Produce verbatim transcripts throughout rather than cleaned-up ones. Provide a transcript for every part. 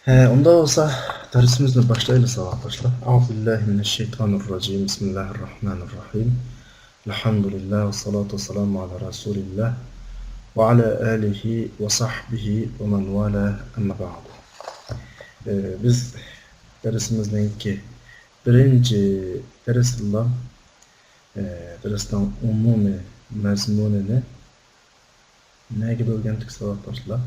ھە، ئۇنداق بولسا دەرسىمىزنى باشلايلى، ساۋاقداشلار. أعوذ بالله من الشيطان الرجيم. بسم الله الرحمن الرحيم. الحمد لله والصلاة والسلام على رسول الله وعلى آله وصحبه ومن والاه، أما بعد. ئى، بىز دەرسىمىزنىڭكى بىرىنچى دەرسىدىلا، ئى، دەرسنىڭ ئومۇمىي مەزمۇنىنى نەگە بۆلگەنتۇق ساۋاقداشلار؟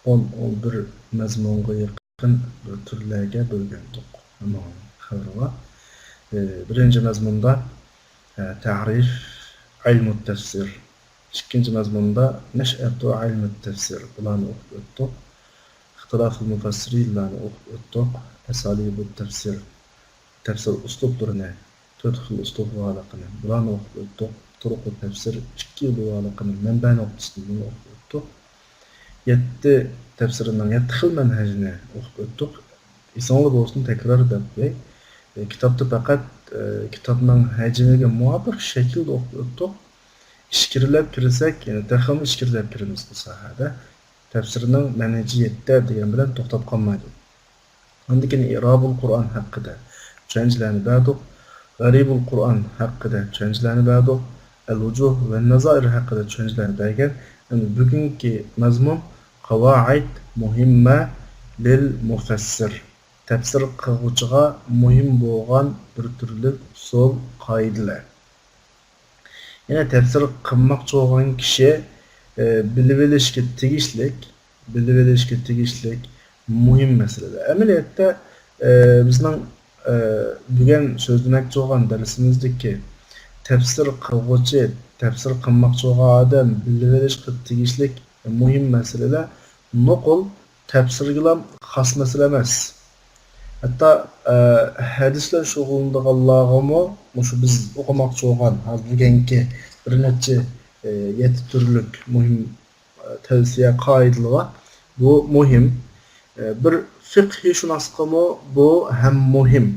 ئون، ئون بىر مەزمۇنغا يېقىن بىر تۈرلەرگە بۆلگەنتۇق. ئەمما خەۋىرى بار. ئى، بىرىنچى مەزمۇندا، ئى، تەرىف، ئىلمۇ تەفسىر. ئىككىنچى مەزمۇندا نەشئەتۇ ئىلمۇ تەفسىر. بۇلارنى ئوقۇپ ئۆتتۇق. ئىختىلاف مۇفەسسىرىنلارنى ئوقۇپ ئۆتتۇق. ئەسالىبۇ تەفسىر، تەپسىر ئۇسلۇبلىرىنى، تۆت خىل ئۇسلۇب بارلىقىنى، بۇلارنى ئوقۇپ ئۆتتۇق. تۇرۇقۇ تەپسىر ئىككى يولى بارلىقىنى، مەنبە نۇقتىسىدىن بۇنى ئوقۇپ ئۆتتۇق. يەتتە تەپسىرنىڭ يەتتە خىل مەنھەجىنى ئوقۇپ ئۆتتۇق. ئېسىڭلار بولسۇن، تەكرار دەپ قوياي. ئى، كىتابتا پەقەت، ئى، كىتابنىڭ ھەجمىگە مۇۋاپىق شەكىلدە ئوقۇپ ئۆتتۇق. ئىچكىرىلەپ كىرسەك، يەنە تېخىمۇ ئىچكىرىلەپ كىرىمىز بۇ ساھەدە. تەپسىرنىڭ مەنھىجى يەتتە دېگەن بىلەن توختاپ قالمايدۇ. ئاندىن كېيىن ئىرابۇل قۇرئان ھەققىدە چۈشەنچىلەرنى بەردۇق. غەرىبۇل قۇرئان ھەققىدە چۈشەنچىلەرنى بەردۇق. ئەل ۋۇجۇھ ۋە نەزائىر ھەققىدە چۈشەنچىلەرنى بەرگەن. ئەمدى بۈگۈنكى مەزمۇن قاۋائىد مۇھىممە لىل مۇفەسسىر. تەپسىر قىلغۇچىغا مۇھىم بولغان بىر تۈرلۈك ئۇسۇل، قائىدىلەر. يەنە تەپسىر قىلماقچى بولغان كىشى، ئى، بىلىۋېلىشكە تېگىشلىك، بىلىۋېلىشكە تېگىشلىك مۇھىم مەسىلىلەر. ئەمەلىيەتتە، ئى، بىزنىڭ، ئى، بۈگۈن سۆزلىمەكچى بولغان دەرسىمىزدىكى تەپسىر قىلغۇچى، تەپسىر قىلماقچى بولغان ئادەم بىلىۋېلىشقا تېگىشلىك مۇھىم مەسىلىلەر نوقۇل تەپسىرگىلا خاس مەسىلە ئەمەس. ھەتتا، ئە، ھەدىس بىلەن شۇغۇللىنىدىغانلارغىمۇ مۇشۇ بىز ئوقۇماقچى بولغان ھازىر بۈگۈنكى بىر نەچچە، ئە، يەتتە تۈرلۈك مۇھىم، ئە، تەۋسىيە قائىدىلىرى بار. بۇ مۇھىم. ئە، بىر فىقھىيشۇناسقىمۇ بۇ ھەم مۇھىم.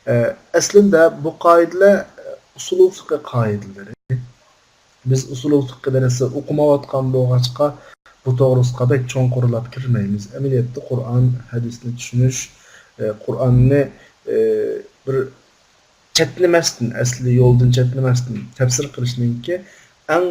ئە، ئەسلىندە بۇ قائىدىلەر، ئە، ئۇسۇلۇل فىقھى قائىدىلىرى. بىز ئۇسۇلۇل فىقھى دەرسى ئوقۇمايۋاتقان بولغاچقا، بۇ توغرىسىغا بەك چوڭقۇرلاپ كىرمەيمىز. ئەمەلىيەتتە قۇرئان، ھەدىسنى چۈشىنىش، ئى، قۇرئاننى، ئى، بىر چەتنىمەستىن، ئەسلى يولدىن چەتنىمەستىن تەپسىر قىلىشنىڭكى ئەڭ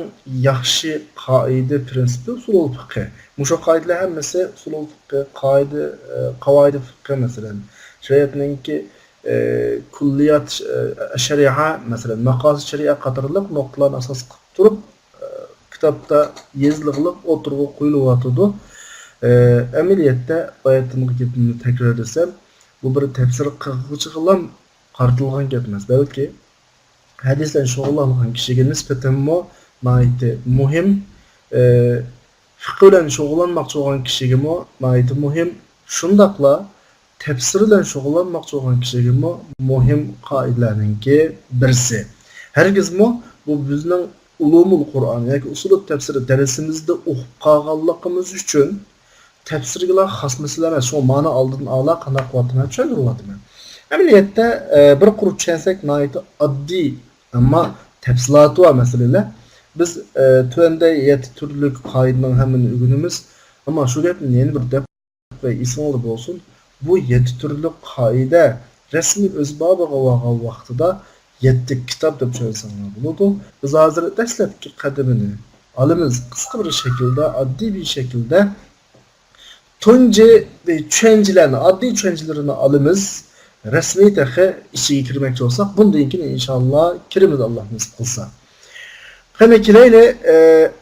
ياخشى قائىدە، پىرىنسىپى ئۇسۇلۇل فىقھى. مۇشۇ قائىدىلەر ھەممىسى ئۇسۇلۇل فىقھى، قائىدە، ئى، قاۋائىدى فىقھى، مەسىلەن، شەرىئەتنىڭكى ئى، كۇللىيات، ئى، شەرىئە، مەسىلەن، ماقاسىد شەرىئە قاتارلىق نۇقتىلارنى ئاساس قىلىپ تۇرۇپ، ئى، كىتابتا يېزىلغىلىق ئوتتۇرىغا قويۇلۇۋاتىدۇ. ئى، ئەمەلىيەتتە، باياتىنقى گېپىمنى تەكرارلىسام، بۇ بىر تەپسىر قىلغۇچىغىلا قارىتىلغان گەپ ئەمەس، بەلكى ھەدىس بىلەن شۇغۇللانغان كىشىگە نىسبەتەنمۇ ناھايىتى مۇھىم. ئى، فىقھى بىلەن شۇغۇللانماقچى بولغان كىشىگىمۇ ناھايىتى مۇھىم. شۇنداقلا تەپسىر بىلەن شۇغۇللانماقچى بولغان كىشىگىمۇ مۇھىم قائىدىلەرنىڭكى بىرسى. ھەرگىزمۇ بۇ بىزنىڭ ئۇلۇمۇل قۇرئان ياكى ئۇسۇلۇت تەپسىرى دەرسىمىزدە ئوقۇپ قالغانلىقىمىز ئۈچۈن تەپسىرگىلا خاس مەسىلە ئەمەس، شۇڭا مانا ئالدىن ئالا قانداق قىلىۋاتىمەن، چۈشەندۈرۈۋاتىمەن. ئەمەلىيەتتە، ئە، بىر قۇر چۈشەنسەك ناھايىتى ئاددىي، ئەمما تەپسىلاتى بار مەسىلىلەر. بىز، ئە، تۆۋەندە يەتتە تۈرلۈك قائىدىنىڭ ھەممىنى ئۆگىنىمىز. ئەمما شۇ گەپنى يەنە بىر دەپ قوياي، ئېسىڭلاردا بولسۇن، بۇ يەتتە تۈرلۈك قائىدە رەسمىي ئۆز بابىغا بارغان ۋاقتىدا يەتتە كىتاب دەپ چۈشەنسەڭلار بولىدۇ. بىز ھازىر دەسلەپكى قەدىمىنى ئالىمىز، قىسقا بىر شەكىلدە، ئاددىي بىر شەكىلدە تۇنجى چۈشەنچىلەرنى، ئاددىي چۈشەنچىلىرىنى ئالىمىز. رەسمىي تېخى ئىچىگە كىرمەكچى بولساق، بۇندىن كېيىن ئىنشاللا كىرىمىز، ئاللا نېسىپ قىلسا. قېنى كېلەيلى، ئى،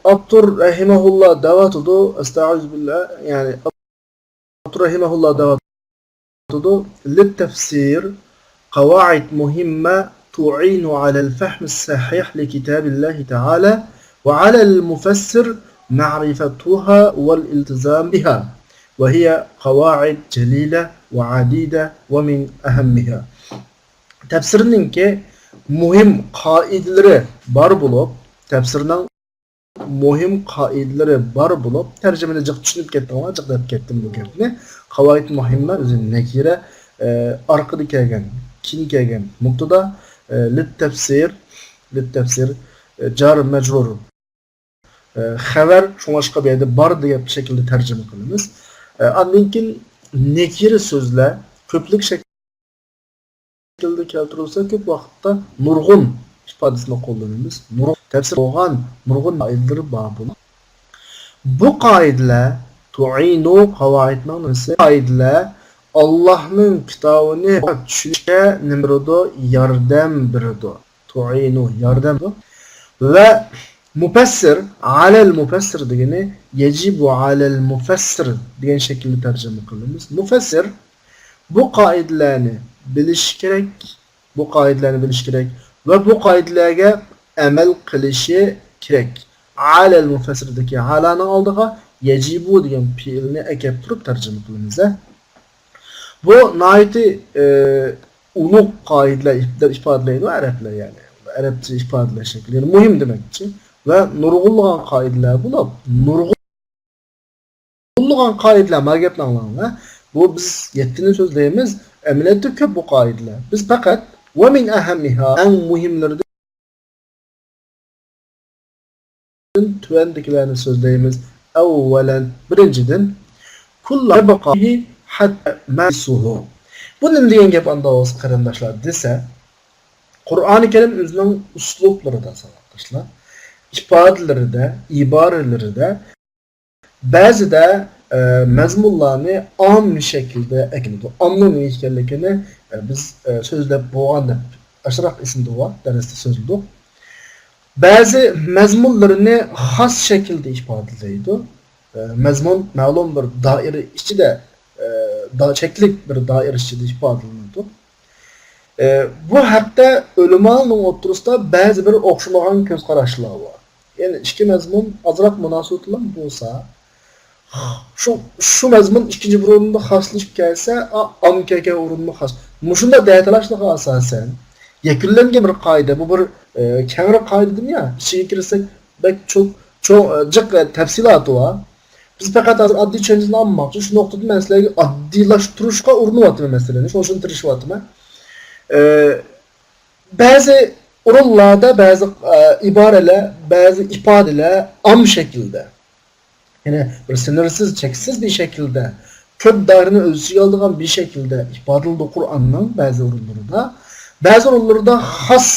ئاپتور رەھىمەھۇللا دەۋاتىدۇ، ئەستەئىزۇبىللا، يەنى ئاپتور رەھىمەھۇللا دەۋاتىدۇ، لىتتەفسىر قاۋائىد مۇھىممە تۇئىنۇ ئەلەل فەھمىس سەھىھ لىكىتابىللاھى تەئالە ۋە ئەلەل مۇفەسسىر مەئرىفەتۇھا ۋەل ئىلتىزام بىھا ۋە ھىيە قاۋائىد جەلىلە ۋە ئەدىدە ۋە مىن ئەھەممىھا. تەپسىرنىڭكى مۇھىم قائىدىلىرى بار بولۇپ، تەپسىرنىڭ مۇھىم قائىدىلىرى بار بولۇپ، تەرجىمىنى جىق چۈشىنىپ كەتتىڭلار، جىق دەپ كەتتىم بۇ گەپنى. قاۋائىد مۇھىممە ئۆزى نەكىرە، ئە، ئارقىدا كەلگەن، كېيىن كەلگەن مۇبتىدا، ئە، لىتتەفسىر، لىتتەفسىر، ئە، جار مەجرۇر، ئە، خەۋەر، شۇڭلاشقا بۇ يەردە بار دېگەن شەكىلدە تەرجىمە قىلىمىز. ئە، ئاندىن كېيىن نېكىرە سۆزلەر كۆپلۈك شەكىلدە كەلتۈرۈلسە، كۆپ ۋاقىتتا نۇرغۇن ئىپادىسىنى قوللىنىمىز. نۇرغۇن تەپسىر بولغان نۇرغۇن قائىدىلىرى بار بۇنىڭ. بۇ قائىدىلەر تۇئىنۇ قاۋائىدنىڭ نېمىسى؟ قائىدىلەر ئاللاھنىڭ كىتابىنى چۈشىنىشكە نېمە بېرىدۇ؟ ياردەم بېرىدۇ. تۇئىنۇ، ياردەم. ۋە مۇپەسسىر، ئالەل مۇپەسسىر دېگىنى يەجىبۇ ئالەل مۇپەسسىر دېگەن شەكىلدە تەرجىمە قىلىمىز. مۇپەسسىر بۇ قائىدىلەرنى بىلىشى كېرەك، بۇ قائىدىلەرنى بىلىشى كېرەك ۋە بۇ قائىدىلەرگە ئەمەل قىلىشى كېرەك. ئالەل مۇپەسسىردىكى ئالانىڭ ئالدىغا يەجىبۇ دېگەن پېئىلنى ئەكەپ تۇرۇپ تەرجىمە قىلىمىز. بۇ ناھايىتى، ئى، ئۇلۇغ قائىدىلەر دەپ ئىپادىلەيدۇ ئەرەبلەر، يەنى ئەرەبچە ئىپادىلەش شەكلى، يەنى مۇھىم دېمەكچى. ۋە نۇرغۇنلىغان قائىدىلەر بولۇپ، نۇرغۇنلىغان قائىدىلەر، ما گەپنى ئاڭلاڭلار. بۇ بىز يەتتىنى سۆزلەيمىز، ئەمەلىيەتتە كۆپ بۇ قائىدىلەر. بىز پەقەت ۋە مىن ئەھەممىھا، ئەڭ مۇھىملىرىدىن تۆۋەندىكىلەرنى سۆزلەيمىز. ئەۋۋەلەن، بىرىنچىدىن، كۇللا يەبقا ھەتتا مەسۇھۇ. بۇ نېمە دېگەن گەپ ئاندا بولسا، قېرىنداشلار دېسە، قۇرئانى كەرىم ئۆزىنىڭ ئۇسلۇبلىرىدا، ساۋاقداشلار، ئىپادىلىرىدە، ئىبارىلىرىدە بەزىدە، ئە، مەزمۇنلارنى ئام شەكىلدە ئەكېلىدۇ. ئامنىڭ نېمە ئىكەنلىكىنى، ئە، بىز، ئە، سۆزلەپ بولغان دەپ ئاشراق ئېسىمدە بار، دەرستە سۆزلىدۇق. بەزى مەزمۇنلىرىنى خاس شەكىلدە ئىپادىلەيدۇ. ئە، مەزمۇن مەلۇم بىر دائىرە ئىچىدە، ئە، دا-، چەكلىك بىر دائىرە ئىچىدە ئىپادىلىنىدۇ. ئە، بۇ ھەقتە ئۆلىمانىڭ ئوتتۇرىسىدا بەزى بىر ئوخشىمىغان كۆز قاراشلار بار. يەنى ئىككى مەزمۇن ئازراق مۇناسىۋەتلىك بولسا، شۇ، شۇ مەزمۇن ئىككىنچى بىر ئورۇندا خاسلىشىپ كەلسە، ئا-، ئام كەلگەن ئورۇنمۇ خاس. مۇشۇنداق دەتالاشلىرىغا ئاساسەن، يەكۈنلەنگەن بىر قائىدە، بۇ بىر، ئە، كەڭرى قائىدە دېدىم يا، ئىچىگە كىرسەك بەك چوڭ، چوڭ، ئە، جىق، ئە، تەپسىلاتى بار. بىز پەقەت ھازىر ئاددىي چۈشەنچىنى ئالماقچى. شۇ نۇقتىدىن مەن سىلەرگە ئاددىيلاشتۇرۇشقا ئۇرۇنۇۋاتىمەن مەسىلىنى، شۇنىڭ ئۈچۈن تىرىشىۋاتىمەن. ئە، بەزى ئورۇنلاردا بەزى، ئە، ئىبارىلەر، بەزى ئىپادىلەر ئام شەكىلدە، يەنى بىر سىنىرسىز، چەكسىز بىر شەكىلدە كۆپ دائىرىنى ئۆز ئىچىگە ئالىدىغان بىر شەكىلدە ئىپادىلىنىدۇ قۇرئاننىڭ بەزى ئورۇنلىرىدا. بەزى ئورۇنلىرىدا خاس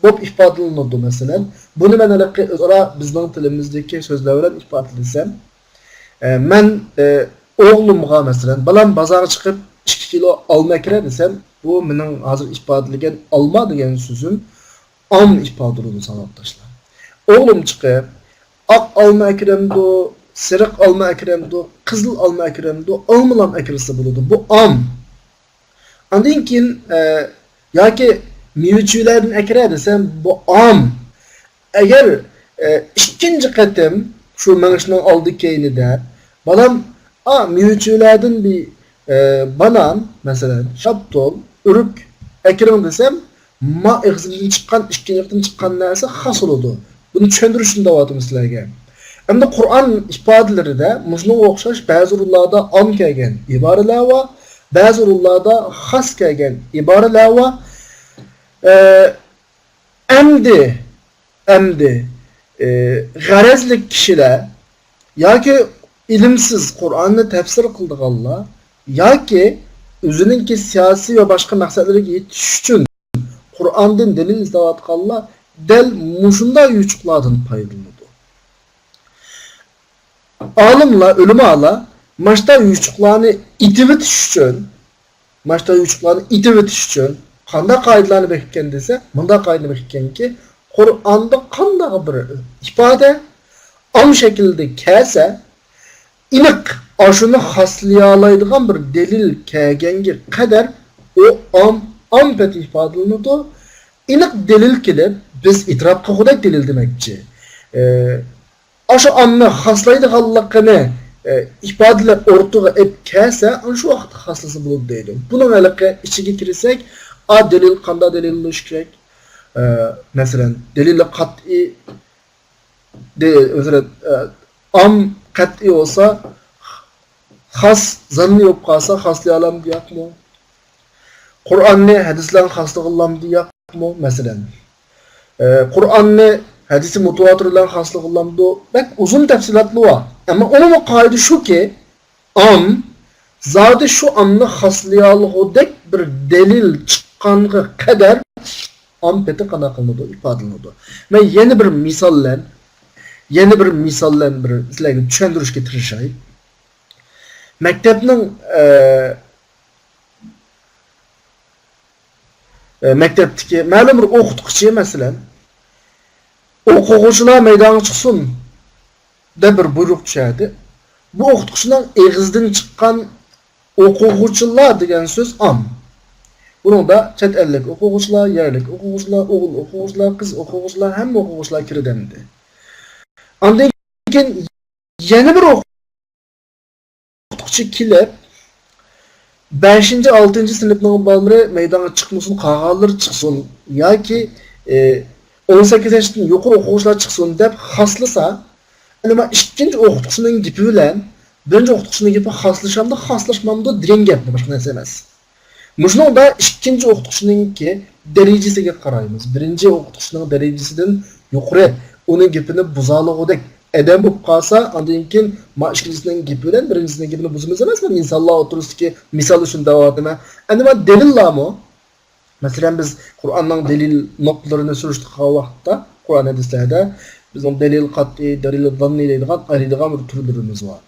بولۇپ ئىپادىلىنىدۇ. مەسىلەن، بۇنى مەن ھېلىقى ئۆزئارا بىزنىڭ تىلىمىزدىكى سۆزلەر بىلەن ئىپادىلىسەم، ئە، مەن، ئە، ئوغلۇمغا، مەسىلەن، بالام بازارغا چىقىپ ئىككى كىلو ئالما ئەكىرە دېسەم، بۇ مېنىڭ ھازىر ئىپادىلىگەن ئالما دېگەن سۆزۈم ئام ئىپادىلىنىدۇ، ساۋاقداشلار. ئوغلۇم چىقىپ ئاق ئالما ئەكىرەمدۇ، سېرىق ئالما ئەكىرەمدۇ، قىزىل ئالما ئەكىرەمدۇ، ئالمىلام ئەكىرسە بولىدۇ. بۇ ئام. ئاندىن كېيىن، ئە، ياكى مېۋە-چېۋىلەردىن ئەكىرە دېسەم، بۇ ئام. ئەگەر، ئە، ئىككىنچى قېتىم شۇ مېڭىشنىڭ ئالدى كەينىدە، بالام، ئا، مېۋە-چېۋىلەردىن بىر، ئە، بانان، مەسىلەن، شاپتۇل، ئۆرۈك ئەكىرىڭ دېسەم، ما ئېغىزىمدىن چىققان، ئىككىنچى قېتىم چىققان نەرسە خاس بولىدۇ. بۇنى چۈشەندۈرۈش ئۈچۈن دەۋاتىمەن سىلەرگە. ئەمدى قۇرئان ئىپادىلىرىدە مۇشۇنىڭغا ئوخشاش بەزى ئورۇنلاردا ئام كەلگەن ئىبارىلەر بار، بەزى ئورۇنلاردا خاس كەلگەن ئىبارىلەر بار. ئە، ئەمدى، ئەمدى، ئە، غەرەزلىك كىشىلەر ياكى ئىلىمسىز قۇرئاننى تەپسىر قىلىدىغانلار ياكى ئۆزىنىڭكى سىياسىي ۋە باشقا مەقسەتلىرىگە يېتىش ئۈچۈن قۇرئاندىن دەلىل ئىزدەۋاتقانلار دەل مۇشۇنداق يوچۇقلاردىن پايدىلىنىدۇ. ئالىملار، ئۆلىمالار ماشتا يوچۇقلارنى ئېتىۋېتىش ئۈچۈن، ماشتا يوچۇقلارنى ئېتىۋېتىش ئۈچۈن قانداق قائىدىلەرنى بېكىتكەن دېسە، مۇنداق قائىدىنى بېكىتكەنكى، قۇرئاندا قانداق بىر ئىپادە ئام شەكىلدە كەلسە، ئېنىق ئاشۇنى خاسلىيالايدىغان بىر دەلىل كەلگەنگە قەدەر ئۇ ئام، ئام پېتى ئىپادىلىنىدۇ. ئېنىق دەلىل كېلىپ، بىز ئېتىراپ قىلغۇدەك دەلىل دېمەكچى. ئە، ئاشۇ ئامنى خاسلايدىغانلىقىنى، ئە، ئىپادىلەپ ئوتتۇرىغا ئېلىپ كەلسە، ئاشۇ ۋاقىتتا خاسلىسا بولىدۇ دەيدۇ. بۇنىڭ ھېلىقى ئىچىگە كىرسەك، ئا، دەلىل قانداق دەلىل بولۇشى كېرەك؟ ئە، مەسىلەن، دەلىلى قەتئىي، دە-، ئۆزرە، ئە، ئام قەتئىي بولسا، خاس زاننىي بولۇپ قالسا، خاسلىيالامدۇ ياقمۇ؟ قۇرئاننى ھەدىسلەرنى خاسلىغىلامدۇ ياقمۇ؟ مەسىلەن، ئە، قۇرئاننى ھەدىسى مۇتەۋاتىرلەرنى خاسلىغىلامدۇ؟ بەك ئۇزۇن تەپسىلاتلار بار. ئەمما ئومۇمىي قائىدە شۇكى، ئام زادى شۇ ئامنى خاسلىيالىغۇدەك بىر دەلىل چىققانغا قەدەر ئام پېتى قانداق قىلىنىدۇ، ئىپادىلىنىدۇ. مەن يەنە بىر مىسال بىلەن، يەنە بىر مىسال بىلەن بىر سىلەرگە چۈشەندۈرۈشكە تىرىشاي. مەكتەپنىڭ، ئە، ئە، مەكتەپتىكى مەلۇم بىر ئوقۇتقۇچى، مەسىلەن، «ئوقۇغۇچىلار مەيدانغا چىقسۇن» دەپ بىر بۇيرۇق چۈشەردى. بۇ ئوقۇتقۇچىنىڭ ئېغىزىدىن چىققان «ئوقۇغۇچىلار» دېگەن سۆز ئام. بۇنىڭدا چەت ئەللىك ئوقۇغۇچىلار، يەرلىك ئوقۇغۇچىلار، ئوغۇل ئوقۇغۇچىلار، قىز ئوقۇغۇچىلار، ھەممە ئوقۇغۇچىلار كىرىدۇ ئەمدى. ئاندىن كېيىن يەنە بىر ئوقۇتقۇچى كېلىپ، «بەشىنچى، ئالتىنچى سىنىپنىڭ بالىلىرى مەيدانغا چىقمىسۇن، قالغانلىرى چىقسۇن» ياكى، ئە، «ئون سەككىز ياشتىن يۇقىرى ئوقۇغۇچىلار چىقسۇن» دەپ خاسلىسا، ئەمما ئىككىنچى ئوقۇتقۇچىنىڭ گېپى بىلەن بىرىنچى ئوقۇتقۇچىنىڭ گېپى خاسلىشامدۇ، خاسلاشمامدۇ دېگەن گەپنى، باشقا نەرسە ئەمەس. مۇشۇنىڭدا ئىككىنچى ئوقۇتقۇچىنىڭكى دەرىجىسىگە قارايمىز. بىرىنچى ئوقۇتقۇچىنىڭ دەرىجىسىدىن يۇقىرى، ئۇنىڭ گېپىنى بۇزالىغۇدەك ئادەم بولۇپ قالسا، ئاندىن كېيىن ما ئىككىنچىسىنىڭ گېپى بىلەن بىرىنچىسىنىڭ گېپىنى بۇزىمىز ئەمەس، مەن ئىنسانلار ئوتتۇرىسىدىكى مىسال ئۈچۈن دەۋاتىمەن. ئەمدى مانا دەلىللارمۇ؟ مەسىلەن، بىز قۇرئاننىڭ دەلىل نۇقتىلىرىنى سۈرۈشتۈرۈپ قالغان ۋاقىتتا، قۇرئان ھەدىسلەردە بىزنىڭ دەلىل قەتئىي، دەلىل زاننىي دەيدىغان، ئايرىيدىغان بىر تۈرلىرىمىز بار.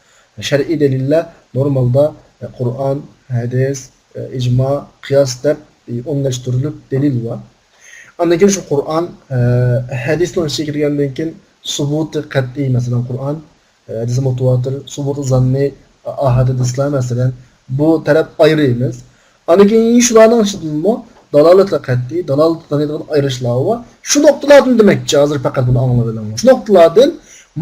شەرئىي دەلىللەر نورمالدا، ئە، قۇرئان، ھەدىس، ئە، ئىجما، قىياس دەپ، ئە، ئون نەچچە تۈرلۈك دەلىل بار. ئاندىن كېيىن شۇ قۇرئان، ئە، ھەدىسنىڭ ئىچىگە كىرگەندىن كېيىن سۇبۇتى قەتئىي، مەسىلەن، قۇرئان، ھەدىسى مۇتەۋاتىر، سۇبۇتى زاننىي، ئاھاد ھەدىسلەر، مەسىلەن، بۇ تەرەپ ئايرىيمىز. ئاندىن كېيىن شۇلارنىڭ ئىچىدىنمۇ دالالىتى قەتئىي، دالالىتى زاننىي دېگەن ئايرىشلار بار. شۇ نۇقتىلاردىن دېمەكچى، ھازىر پەقەت بۇنى ئاڭلىۋېلىڭ. شۇ نۇقتىلاردىن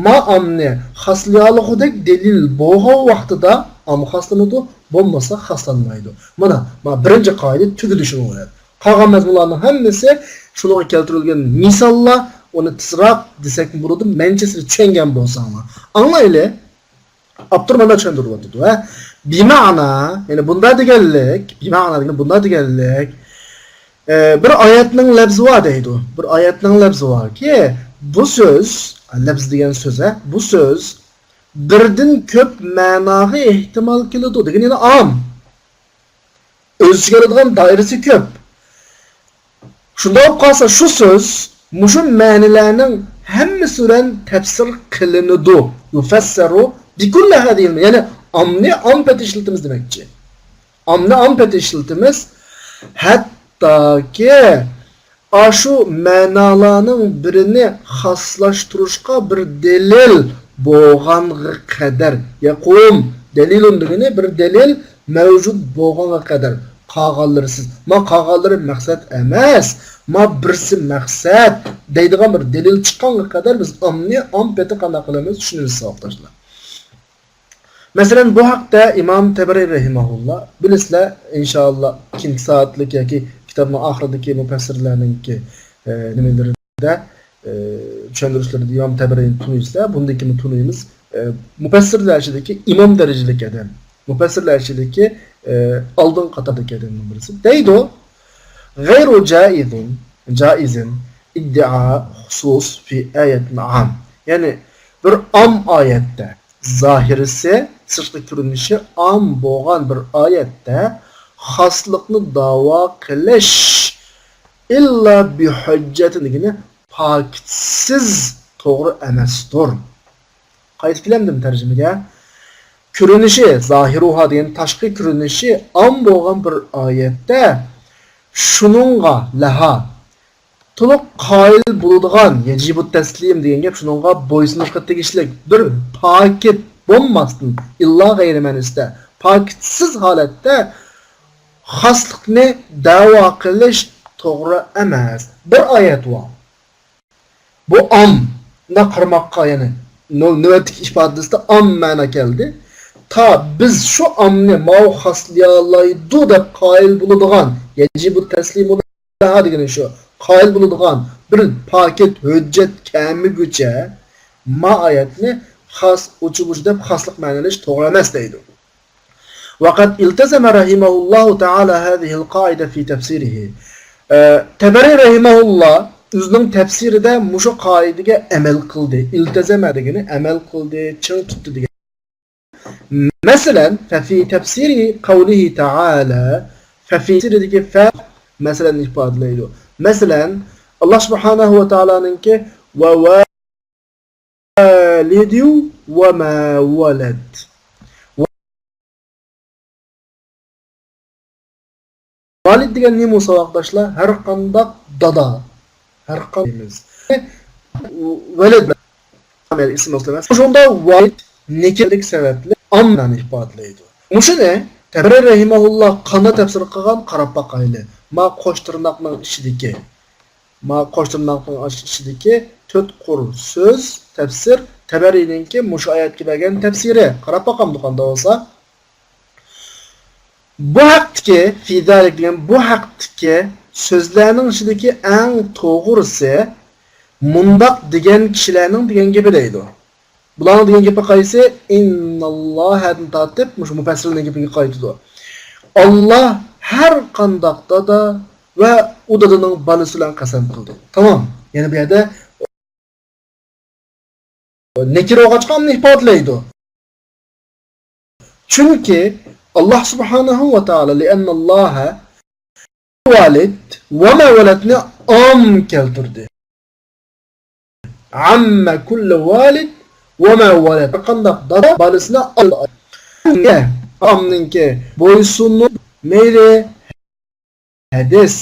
ما ئامنى خاسلىيالىغۇدەك دەلىل بولغان ۋاقتىدا ئام خاسلىنىدۇ، بولمىسا خاسلانمايدۇ. مانا، مانا بىرىنچى قائىدە تۈگىدى شۇنىڭ بىلەن. قالغان مەزمۇنلارنىڭ ھەممىسى شۇنىڭغا كەلتۈرۈلگەن مىساللار، ئۇنى تېزراق دېسەكمۇ بولىدۇ، مەنچە سىلەر چۈشەنگەن بولساڭلار. ئاڭلايلى. ئاپتور مانا چۈشەندۈرۈۋاتىدۇ، ھە. بىمەنا، يەنى بۇنداق دېگەنلىك، بىمەنا دېگەن بۇنداق دېگەنلىك، ئە، بىر ئايەتنىڭ لەپزى بار دەيدۇ. بىر ئايەتنىڭ لەپزى باركى، بۇ سۆز، لەپز دېگەن سۆز، ھە، بۇ سۆز بىردىن كۆپ مەناغا ئېھتىمال كېلىدۇ دېگەن، يەنى ئام. ئۆز ئىچىگە ئالىدىغان دائىرىسى كۆپ. شۇنداق بولۇپ قالسا، شۇ سۆز مۇشۇ مەنىلەرنىڭ ھەممىسى بىلەن تەپسىر قىلىنىدۇ. يۇفەسسەرۇ بىكۇللى ھەزىھىل، يەنى ئامنى ئام پېتى ئىشلىتىمىز دېمەكچى. ئامنى ئام پېتى ئىشلىتىمىز. ھەتتاكى ئاشۇ مەنالارنىڭ بىرىنى خاسلاشتۇرۇشقا بىر دەلىل بولغانغا قەدەر، يەقۇم، دەلىلۇن دېگىنى بىر دەلىل مەۋجۇت بولغانغا قەدەر، قالغانلىرى سىز، ما قالغانلىرى مەقسەت ئەمەس، ما بىرسى مەقسەت دەيدىغان بىر دەلىل چىققانغا قەدەر بىز ئامنى ئام پېتى قانداق قىلىمىز، چۈشىنىمىز، ساۋاقداشلار. مەسىلەن، بۇ ھەقتە ئىمام تەبەرى رەھىمەھۇللا، بىلىسىلەر، ئىنشائاللا، كېيىنكى سائەتلىك ياكى كىتابنىڭ ئاخىرىدىكى مۇپەسسىرلەرنىڭكى، ئە، نېمىلىرىدە، ئە، چۈشەندۈرۈشلىرىدە ئىمام تەبەرىنى تونۇيسىلەر، بۇندىن كېيىن تونۇيمىز. ئە، مۇپەسسىرلەر ئىچىدىكى ئىمام دەرىجىلىك ئادەم، مۇپەسسىرلەر ئىچىدىكى، ئە، ئالدىنقى قاتاردىكى ئادەمنىڭ بىرسى. دەيدۇ، غەيرۇ جائىزىن، جائىزىن ئىددىئا خۇسۇس فى ئايەتىن ئام. يەنى بىر ئام ئايەتتە، زاھىرىسى، سىرتقى كۆرۈنۈشى ئام بولغان بىر ئايەتتە خاسلىقنى داۋا قىلىش ئىللا بىھۇججەتىن دېگىنى پاكىتسىز توغرا ئەمەستۇر. قايتىپ كېلەمدىم تەرجىمىگە. كۆرۈنۈشى، زاھىرۇھا دېگەن تاشقى كۆرۈنۈشى ئام بولغان بىر ئايەتتە شۇنىڭغا، لەھا، تولۇق قايىل بولىدىغان، يەجىبۇ تەسلىم دېگەن گەپ شۇنىڭغا بويسۇنۇشقا تېگىشلىك بىر پاكىت بولماستىن، ئىللا غەيرى مەنىسىدە، پاكىتسىز ھالەتتە خاسلىقنى دەۋا قىلىش توغرا ئەمەس. بىر ئايەت بار. بۇ ئام، مۇنداق قارىماققا، يەنى نۆ-، نۆۋەتتىكى ئىپادىسىدە ئام مەنا كەلدى. تا بىز شۇ ئامنى ماۋۇ خاسلىيالايدۇ دەپ قايىل بولىدىغان، يەجىبۇ تەسلىمۇ لەھا دېگىنى شۇ، قايىل بولىدىغان بىر پاكىت ھۆججەت كەلمىگۈچە ما ئايەتنى خاس، ئۇچۇ-بۇچۇ دەپ خاسلىق مەنىلەش توغرا ئەمەس دەيدۇ. وقد التزم رحمه الله تعالى هذه القاعدة في تفسيره. ئە، تەبەرى رەھىمەھۇللا ئۆزىنىڭ تەپسىرىدە مۇشۇ قائىدىگە ئەمەل قىلدى. ئىلتەزەمە دېگىنى ئەمەل قىلدى، چىڭ تۇتتى دېگەن. مەسىلەن، ففي تفسير قوله تعالى، ففي تەپسىرىدىكى فە مەسىلەن ئىپادىلەيدۇ. مەسىلەن، ئاللا سۇبھانەھۇ ۋە تائالانىڭكى ۋە ۋالىدۇ ۋە ما ۋەلەد. ۋالىد دېگەن نېمە بولسا، ساۋاقداشلار؟ ھەر قانداق دادا. ھەر قانداق دەيمىز. ۋەلەد بىلەن ئىسىم ئەمەس. شۇندا ۋالىد نەكىرىلىك سەۋەبلىك ئاممىنى ئىپادىلەيدۇ. مۇشۇنى تەبەرى رەھىمەھۇللا قانداق تەپسىر قىلغان، قاراپ باقايلى. ما قوش تىرناقنىڭ ئىچىدىكى، ما قوش تىرناقنىڭ ئىچىدىكى تۆت قۇر سۆز، تەپسىر، تەبەرىنىڭكى مۇشۇ ئايەتكە بەرگەن تەپسىرى. قاراپ باقامدۇ قانداق بولسا. بۇ ھەقتىكى، في ذلك دېگەن بۇ ھەقتىكى سۆزلەرنىڭ ئىچىدىكى ئەڭ توغرىسى مۇنداق دېگەن كىشىلەرنىڭ دېگەن گېپى دەيدۇ. بۇلارنىڭ دېگەن گېپى قايسى؟ ئىنناللاھەدىن تارتىپ مۇشۇ مۇپەسسىرلەرنىڭ گېپىگە قايتىدۇ. ئاللا ھەر قانداق دادا ۋە ئۇ دادىنىڭ بالىسى بىلەن قەسەم قىلدى. تامام. يەنى بۇ يەردە نەكىرە بولغاچقا ئاممىنى ئىپادىلەيدۇ. چۈنكى ئاللا سۇبھانەھۇ ۋە تائالا، لىئەنناللاھە، ۋالىد ۋە ما ۋەلەدنى ئام كەلتۈردى. ئەممە كۇللە ۋالىد ۋە ما ۋەلەد. قانداق دادا بالىسىنى ئال-، ئامنىڭكى بويسۇنۇپ مەيلى ھەدىس،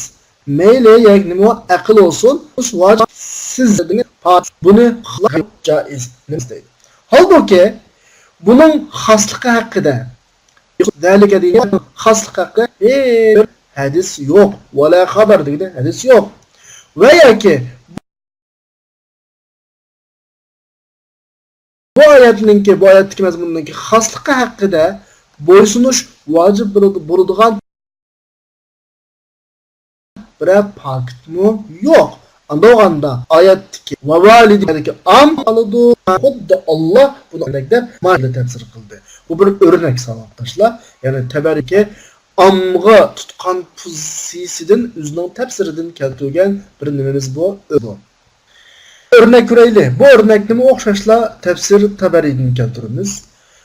مەيلى ياكى نېمە ئەقىل بولسۇن، سىز بۇنى جائىز دەيدۇ. ھالبۇكى، بۇنىڭ خاسلىقى ھەققىدە، دەلىكە دېگەن خاسلىقى ھەققىدە ھېچ بىر ھەدىس يوق. ۋەلا خەبەر دېگەندە ھەدىس يوق. ۋە ياكى بۇ ئايەتنىڭكى، بۇ ئايەتتىكى مەزمۇننىڭكى خاسلىقى ھەققىدە بويسۇنۇش ۋاجىپ بولىدىغان بىرەر پاكىتمۇ يوق. ئانداق بولغاندا ئايەتتىكى ۋە ۋالىدىنىڭكى ئام قالىدۇ. خۇددى ئاللا بۇنى ئۆرنەك دەپ مانا تەپسىر قىلدى. بۇ بىر ئۆرنەك ساۋاقداشلار. يەنى تەبەرىكى ئامغا تۇتقان پوزىتسىيىسىدىن ئۆزىنىڭ تەپسىرىدىن كەلتۈرگەن بىر نېمىمىز بۇ. ئۆرنەك كۆرەيلى. بۇ ئۆرنەكنىمۇ ئوخشاشلا تەپسىر تەبەرىدىن كەلتۈرىمىز.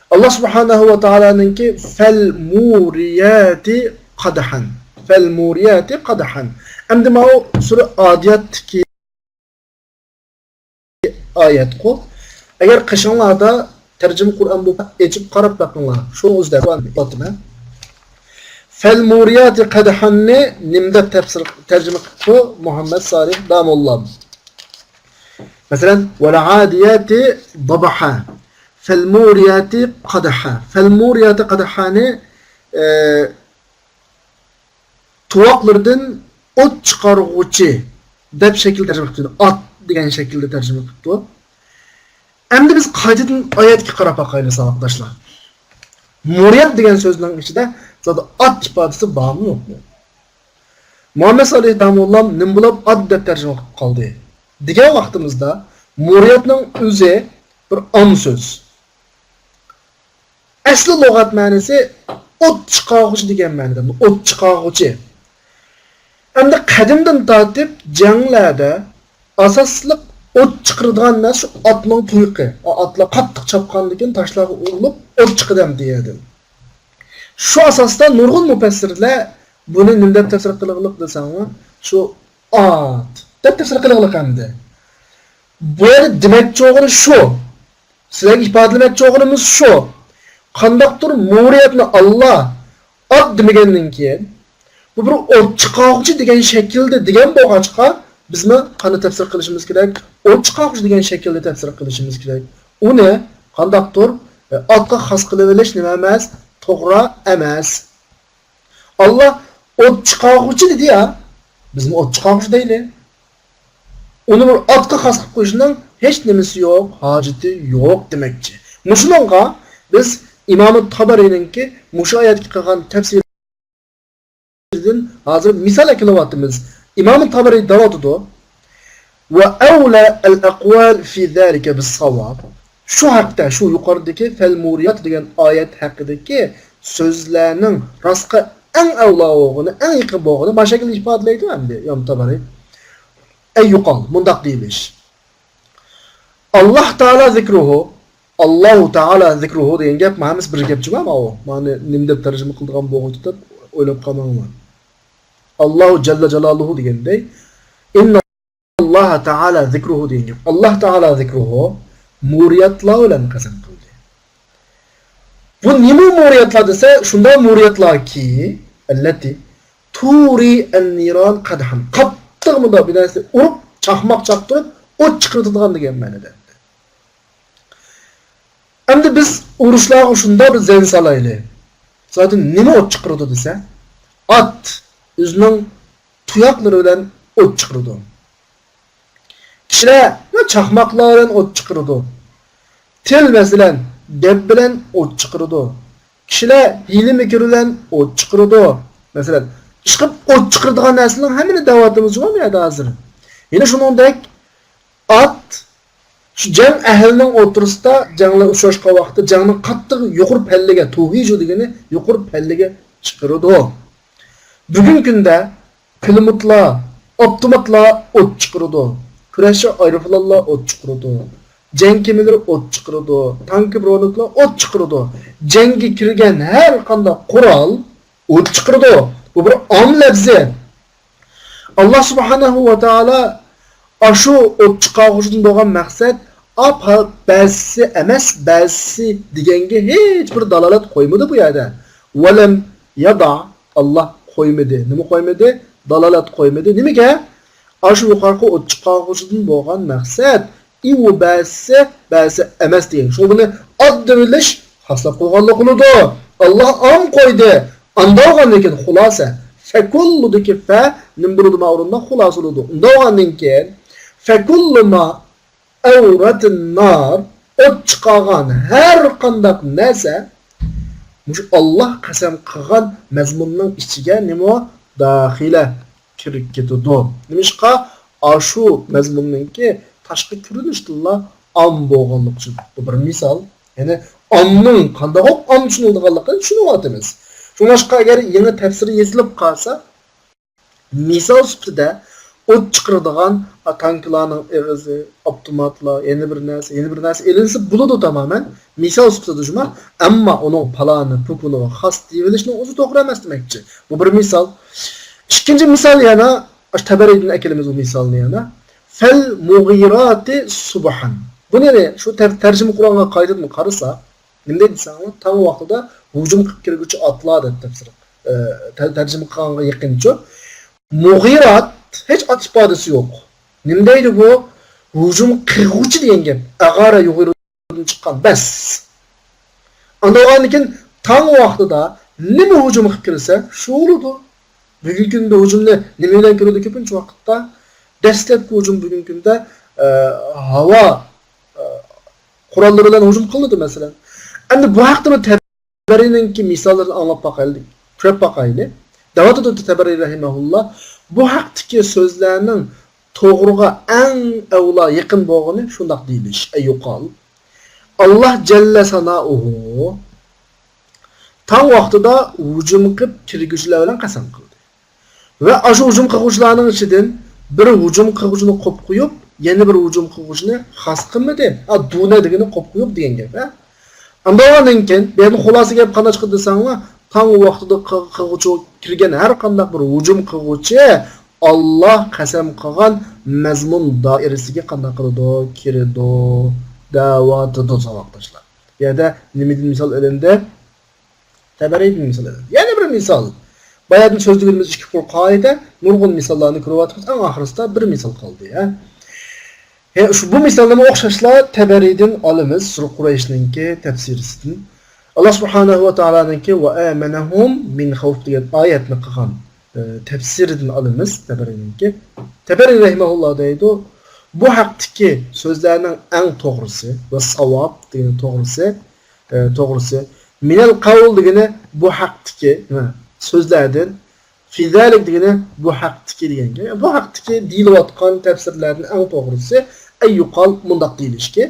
ئاللا سۇبھانەھۇ ۋە تائالانىڭكى فەل مۇرىياتى قەدھەن. فەل مۇرىياتى قەدھەن. ئەمدى ماۋۇ سۈرە ئادىياتتىكى ئايەتقۇ. ئەگەر قېشىڭلاردا تەرجىمە قۇرئان بولسا ئېچىپ قاراپ بېقىڭلار. شۇ ئۆزىدە قۇرئان ئوقۇتىمەن. فەل مۇرىياتى قەدھەننى نېمە دەپ تەپسىر، تەرجىمە قىپتۇ مۇھەممەد سالىھ داموللام؟ مەسىلەن، ۋەل ئادىياتى دەبھا، فەل مۇرىياتى قەدھا. فەل مۇرىياتى قەدھانى، ئە، تۇۋاقلىرىدىن ئوت چىقارغۇچى دەپ شەكىلدە تەرجىمە قىپتۇ. ئات دېگەن شەكىلدە تەرجىمە قىپتۇ. ئەمدى بىز قايتىدىن ئايەتكە قاراپ باقايلى، ساۋاقداشلار. مۇرىيات دېگەن سۆزنىڭ ئىچىدە زادى ئات ئىپادىسى بارمۇ يوقمۇ؟ مۇھەممەد سالىھ داموللام نېمە بولۇپ ئات دەپ تەرجىمە قىلىپ قالدى دېگەن ۋاقتىمىزدا، مۇرىياتنىڭ ئۆزى بىر ئام سۆز. ئەسلى لۇغەت مەنىسى ئوت چىقارغۇچى دېگەن مەنىدە، ئوت چىقارغۇچى. ئەمدى قەدىمدىن تارتىپ جەڭلەردە ئاساسلىق ئوت چىقىرىدىغان نەرسە شۇ ئاتنىڭ تۇيىقى. ئاتلار قاتتىق چاپقاندىن كېيىن تاشلارغا ئۇرۇلۇپ ئوت چىقىدۇ ئەمدى يەردىن. شۇ ئاساستا نۇرغۇن مۇپەسسىرلەر بۇنى نېمە دەپ تەپسىر قىلغىلىق دېسەڭلار، شۇ ئات دەپ تەپسىر قىلغىلىق ئەمدى. بۇ يەردە دېمەكچى بولغىنى شۇ. سىلەرگە ئىپادىلىمەكچى بولغىنىمىز شۇ. قانداقتۇر مۇرىيەتنى ئاللا ئات دېمىگەندىن كېيىن، بۇ بىر ئوت چىقارغۇچى دېگەن شەكىلدە دېگەن بولغاچقا، بىزمۇ قانداق تەپسىر قىلىشىمىز كېرەك؟ ئوت چىقارغۇچى دېگەن شەكىلدە تەپسىر قىلىشىمىز كېرەك. ئۇنى قانداقتۇر، ئە، ئاتقا خاس قىلىۋېلىش نېمە ئەمەس؟ توغرا ئەمەس. ئاللا ئوت چىقارغۇچى دېدى يا، بىزمۇ ئوت چىقارغۇچى دەيلى. ئۇنى بىر ئاتقا خاس قىلىپ قويۇشنىڭ ھېچ نېمىسى يوق، ھاجىتى يوق دېمەكچى. مۇشۇنىڭغا بىز ئىمام تابەرىنىڭكى مۇشۇ ئايەتكە قىلغان تەپسىرىدىن ھازىر مىسال ئەكېلىۋاتىمىز. ئىمام تابەرى دەۋاتىدۇ، ۋە ئەۋلە ئەل ئەقۋال فى ذلك بالصواب. شۇ ھەقتە، شۇ يۇقىرىدىكى فەل مۇرىيات دېگەن ئايەت ھەققىدىكى سۆزلەرنىڭ راستقا ئەڭ ئەۋلا بولغىنى، ئەڭ يېقىن بولغىنى مانا شەكىلدە ئىپادىلەيدۇ ئەمدى ئىمام تابەرى. ئەي يۇقال، مۇنداق دېيىلىش. ئاللاھ تائالا زىكرۇھۇ، ئاللاھۇ تائالا زىكرۇھۇ دېگەن گەپ، مانا ھەممىسى بىر گەپ جۇما، ماۋۇ. مانا نېمە دەپ تەرجىمە قىلىدىغان بولغۇچى دەپ ئويلاپ قالماڭلار. ئاللاھۇ جەللە جالالۇھۇ دېگەندەي، ئىنناللاھە تائالا زىكرۇھۇ دېگەن گەپ. ئاللاھ تائالا زىكرۇھۇ مۇرىياتلار بىلەن قەسەم قىلدى. بۇ نېمە مۇرىياتلار دېسە، شۇنداق مۇرىياتلاركى، ئەللەتى تۇرى ئەننىران قەدھەن. قاتتىق مۇنداق بىر نەرسە ئۇرۇپ، چاقماق چاقتۇرۇپ، ئوت چىقىرىدىغان دېگەن مەنىدە. ئەمدى بىز ئۇرۇشلارغا شۇنداق بىر زەن سالايلى. زادى نېمە ئوت چىقىرىدۇ دېسە، ئات ئۆزىنىڭ تۇياقلىرى بىلەن ئوت چىقىرىدۇ. كىشىلەر چاقماقلار بىلەن ئوت چىقىرىدۇ. تىل، مەسىلەن، گەپ بىلەن ئوت چىقىرىدۇ. كىشىلەر ھىيلە-مىكىر بىلەن ئوت چىقىرىدۇ. مەسىلەن، ئىشقىلىپ ئوت چىقىرىدىغان نەرسىلەرنىڭ ھەممىنى دەۋاتىمىز جۇمۇ بۇ يەردە ھازىر. يەنە شۇنىڭدەك ئات شۇ جەڭ ئەھلىنىڭ ئوتتۇرىسىدا جەڭلەر ئۇچراشقان ۋاقىتتا جەڭنى قاتتىق يۇقىرى پەللىگە، توھىجۇ دېگىنى يۇقىرى پەللىگە چىقىرىدۇ. بۈگۈنكى كۈندە پىلىموتلار، ئاپتوماتلار ئوت چىقىرىدۇ. كۈرەشچى ئايروپىلانلار ئوت چىقىرىدۇ. جەڭ كېمىلىرى ئوت چىقىرىدۇ. تانكا، بۇرونوكلار ئوت چىقىرىدۇ. جەڭگە كىرگەن ھەر قانداق قورال ئوت چىقىرىدۇ. بۇ بىر ئام لەپزى. ئاللاھ سۇبھانەھۇ ۋە تائالا ئاشۇ ئوت چىقارغۇچىدىن بولغان مەقسەت ئاپا بەزىسى ئەمەس، بەزىسى دېگەنگە ھېچ بىر دالالەت قويمىدى بۇ يەردە. ۋەلەم يەدە، ئاللاھ قويمىدى. نېمە قويمىدى؟ دالالەت قويمىدى. نېمىگە؟ ئاشۇ يۇقىرىقى ئوت چىقارغۇچىدىن بولغان مەقسەت ئى ۋە بەزىسى، بەزىسى ئەمەس دېگەن. شۇ بۇنى ئاددىۋېلىش خاسلاپ قويغانلىق بولىدۇ. ئاللاھ ئام قويدى. ئاندا بولغاندىن كېيىن خۇلاسە. فەكۇللۇدىكى فە نېمە بولىدۇ؟ ما ئورۇندا خۇلاسە بولىدۇ. ئۇندا بولغاندىن كېيىن فەكۇللۇ ما ئەۋرەتىن نار، ئوت چىقارغان ھەر قانداق نەرسە مۇشۇ ئاللاھ قەسەم قىلغان مەزمۇننىڭ ئىچىگە نېمە؟ داخىلە كىرىپ كېتىدۇ. نېمىشقا؟ ئاشۇ مەزمۇننىڭكى تاشقى كۆرۈنۈشىدىنلا ئام بولغانلىقى ئۈچۈن. بۇ بىر مىسال. يەنى ئامنىڭ قانداق ئام چۈشىنىلىدىغانلىقىنى چۈشىنىۋاتىمىز. شۇڭلاشقا ئەگەر يېڭى تەپسىر يېزىلىپ قالسا، مىسال سۈپىتىدە ئوت چىقىرىدىغان تانكىلارنىڭ ئېغىزى، ئاپتوماتلار، يەنە بىر نەرسە، يەنە بىر نەرسە ئېلىنسا بولىدۇ تامامەن. مىسال سۈپىتىدە جۇما. ئەمما ئۇنىڭ پالانى، پۇكۇنىغا خاس دېيىۋېلىشنىڭ ئۆزى توغرا ئەمەس دېمەكچى. بۇ بىر مىسال. ئىككىنچى مىسال يەنە، ئاشۇ تەبەرىدىن ئەكېلىمىز بۇ مىسالنى يەنە. فەل مۇغىراتى سۇبھەن. بۇنى يەنە شۇ تەر-، تەرجىمە قۇرئانغا قايتىدىن قارىساق، نېمە دەيدۇ دېسەڭلار؟ تاڭ ۋاقتىدا ھۇجۇم قىلىپ كىرگۈچى ئاتلار دەپ تەپسىر، ئە، تەر-، تەرجىمە قىلغانغا يېقىنچۇ. مۇغىرات، ھېچ ئات ئىپادىسى يوق. نېمە دەيدۇ بۇ؟ ھۇجۇم قىلغۇچى دېگەن گەپ. ئەغارە يۇغىرۇدىن چىققان. بەس. ئاندىن كېيىن تاڭ ۋاقتىدا نېمە ھۇجۇم قىلىپ كىرسە، شۇ بولىدۇ. بۈگۈنكى كۈندە ھۇجۇمنى نېمە بىلەن كۆرىدۇ كۆپىنچە ۋاقىتتا؟ دەسلەپكى ھۇجۇم بۈگۈنكى كۈندە، ئە، ھاۋا، ئە، قوراللىرى بىلەن ھۇجۇم قىلىنىدۇ، مەسىلەن. ئەمدى بۇ ھەقتە بىر تەبەرىنىڭكى مىساللىرىنى ئاڭلاپ باقايلى، كۆرۈپ باقايلى. دەۋاتىدۇ تەبەرى رەھىمەھۇللا، بۇ ھەقتىكى سۆزلەرنىڭ توغرىغا ئەڭ ئەۋلا يېقىن بولغىنى شۇنداق دېيىلىش، ئەي يۇقال. ئاللاھ جەللە سانائۇھۇ تاڭ ۋاقتىدا ھۇجۇم قىلىپ كىرگۈچىلەر بىلەن قەسەم قىلدى. ۋە ئاشۇ ھۇجۇم قىلغۇچىلارنىڭ ئىچىدىن بىر ھۇجۇم قىلغۇچىنى قويۇپ قويۇپ، يەنە بىر ھۇجۇم قىلغۇچىنى خاس قىلمىدى. ھە، دۇنە دېگىنى قويۇپ قويۇپ دېگەن گەپ، ھە. ئاندىن كېيىن، بۇ يەردىن خۇلاسە گەپ قانداق چىقىدۇ دېسەڭلار، تاڭ ۋاقتىدا قىل-، قىلغۇچى كىرگەن ھەر قانداق بىر ھۇجۇم قىلغۇچى ئاللاھ قەسەم قىلغان مەزمۇن دائىرىسىگە قانداق قىلىدۇ؟ كىرىدۇ، دەۋاتىدۇ، ساۋاقداشلار. بۇ يەردە نېمىدىن مىسال ئېلىندى؟ تەبەرىدىن مىسال ئېلىندى. يەنە بىر مىسال. بايادىن سۆزلىگىنىمىز ئىككى قۇر قائىدە، نۇرغۇن مىساللارنى كۆرۈۋاتىمىز، ئەڭ ئاخىرىسىدا بىر مىسال قالدى، ھە. ھە، شۇ، بۇ مىسالنىمۇ ئوخشاشلا تەبەرىدىن ئالىمىز، سۈرە قۇرەيشنىڭكى تەپسىرىدىن. ئاللاھ سۇبھانەھۇ ۋە تائالانىڭكى ۋە ئامەنەھۇم مىن خەۋف دېگەن ئايەتنى قىلغان، ئە، تەپسىرىدىن ئالىمىز تەبەرىنىڭكى. تەبەرى رەھىمەھۇللا دەيدۇ، بۇ ھەقتىكى سۆزلەرنىڭ ئەڭ توغرىسى ۋە ساۋاب دېگىنى توغرىسى، ئە، توغرىسى. مىنەل قەۋل دېگىنى بۇ ھەقتىكى، نېمە، سۆزلەردىن. فى زالىك دېگىنى بۇ ھەقتىكى دېگەن گەپ. بۇ ھەقتىكى دېيىلىۋاتقان تەپسىرلەردىن ئەڭ توغرىسى، ئەن يۇقال، مۇنداق دېيىلىشكى.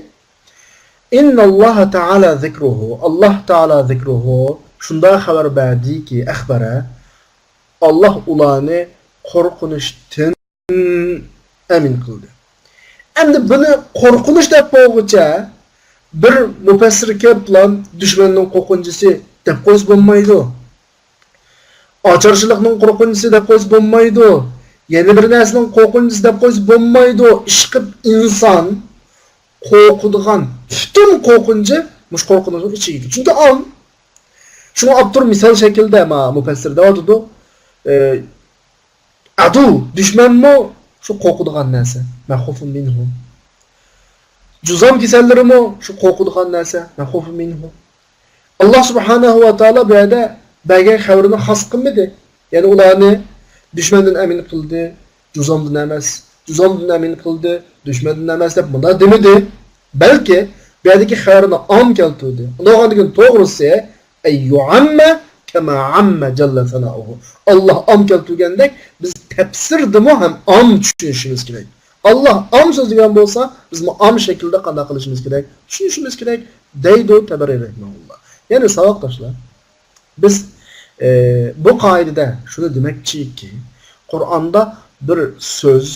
ئىنناللاھە تائالا زىكرۇھۇ، ئاللاھ تائالا زىكرۇھۇ، شۇنداق خەۋەر بەردىكى، ئەخبەرە، ئاللاھ ئۇلارنى قورقۇنچتىن ئەمىن قىلدى. ئەمدى بۇنى قورقۇنچ دەپ بولغۇچە، بىر مۇپەسسىر كېلىپلا دۈشمەننىڭ قورقۇنچىسى دەپ قويسا بولمايدۇ. ئاچارچىلىقنىڭ قورقۇنچىسى دەپ قويسا بولمايدۇ. يەنە بىر نەرسىنىڭ قورقۇنچىسى دەپ قويسا بولمايدۇ. ئىشقىلىپ ئىنسان قورقىدىغان پۈتۈن قورقۇنچى مۇشۇ قورقۇنچنىڭ ئىچىگە كىرىدۇ. چۈنكى ئام. شۇڭا ئاپتور مىسال شەكلىدە ما مۇپەسسىر دەۋاتىدۇ. ئە، ئەدۇ، دۈشمەنمۇ شۇ قورقىدىغان نەرسە. مەخۇفۇن مىنھۇ. جۇزام كېسەللىرىمۇ شۇ قورقىدىغان نەرسە. مەخۇفۇن مىنھۇ. ئاللا سۇبھانەھۇ ۋە تائالا بۇ يەردە بەرگەن خەۋىرىنى خاس قىلمىدى. يەنى ئۇلارنى دۈشمەندىن ئەمىن قىلدى، جۇزامدىن ئەمەس، جۇزامدىن ئەمىن قىلدى، دۈشمەندىن ئەمەس دەپ مۇنداق دېمىدى. بەلكى بۇ يەردىكى خەۋەرنى ئام كەلتۈردى. ئۇنداق بولغاندىكىن توغرىسى، ئەن يۇئەممە كەما ئەممە جەللە سەنائۇھۇ. ئاللا ئام كەلتۈرگەندەك بىز تەپسىردىمۇ ھەم ئام چۈشىنىشىمىز كېرەك. ئاللا ئام سۆزلىگەن بولسا، بىزمۇ ئام شەكىلدە قانداق قىلىشىمىز كېرەك؟ چۈشىنىشىمىز كېرەك، دەيدۇ تەبەرى رەھىمەھۇللا. يەنى ساۋاقداشلار، بىز، ئە، بۇ قائىدىدە شۇنى دېمەكچىكى، قۇرئاندا بىر سۆز،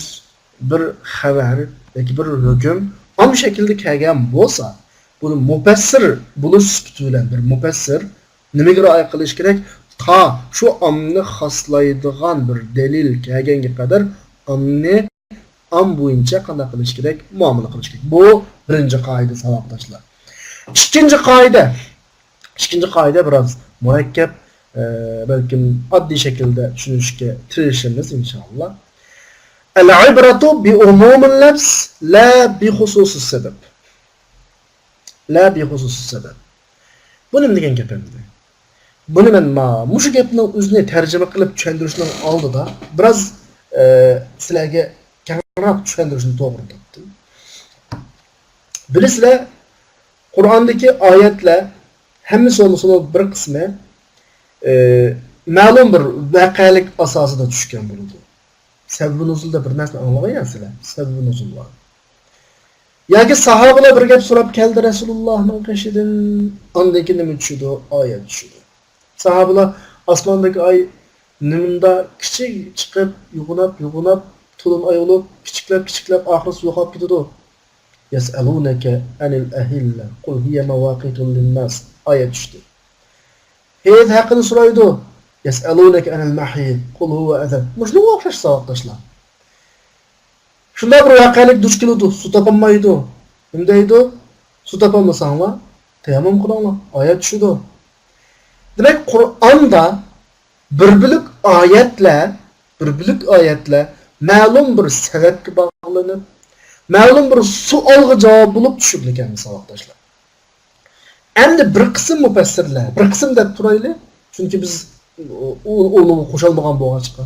بىر خەۋەر ياكى بىر ھۆكۈم ئام شەكىلدە كەلگەن بولسا، بۇنى مۇپەسسىر بولۇش سۈپىتى بىلەن بىر مۇپەسسىر نېمىگە رىئايە قىلىش كېرەك؟ تا شۇ ئامنى خاسلايدىغان بىر دەلىل كەلگەنگە قەدەر ئامنى ئام بويىچە قانداق قىلىش كېرەك؟ مۇئامىلە قىلىش كېرەك. بۇ بىرىنچى قائىدە، ساۋاقداشلار. ئىككىنچى قائىدە. ئىككىنچى قائىدە بىراز مۇرەككەپ، ئە، بەلكىم ئاددىي شەكىلدە چۈشىنىشكە تىرىشىمىز، ئىنشائاللا. ئەل ئىبرەتۇ بى ئومۇمىل لەفز لا بى خۇسۇسىس سەبەب. لا بى خۇسۇسىس سەبەب. بۇ نېمە دېگەن گەپ ئەمدى؟ بۇنى مەن ما-، مۇشۇ گەپنىڭ ئۆزىنى تەرجىمە قىلىپ چۈشەندۈرۈشنىڭ ئالدىدا بىراز، ئە، سىلەرگە كەڭرەك چۈشەندۈرۈشنى توغرا تاپتىم. بىلىسىلەر، قۇرئاندىكى ئايەتلەر ھەممىسى بولمىسىمۇ بىر قىسمى، ئە، مەلۇم بىر ۋەقەلىك ئاساسىدا چۈشكەن بولىدۇ. سەۋەبى نۇزۇل دەپ بىر نەرسىنى ئاڭلىغان يا سىلەر؟ سەۋەبى نۇزۇللار. ياكى ساھابىلەر بىر گەپ سوراپ كەلدى رەسۇلۇللاھنىڭ قېشىدىن، ئاندىن كېيىن نېمە چۈشىدۇ؟ ئايەت چۈشىدۇ. ساھابىلەر ئاسماندىكى ئاي نېمىندا كىچىك چىقىپ، يوغىناپ، يوغىناپ، تولۇن ئاي بولۇپ، كىچىكلەپ، كىچىكلەپ، ئاخىرسى يوقاپ كېتىدۇ. يەسئەلۇنەكە ئەنىل ئەھىللە قۇل ھىيە مەۋاقىتۇ لىنناس. ئايەت چۈشتى. ھېيت ھەققىدە سورايدۇ. يەسئەلۇنەكە ئەنىل مەھىد قۇل ھۇۋە ئەزەن. مۇشۇنىڭغا ئوخشاش ساۋاقداشلار. شۇنداق بىر ۋەقەلىك دۇچ كېلىدۇ، سۇ تاپالمايدۇ. نېمە دەيدۇ؟ سۇ تاپالمىساڭلار، تەيەممۇم قىلىڭلار. ئايەت چۈشىدۇ. دېمەك، قۇرئاندا بىر بۆلەك ئايەتلەر، بىر بۆلەك ئايەتلەر مەلۇم بىر سەۋەبكە باغلىنىپ، مەلۇم بىر سوئالغا جاۋاب بولۇپ چۈشۈرۈلگەن، ساۋاقداشلار. ئەمدى بىر قىسىم مۇپەسسىرلەر، بىر قىسىم دەپ تۇرايلى، چۈنكى بىز ئۇ-، ئۇنىڭغا قوشالمىغان بولغاچقا.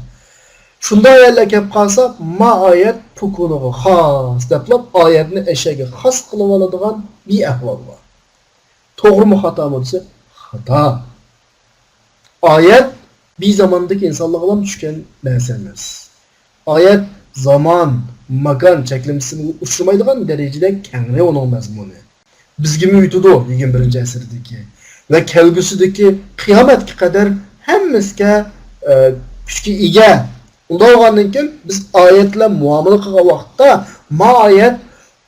شۇنداق ئايەتلەر كەپ قالسا، ما ئايەت پۇكۇنىغا خاس دەپلا ئايەتنى ئەشەگە خاس قىلىۋالىدىغان بىر ئەھۋال بار. توغرىمۇ خاتامۇ دېسە، خاتا. ئايەت بىر زاماندىكى ئىنسانلارغىلا چۈشكەن نەرسە ئەمەس. ئايەت زامان، ماكان چەكلىمىسىگە ئۇچرىمايدىغان دەرىجىدە كەڭرى ئۇنىڭ مەزمۇنى. بىزگىمۇ يېتىدۇ يىگىرمە بىرىنچى ئەسىردىكى ۋە كەلگۈسىدىكى قىيامەتكە قەدەر ھەممىسىگە، ئە، كۈچكە ئىگە. ئۇنداق بولغاندىن كېيىن بىز ئايەت بىلەن مۇئامىلە قىلغان ۋاقىتتا، ما ئايەت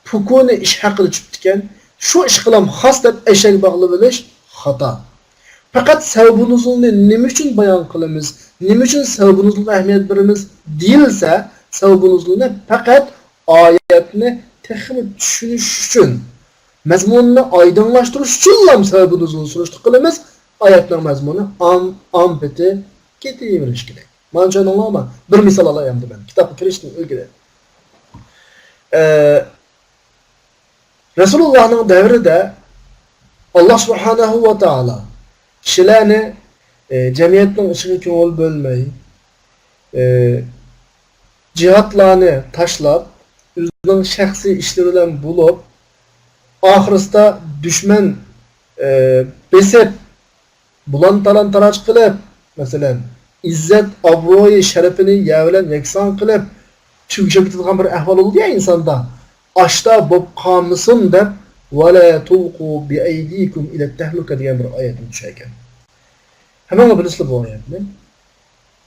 پۇكۇنى ئىش ھەققىدە چۈشۈپتىكەن، شۇ ئىشقىلام خاس دەپ ئەشەگە باغلىۋېلىش خاتا. پەقەت سەۋەبۇ نۇزۇلنى نېمە ئۈچۈن بايان قىلىمىز، نېمە ئۈچۈن سەۋەبۇ نۇزۇلغا ئەھمىيەت بېرىمىز دېيىلسە، سەۋەبۇ نۇزۇلنى پەقەت ئايەتنى تېخىمۇ چۈشىنىش ئۈچۈن، مەزمۇنىنى ئايدىڭلاشتۇرۇش ئۈچۈنلا سەۋەبۇ نۇزۇلنى سۈرۈشتە قىلىمىز. ئايەتنىڭ مەزمۇنى ئام، ئام پېتى كېتىۋېرىشى كېرەك. مانا چۈشەندىڭلارمۇ؟ بىر مىسال ئالاي ئەمدى مەن. كىتابقا كىرىشتىن ئىلگىرى. ئە، رەسۇلۇللاھنىڭ دەۋرىدە ئاللا سۇبھانەھۇ ۋە تائالا كىشىلەرنى، ئە، جەمئىيەتنىڭ ئىشىغا كۆڭۈل بۆلمەي، ئە، جىھادلارنى تاشلاپ، ئۆزىنىڭ شەخسىي ئىشلىرى بىلەن بولۇپ، ئاخىرسىدا دۈشمەن، ئە، بېسىپ، بۇلان تالان تاراج قىلىپ، مەسىلەن، ئىززەت، ئابرۇيى، شەرىپىنى يەر بىلەن يەكسان قىلىپ، تۈگىشىپ كېتىدىغان بىر ئەھۋال بولىدۇ يا ئىنساندا، ئاشتا بولۇپ قالمىسۇن دەپ، ۋەلا تۇلقۇ بىئەيدىكۇم ئىلەت تەھلۇكە دېگەن بىر ئايەتنى چۈشەركەن. ھەممىڭلار بىلىسىلەر بۇ ئايەتنى.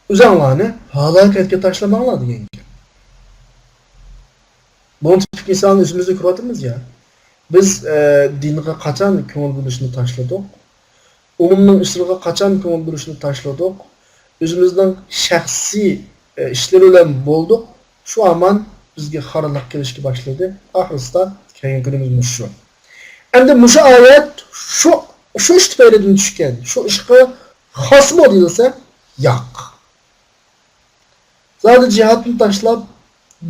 ئۆزۈڭلارنى ھالاكەتكە تاشلىماڭلار دېگەن گەپ. بۇنىڭ تىپىك مىسالىنى ئۆزىمىزدە كۆرۈۋاتىمىز يا. بىز، ئە، دىنغا قاچان كۆڭۈل بۆلۈشنى تاشلىدۇق؟ ئومۇمنىڭ ئىشلىرىغا قاچان كۆڭۈل بۆلۈشنى تاشلىدۇق؟ ئۆزىمىزنىڭ شەخسىي، ئە، ئىشلىرى بىلەن بولدۇق. شۇ ھامان بىزگە خارلىق كېلىشكە باشلىدى. ئاخىرسىدا كەلگەن كۈنىمىز مۇشۇ. ئەمدى مۇشۇ ئايەت شۇ، شۇ ئىش تۈپەيلىدىن چۈشكەن. شۇ ئىشقا خاسمۇ دېيىلسە، ياق. زادى جىھادنى تاشلاپ،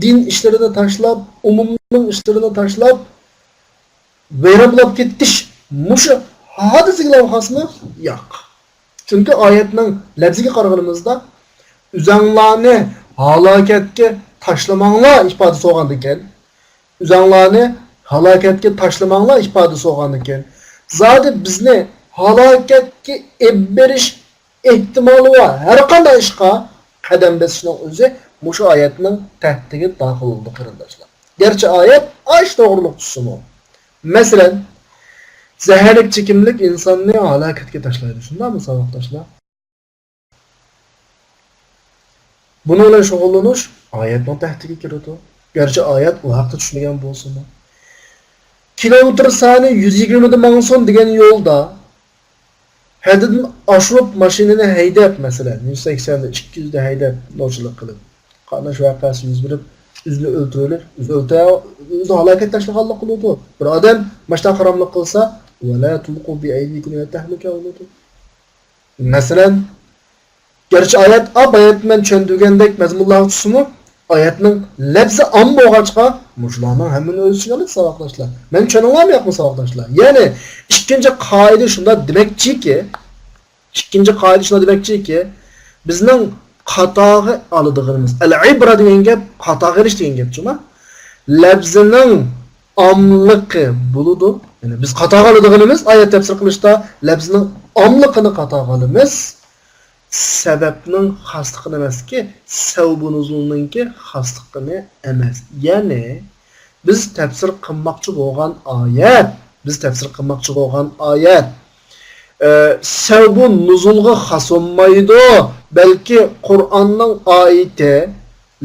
دىن ئىشلىرىنى تاشلاپ، ئومۇمنىڭ ئىشلىرىنى تاشلاپ، ۋەيران بولاپ كېتىش مۇشۇ ھادىسىگىلا خاسمۇ؟ ياق. چۈنكى ئايەتنىڭ لەپزىگە قارىغىنىمىزدا، «ئۆزەڭلارنى ھالاكەتكە تاشلىماڭلار» ئىپادىسى بولغاندىكىن، «ئۆزەڭلارنى ھالاكەتكە تاشلىماڭلار» ئىپادىسى بولغاندىكىن، زادى بىزنى ھالاكەتكە ئېلىپ بېرىش ئېھتىمالى بار ھەر قانداق ئىشقا قەدەم بېسىشنىڭ ئۆزى مۇشۇ ئايەتنىڭ تەھدىتىگە داخىل بولىدۇ، قېرىنداشلار. گەرچە ئايەت ئاش توغرۇلۇق تۇتسىمۇ. مەسىلەن، زەھەرلىك چېكىملىك ئىنساننى ھالاكەتكە تاشلايدۇ، شۇنداقمۇ، ساۋاقداشلار؟ بۇنىڭ بىلەن شۇغۇللىنىش ئايەتنىڭ تەھدىتىگە كىرىدۇ. گەرچە ئايەت ئۇ ھەقتە چۈشمىگەن بولسىمۇ. كىلومېتىر سانى يۈز يىگىرمىدە ماڭسۇن دېگەن يولدا ھەددىدىن ئاشۇرۇپ ماشىنىنى ھەيدەپ، مەسىلەن، يۈز سەكسەندە، ئىككى يۈزدە ھەيدەپ، نوچىلىق قىلىپ، قاتناش ۋەقەسى يۈز بېرىپ، ئۆزىنى ئۆلتۈرۈۋېلىپ، ئۆزىنى ئۆلتۈرە-، ئۆزىنى ھالاكەتكە تاشلىغانلىق بولىدۇ. بىر ئادەم ماشۇنداق ھاراملىق قىلسا، «ۋەلا تۇلقۇ بىئەيدىكۇم ئىلەت تەھلۇكە» بولىدۇ. مەسىلەن، گەرچە ئايەت، ئا، باياتىن مەن چۈشەندۈرگەندەك مەزمۇنلارغا چۈشسىمۇ، ئايەتنىڭ لەپزى ئام بولغاچقا، مۇشۇلارنىڭ ھەممىنى ئۆز ئىچىگە ئالىدۇ، ساۋاقداشلار. مەن چۈشەندۈڭلارمۇ ياقمۇ، ساۋاقداشلار؟ يەنى، ئىككىنچى قائىدە شۇنداق دېمەكچىكى، ئىككىنچى قائىدە شۇنداق دېمەكچىكى، بىزنىڭ قاتاغا ئالىدىغىنىمىز، ئەل ئىبرە دېگەن گەپ، قاتاغا ئېلىش دېگەن گەپ جۇما. لەپزىنىڭ ئاملىقى بولىدۇ. يەنى بىز قاتاغا ئالىدىغىنىمىز، ئايەت تەپسىر قىلىشتا لەپزىنىڭ ئاملىقىنى قاتاغا ئالىمىز. سەۋەبنىڭ خاسلىقىنى ئەمەسكى، سەۋەبۇ نۇزۇلنىڭكى خاسلىقىنى ئەمەس. يەنى بىز تەپسىر قىلماقچى بولغان ئايەت، بىز تەپسىر قىلماقچى بولغان ئايەت، ئە، سەۋەبۇ نۇزۇلغا خاس بولمايدۇ، بەلكى قۇرئاننىڭ ئايىتى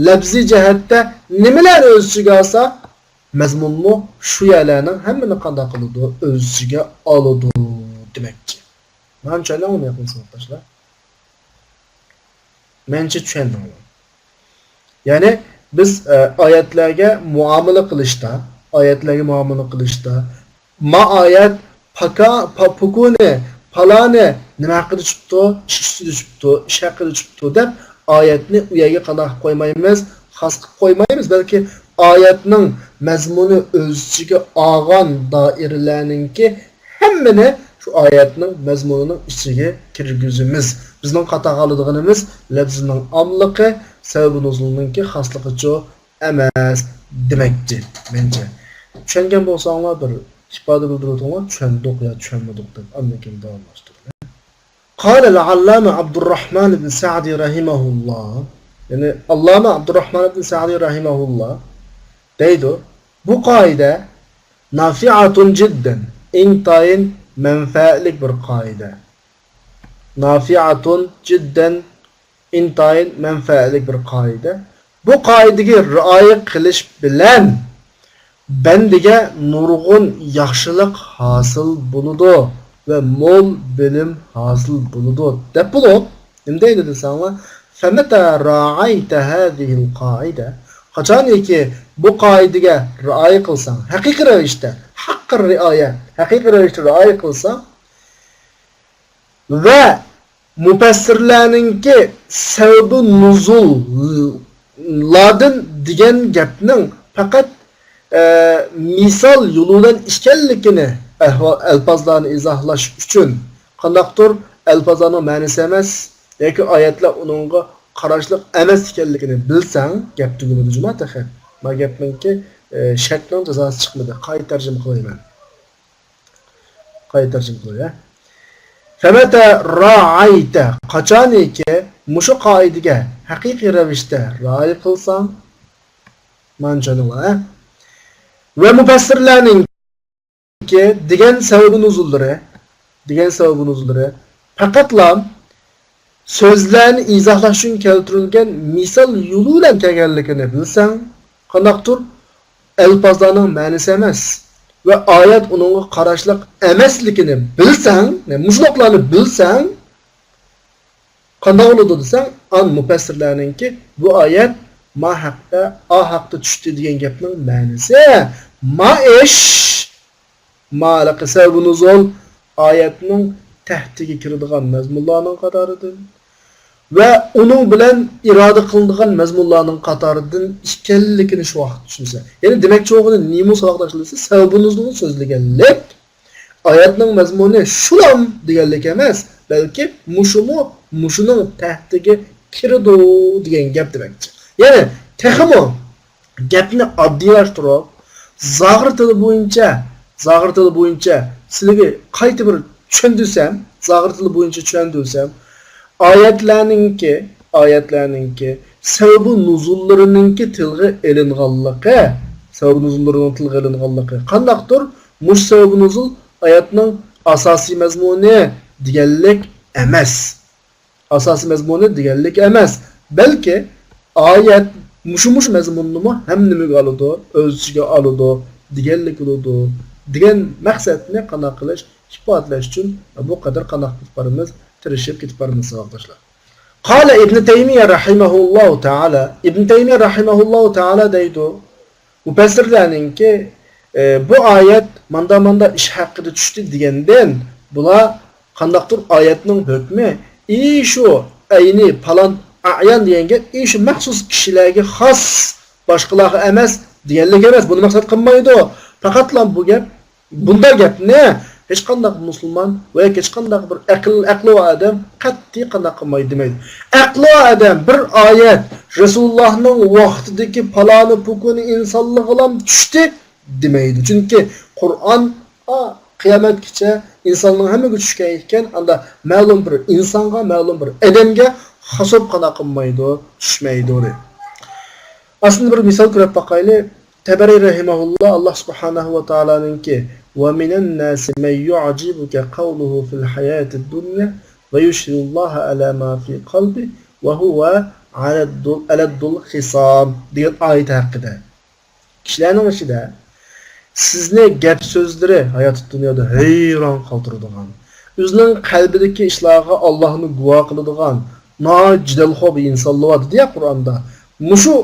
لەپزىي جەھەتتە نېمىلەرنى ئۆز ئىچىگە ئالسا، مەزمۇنمۇ شۇ يەرلەرنىڭ ھەممىنى قانداق قىلىدۇ؟ ئۆز ئىچىگە ئالىدۇ دېمەكچى. مانا چۈشەندىڭلارمۇ ياقمۇ، ساۋاقداشلار؟ مەنچە چۈشەندىڭلار. يەنى بىز، ئە، ئايەتلەرگە مۇئامىلە قىلىشتا، ئايەتلەرگە مۇئامىلە قىلىشتا، ما ئايەت پاكا-، پا-، پۇكۇنى، پالانى نېمە ھەققىدە چۈشۈپتۇ، ئىش ئۈستىدە چۈشۈپتۇ، ئىش ھەققىدە چۈشۈپتۇ دەپ، ئايەتنى ئۇ يەرگە قانداق قىلىپ قويمايمىز؟ خاس قىلىپ قويمايمىز، بەلكى ئايەتنىڭ مەزمۇنى ئۆز ئىچىگە ئالغان دائىرىلەرنىڭكى ھەممىنى شۇ ئايەتنىڭ مەزمۇنىنىڭ ئىچىگە كىرگۈزىمىز. بىزنىڭ قاتاغا ئالىدىغىنىمىز لەپزىنىڭ ئاملىقى، سەۋەبى نۇزۇلنىڭكى خاسلىقىچۇ ئەمەس دېمەكچى، مەنچە. چۈشەنگەن بولساڭلار بىر ئىپادە بىلدۈرۈۋېتىڭلار، چۈشەندۇق يا چۈشەنمىدۇق دەپ، ئاندىن كېيىن داۋاملاشتۇرىمەن. قال العلامة عبد الرحمن بن سعدي رحمه الله، يەنى ئاللامە ئابدۇرراھمان ئىبن سەئدى رەھىمەھۇللا دەيدۇ، بۇ قائىدە نافىئەتۇن جىددەن، ئىنتايىن مەنپەئەتلىك بىر قائىدە. نافىئەتۇن جىددەن، ئىنتايىن مەنپەئەتلىك بىر قائىدە. بۇ قائىدىگە رىئايە قىلىش بىلەن بەندىگە نۇرغۇن ياخشىلىق ھاسىل بولىدۇ ۋە مول بىلىم ھاسىل بولىدۇ، دەپ بولۇپ، نېمە دەيدۇ دېسەڭلار، فمتى راعيت هذه القاعدة، قاچانكى بۇ قائىدىگە رىئايە قىلساڭ، ھەقىقىي رەۋىشتە، ھەققى رىئايە، ھەقىقىي رەۋىشتە رىئايە قىلساڭ، ۋە مۇپەسسىرلەرنىڭكى سەۋەبى نۇزۇللاردىن دېگەن گەپنىڭ پەقەت، ئە، مىسال يولى بىلەن ئىكەنلىكىنى ئەھۋا-، ئەلپازلارنى ئىزاھلاش ئۈچۈن قانداقتۇر ئەلپازلارنىڭ مەنىسى ئەمەس ياكى ئايەتلەر ئۇنىڭغا قاراشلىق ئەمەس ئىكەنلىكىنى بىلسەڭ، گەپ تۈگىمىدى جۇما تېخى. ما گەپنىڭكى، ئە، شەرتنىڭ جازاسى چىقمىدى. قايتا تەرجىمە قىلاي مەن. قايتا تەرجىمە قىلىۋېرە. فمتى راعيت، قاچانكى مۇشۇ قائىدىگە ھەقىقىي رەۋىشتە رىئايە قىلساڭ، مانا چۈشەندىڭلار، ھە؟ ۋە مۇپەسسىرلەرنىڭكى دېگەن سەۋەبى نۇزۇللىرى، دېگەن سەۋەبى نۇزۇللىرى پەقەتلا سۆزلەرنى ئىزاھلاش ئۈچۈن كەلتۈرۈلگەن مىسال يولى بىلەن كەلگەنلىكىنى بىلسەڭ، قانداقتۇر ئەلپازلارنىڭ مەنىسى ئەمەس، ۋە ئايەت ئۇنىڭغا قاراشلىق ئەمەسلىكىنى بىلسەڭ، مۇشۇلۇقلارنى بىلسەڭ، قانداق بولىدۇ دېسەڭ، ئان مۇپەسسىرلەرنىڭكى بۇ ئايەت ما ھەقتە، ئا ھەقتە چۈشتى دېگەن گەپنىڭ مەنىسى، ما ئىش، ما ھېلىقى سەۋەبۇ نۇزۇل ئايەتنىڭ تەھتىگە كىرىدىغان مەزمۇنلارنىڭ قاتارىدىن ۋە ئۇنىڭ بىلەن ئىرادە قىلىنىدىغان مەزمۇنلارنىڭ قاتارىدىن ئىكەنلىكىنى شۇ ۋاقىت چۈشىنىسەن. يەنى دېمەكچى بولغىنى نېمە ساۋاقداشلار دېسە، سەۋەبۇ نۇزۇلنى سۆزلىگەنلىك، ئايەتنىڭ مەزمۇنى شۇلام دېگەنلىك ئەمەس، بەلكى مۇشۇمۇ مۇشۇنىڭ تەھتىگە كىرىدۇ دېگەن گەپ دېمەكچى. يەنى تېخىمۇ گەپنى ئاددىيلاشتۇرۇپ، زاغرا تىلى بويىچە، زاغرا تىلى بويىچە سىلىگە قايتا بىر چۈشەندۈرسەم، زاغرا تىلى بويىچە چۈشەندۈرسەم، ئايەتلەرنىڭكى، ئايەتلەرنىڭكى سەۋەبۇ نۇزۇللىرىنىڭكى تىلغا ئېلىنغانلىقى، سەۋەبۇ نۇزۇللىرىنىڭ تىلغا ئېلىنغانلىقى قانداقتۇر؟ مۇشۇ سەۋەبۇ نۇزۇل ئايەتنىڭ ئاساسىي مەزمۇنى دېگەنلىك ئەمەس. ئاساسىي مەزمۇنى دېگەنلىك ئەمەس، بەلكى ئايەت مۇشۇ، مۇشۇ مەزمۇننىمۇ ھەممىنىمىگە ئالىدۇ، ئۆز ئىچىگە ئالىدۇ دېگەنلىك بولىدۇ دېگەن مەقسەتنى قانداق قىلىش، ئىپادىلەش ئۈچۈن بۇ قەدەر قانداق قىلىپ بارىمىز، تىرىشىپ كېتىپ بارىمىز، ساۋاقداشلار. قال ابن تيمية رحمه الله تعالى، ئىبن تەيمىيە رەھىمەھۇللاھۇ تائالا دەيدۇ، مۇپەسسىرلەرنىڭكى، ئە، بۇ ئايەت ماندا-ماندا ئىش ھەققىدە چۈشتى دېگەندىن، بۇلار قانداقتۇر ئايەتنىڭ ھۆكمى، ئى، شۇ ئەينى پالان ئەيان دېگەن گەپ، ئى، شۇ مەخسۇس كىشىلەرگە خاس، باشقىلارغا ئەمەس دېگەنلىك ئەمەس، بۇنى مەقسەت قىلمايدۇ. پەقەتلا بۇ گەپ، بۇنداق گەپنى ھېچقانداق مۇسۇلمان ۋە ھېچقانداق بىر ئەقىل، ئەقلى بار ئادەم قەتئىي قانداق قىلمايدۇ دېمەيدۇ. ئەقلى بار ئادەم بىر ئايەت رەسۇلۇللاھنىڭ ۋاقتىدىكى پالانى پۇكۇنى ئىنسانلىقىغىلا چۈشتى دېمەيدۇ. چۈنكى قۇرئان، ئا، قىيامەتكىچە ئىنساننىڭ ھەممىگە چۈشكەن ئىكەن، ئاندا مەلۇم بىر ئىنسانغا، مەلۇم بىر ئادەمگە خاس بولۇپ قانداق قىلمايدۇ، چۈشمەيدۇ دەيدۇ. ئاستىدا بىر مىسال كۆرۈپ باقايلى. تەبەرى رەھىمەھۇللا، ئاللا سۇبھانەھۇ ۋە تائالانىڭكى، ومن الناس من يعجبك قوله في الحياة الدنيا ويشهد الله على ما في قلبه وهو ألد، ألد الخصام دېگەن ئايىتى ھەققىدە. كىشىلەرنىڭ ئىچىدە سىزنى گەپ سۆزلىرى ھاياتىي دۇنيادا ھەيران قالدۇرىدىغان، ئۆزىنىڭ قەلبىدىكى ئىشلارغا ئاللاھنى گۇۋاھ قىلىدىغان ناھايىتى جېدەلخور بىر ئىنسانلار بار دېدى يا قۇرئاندا. مۇشۇ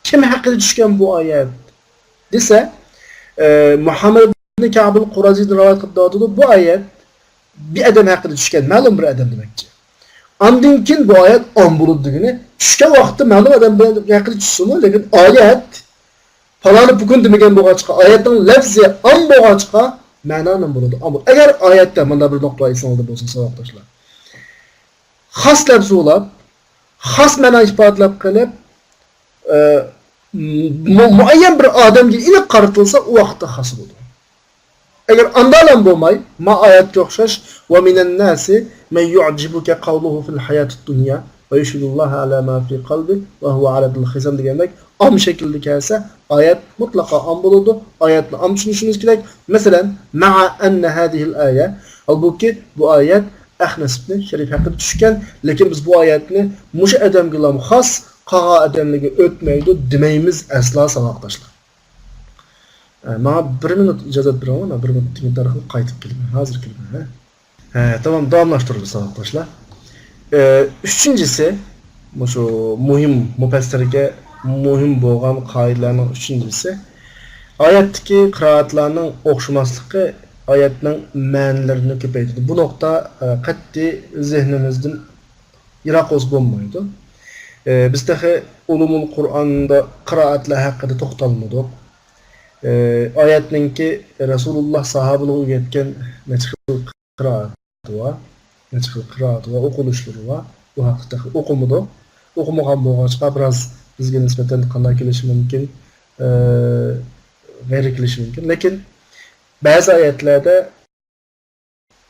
كىم ھەققىدە چۈشكەن بۇ ئايەت دېسە، ئە، مۇھەممەد ئىبنى كەئبىل قۇرەزىدىن رىۋايەت قىلىپ دەۋاتىدۇ، بۇ ئايەت بىر ئادەم ھەققىدە چۈشكەن، مەلۇم بىر ئادەم دېمەكچى. ئاندىن كېيىن بۇ ئايەت ئام بولىدۇ دېگىنى، چۈشكەن ۋاقىتتا مەلۇم ئادەم ھەققىدە چۈشسىمۇ، لېكىن ئايەت پالانى پۇكۇن دېمىگەن بولغاچقا، ئايەتنىڭ لەپزى ئام بولغاچقا، مەنا نېمە بولىدۇ؟ ئام بول-، ئەگەر ئايەتتە مۇنداق بىر نۇقتا ئېسىڭىزدە بولسا، ساۋاقداشلار، خاس لەپز بولاپ، خاس مەنا ئىپادىلەپ قېلىپ، ئە، مۇ-، مۇئەييەن بىر ئادەمگە ئېنىق قارىتىلسا، ئۇ ۋاقىتتا خاس بولىدۇ. ئەگەر ئانداقلام بولماي، ما ئايەتكە ئوخشاش، ومن الناس من يعجبك قوله في الحياة الدنيا ويشهد الله على ما في قلبه وهو ألد الخصام دېگەندەك، ئام شەكىلدە كەلسە، ئايەت مۇتلەقا ئام بولىدۇ. ئايەتنى ئام چۈشىنىشىمىز كېرەك. مەسىلەن، مع أن هذه الآية، ھالبۇكى، بۇ ئايەت ئەخنەس ئىبنى شەرىف ھەققىدە چۈشكەن، لېكىن بىز بۇ ئايەتنى مۇشۇ ئادەمگىلا خاس، قالغان ئادەملەرگە ئۆتمەيدۇ دېمەيمىز ئەسلا، ساۋاقداشلار. ئە، ماڭا بىر مىنۇت ئىجازەت بېرىڭلار، مەن بىر مىنۇت ئىنتايىن قايتىپ كېلىمەن، ھازىر كېلىمەن، ھە. ھە، تامام، داۋاملاشتۇرىمىز، ساۋاقداشلار. ئە، ئۈچىنچىسى، مۇشۇ مۇھىم، مۇپەسسىرگە مۇھىم بولغان قائىدىلەرنىڭ ئۈچىنچىسى، ئايەتتىكى قىرائەتلەرنىڭ ئوخشىماسلىقى ئايەتنىڭ مەنىلىرىنى كۆپەيتىدۇ. بۇ نۇقتا، ئە، قەتئىي زېھنىمىزدىن يىراق بولسا بولمايدۇ. ئە، بىز تېخى ئۇلۇمۇل قۇرئاندا قىرائەتلەر ھەققىدە توختالمىدۇق. ئە، ئايەتنىڭكى رەسۇلۇللا ساھابىلىرىغا ئۆگەتكەن نەچچە خىل قىرائەت بار، نەچچە خىل قىرائەت بار، ئوقۇلۇشلىرى بار. بۇ ھەقتە تېخى ئوقۇمىدۇق. ئوقۇمىغان بولغاچقا، بىراز بىزگە نىسبەتەن قانداق كېلىشى مۇمكىن، ئە، غەيرىي كېلىشى مۇمكىن. لېكىن بەزى ئايەتلەردە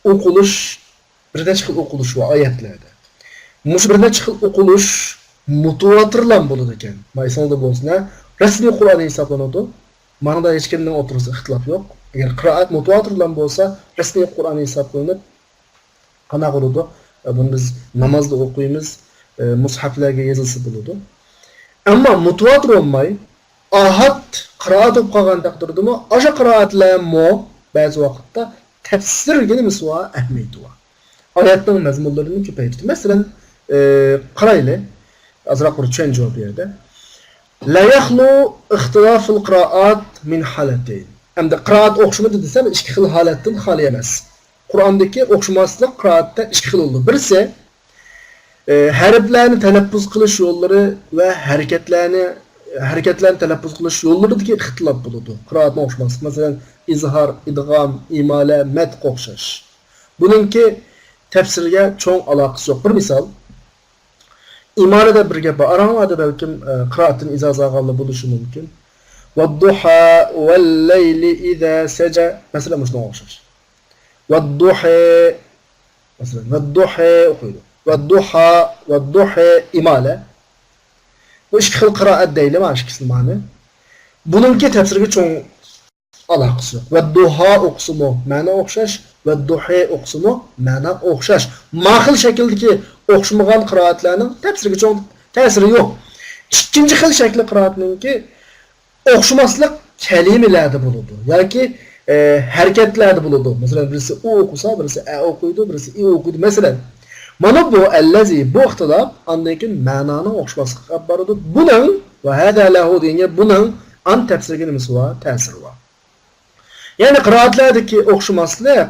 ئوقۇلۇش، بىر نەچچە خىل ئوقۇلۇش بار ئايەتلەردە. مۇشۇ بىر نەچچە خىل ئوقۇلۇش مۇتۇۋاتىرلام بولىدىكەن. ما ئېسىڭىزدە بولسۇن، ھە؟ رەسمىي قۇرئان ھېسابلىنىدۇ. مانا دا ھېچكىمنىڭ ئوتتۇرىسىدا ئىختىلاپ يوق. ئەگەر قىرائەت مۇتۇۋاتىرلام بولسا، رەسمىي قۇرئان ھېسابلىنىپ، قانداق بولىدۇ؟ ئە، بۇنى بىز نامازدا ئوقۇيمىز، ئە، مۇسھەپلەرگە يېزىلسا بولىدۇ. ئەمما مۇتۇۋاتىر بولماي، ئاھاد قىرائەت بولۇپ قالغان تەقدىردىمۇ، ئاشۇ قىرائەتلەرمۇ بەزى ۋاقىتتا تەپسىرگە نېمىسى بار، ئەھمىيىتى بار. ئايەتنىڭ مەزمۇنلىرىنى كۆپەيتىدۇ. مەسىلەن، ئى، قارايلى، ئازراق بىر چۈشەنچە بار بۇ يەردە. لا يخلو اختلاف القراءات من حالتين. ئەمدى قىرائەت ئوخشىمىدى دېسەم، ئىككى خىل ھالەتتىن خالىي ئەمەس. قۇرئاندىكى ئوخشىماسلىق قىرائەتتە ئىككى خىل بولىدۇ. بىرسى، ئى، ھەرپلەرنى تەلەپپۇز قىلىش يوللىرى ۋە ھەرىكەتلەرنى، ھەرىكەتلەرنى تەلەپپۇز قىلىش يوللىرىدىكى ئىختىلاپ بولىدۇ. قىرائەتنىڭ ئوخشىماسلىقى، مەسىلەن، ئىزھار، ئىدغام، ئىمالە، مەدقا ئوخشاش. بۇنىڭكى تەپسىرگە چوڭ ئالاقىسى يوق. بىر مىسال، ئىمالە دەپ بىر گەپ بار. ئاراڭلاردا بەلكىم، ئە، قىرائەتتىن ئىجازە ئالغانلار بولۇشى مۇمكىن. ۋەددۇھا، ۋەللەيلى ئىزا سەجە. مەسىلەن، مۇشۇنىڭغا ئوخشاش. ۋەددۇھى. مەسىلەن، ۋەددۇھى ئوقۇيدۇ. ۋەددۇھا، ۋەددۇھى، ئىمالە. بۇ ئىككى خىل قىرائەت دەيلى، مانا ئىككىسىنى مانا. بۇنىڭكى تەپسىرگە چوڭ ئالاقىسى يوق. ۋەددۇھا ئوقۇسىمۇ مەنە ئوخشاش، ۋەددۇھى ئوقۇسىمۇ مەنە ئوخشاش. ما خىل شەكىلدىكى ئوخشىمىغان قىرائەتلەرنىڭ تەپسىرگە چوڭ تەسىرى يوق. ئىككىنچى خىل شەكلى قىرائەتنىڭكى ئوخشىماسلىق كەلىمىلەردە بولىدۇ ياكى، ئە، ھەرىكەتلەردە بولىدۇ. مەسىلەن، بىرسى ئۇ ئوقۇسا، بىرسى ئە ئوقۇيدۇ، بىرسى ئى ئوقۇيدۇ. مەسىلەن، مانا بۇ ئەللەزى، بۇ ئىختىلاپ ئاندىن كېيىن مەنانىڭ ئوخشىماسلىقىغا ئاپىرىدۇ. بۇنىڭ ۋە ھەزا لەھۇ دېگەن گەپ بۇنىڭ ئان تەپسىرگە نېمىسى بار؟ تەسىرى بار. يەنى قىرائەتلەردىكى ئوخشىماسلىق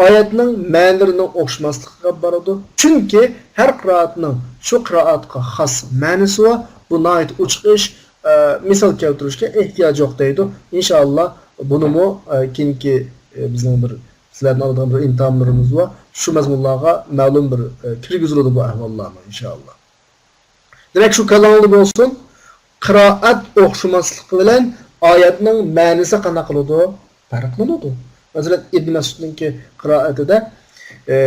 ئايەتنىڭ مەنىلىرىنىڭ ئوخشىماسلىقىغا ئاپىرىدۇ. چۈنكى ھەر قىرائەتنىڭ شۇ قىرائەتقا خاس مەنىسى بار. بۇ ناھايىتى ئوچۇق ئىش. ئە، مىسال كەلتۈرۈشكە ئېھتىياج يوق دەيدۇ. ئىنشائاللا، بۇنىمۇ، ئە، كېيىنكى، ئە، بىزنىڭ بىر سىلەردىن ئالىدىغان بىر ئىمتىھانلىرىمىز بار. شۇ مەزمۇنلارغا مەلۇم بىر، ئە، كىرگۈزۈلىدۇ بۇ ئەھۋاللارمۇ، ئىنشائاللا. دېمەك، شۇ كاللاڭلاردا بولسۇن، قىرائەت ئوخشىماسلىقى بىلەن ئايەتنىڭ مەنىسى قانداق قىلىدۇ؟ پەرقلىنىدۇ. مەسىلەن، ئىبن مەسئۇدنىڭكى قىرائىتىدە، ئە،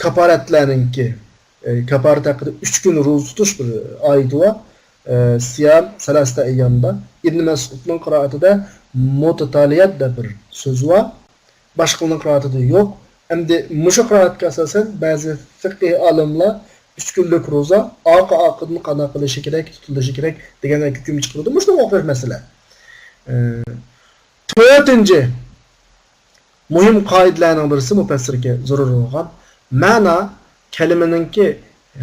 كاپارەتلەرنىڭكى، ئە، كاپارەت ھەققىدە ئۈچ كۈن روزا تۇتۇش بىر ئايىتى بار. ئە، سىيام سەلاسەتە ئەييامدا. ئىبن مەسئۇدنىڭ قىرائىتىدە مۇتتالىيات دەپ بىر سۆز بار. باشقىلارنىڭ قىرائىتىدە يوق. ئەمدى مۇشۇ قىرائەتكە ئاساسەن بەزى فىقھىي ئالىملار ئۈچ كۈنلۈك روزا ئارقا-ئارقىدىن قانداق قىلىشى كېرەك، تۇتۇلۇشى كېرەك دېگەن ھۆكۈم چىقىرىدۇ. مۇشۇنىڭغا ئوخشاش مەسىلە. ئى، تۆتىنچى مۇھىم قائىدىلەرنىڭ بىرسى مۇپەسسىرگە زۆرۈر بولغان مەنا كەلىمىنىڭكى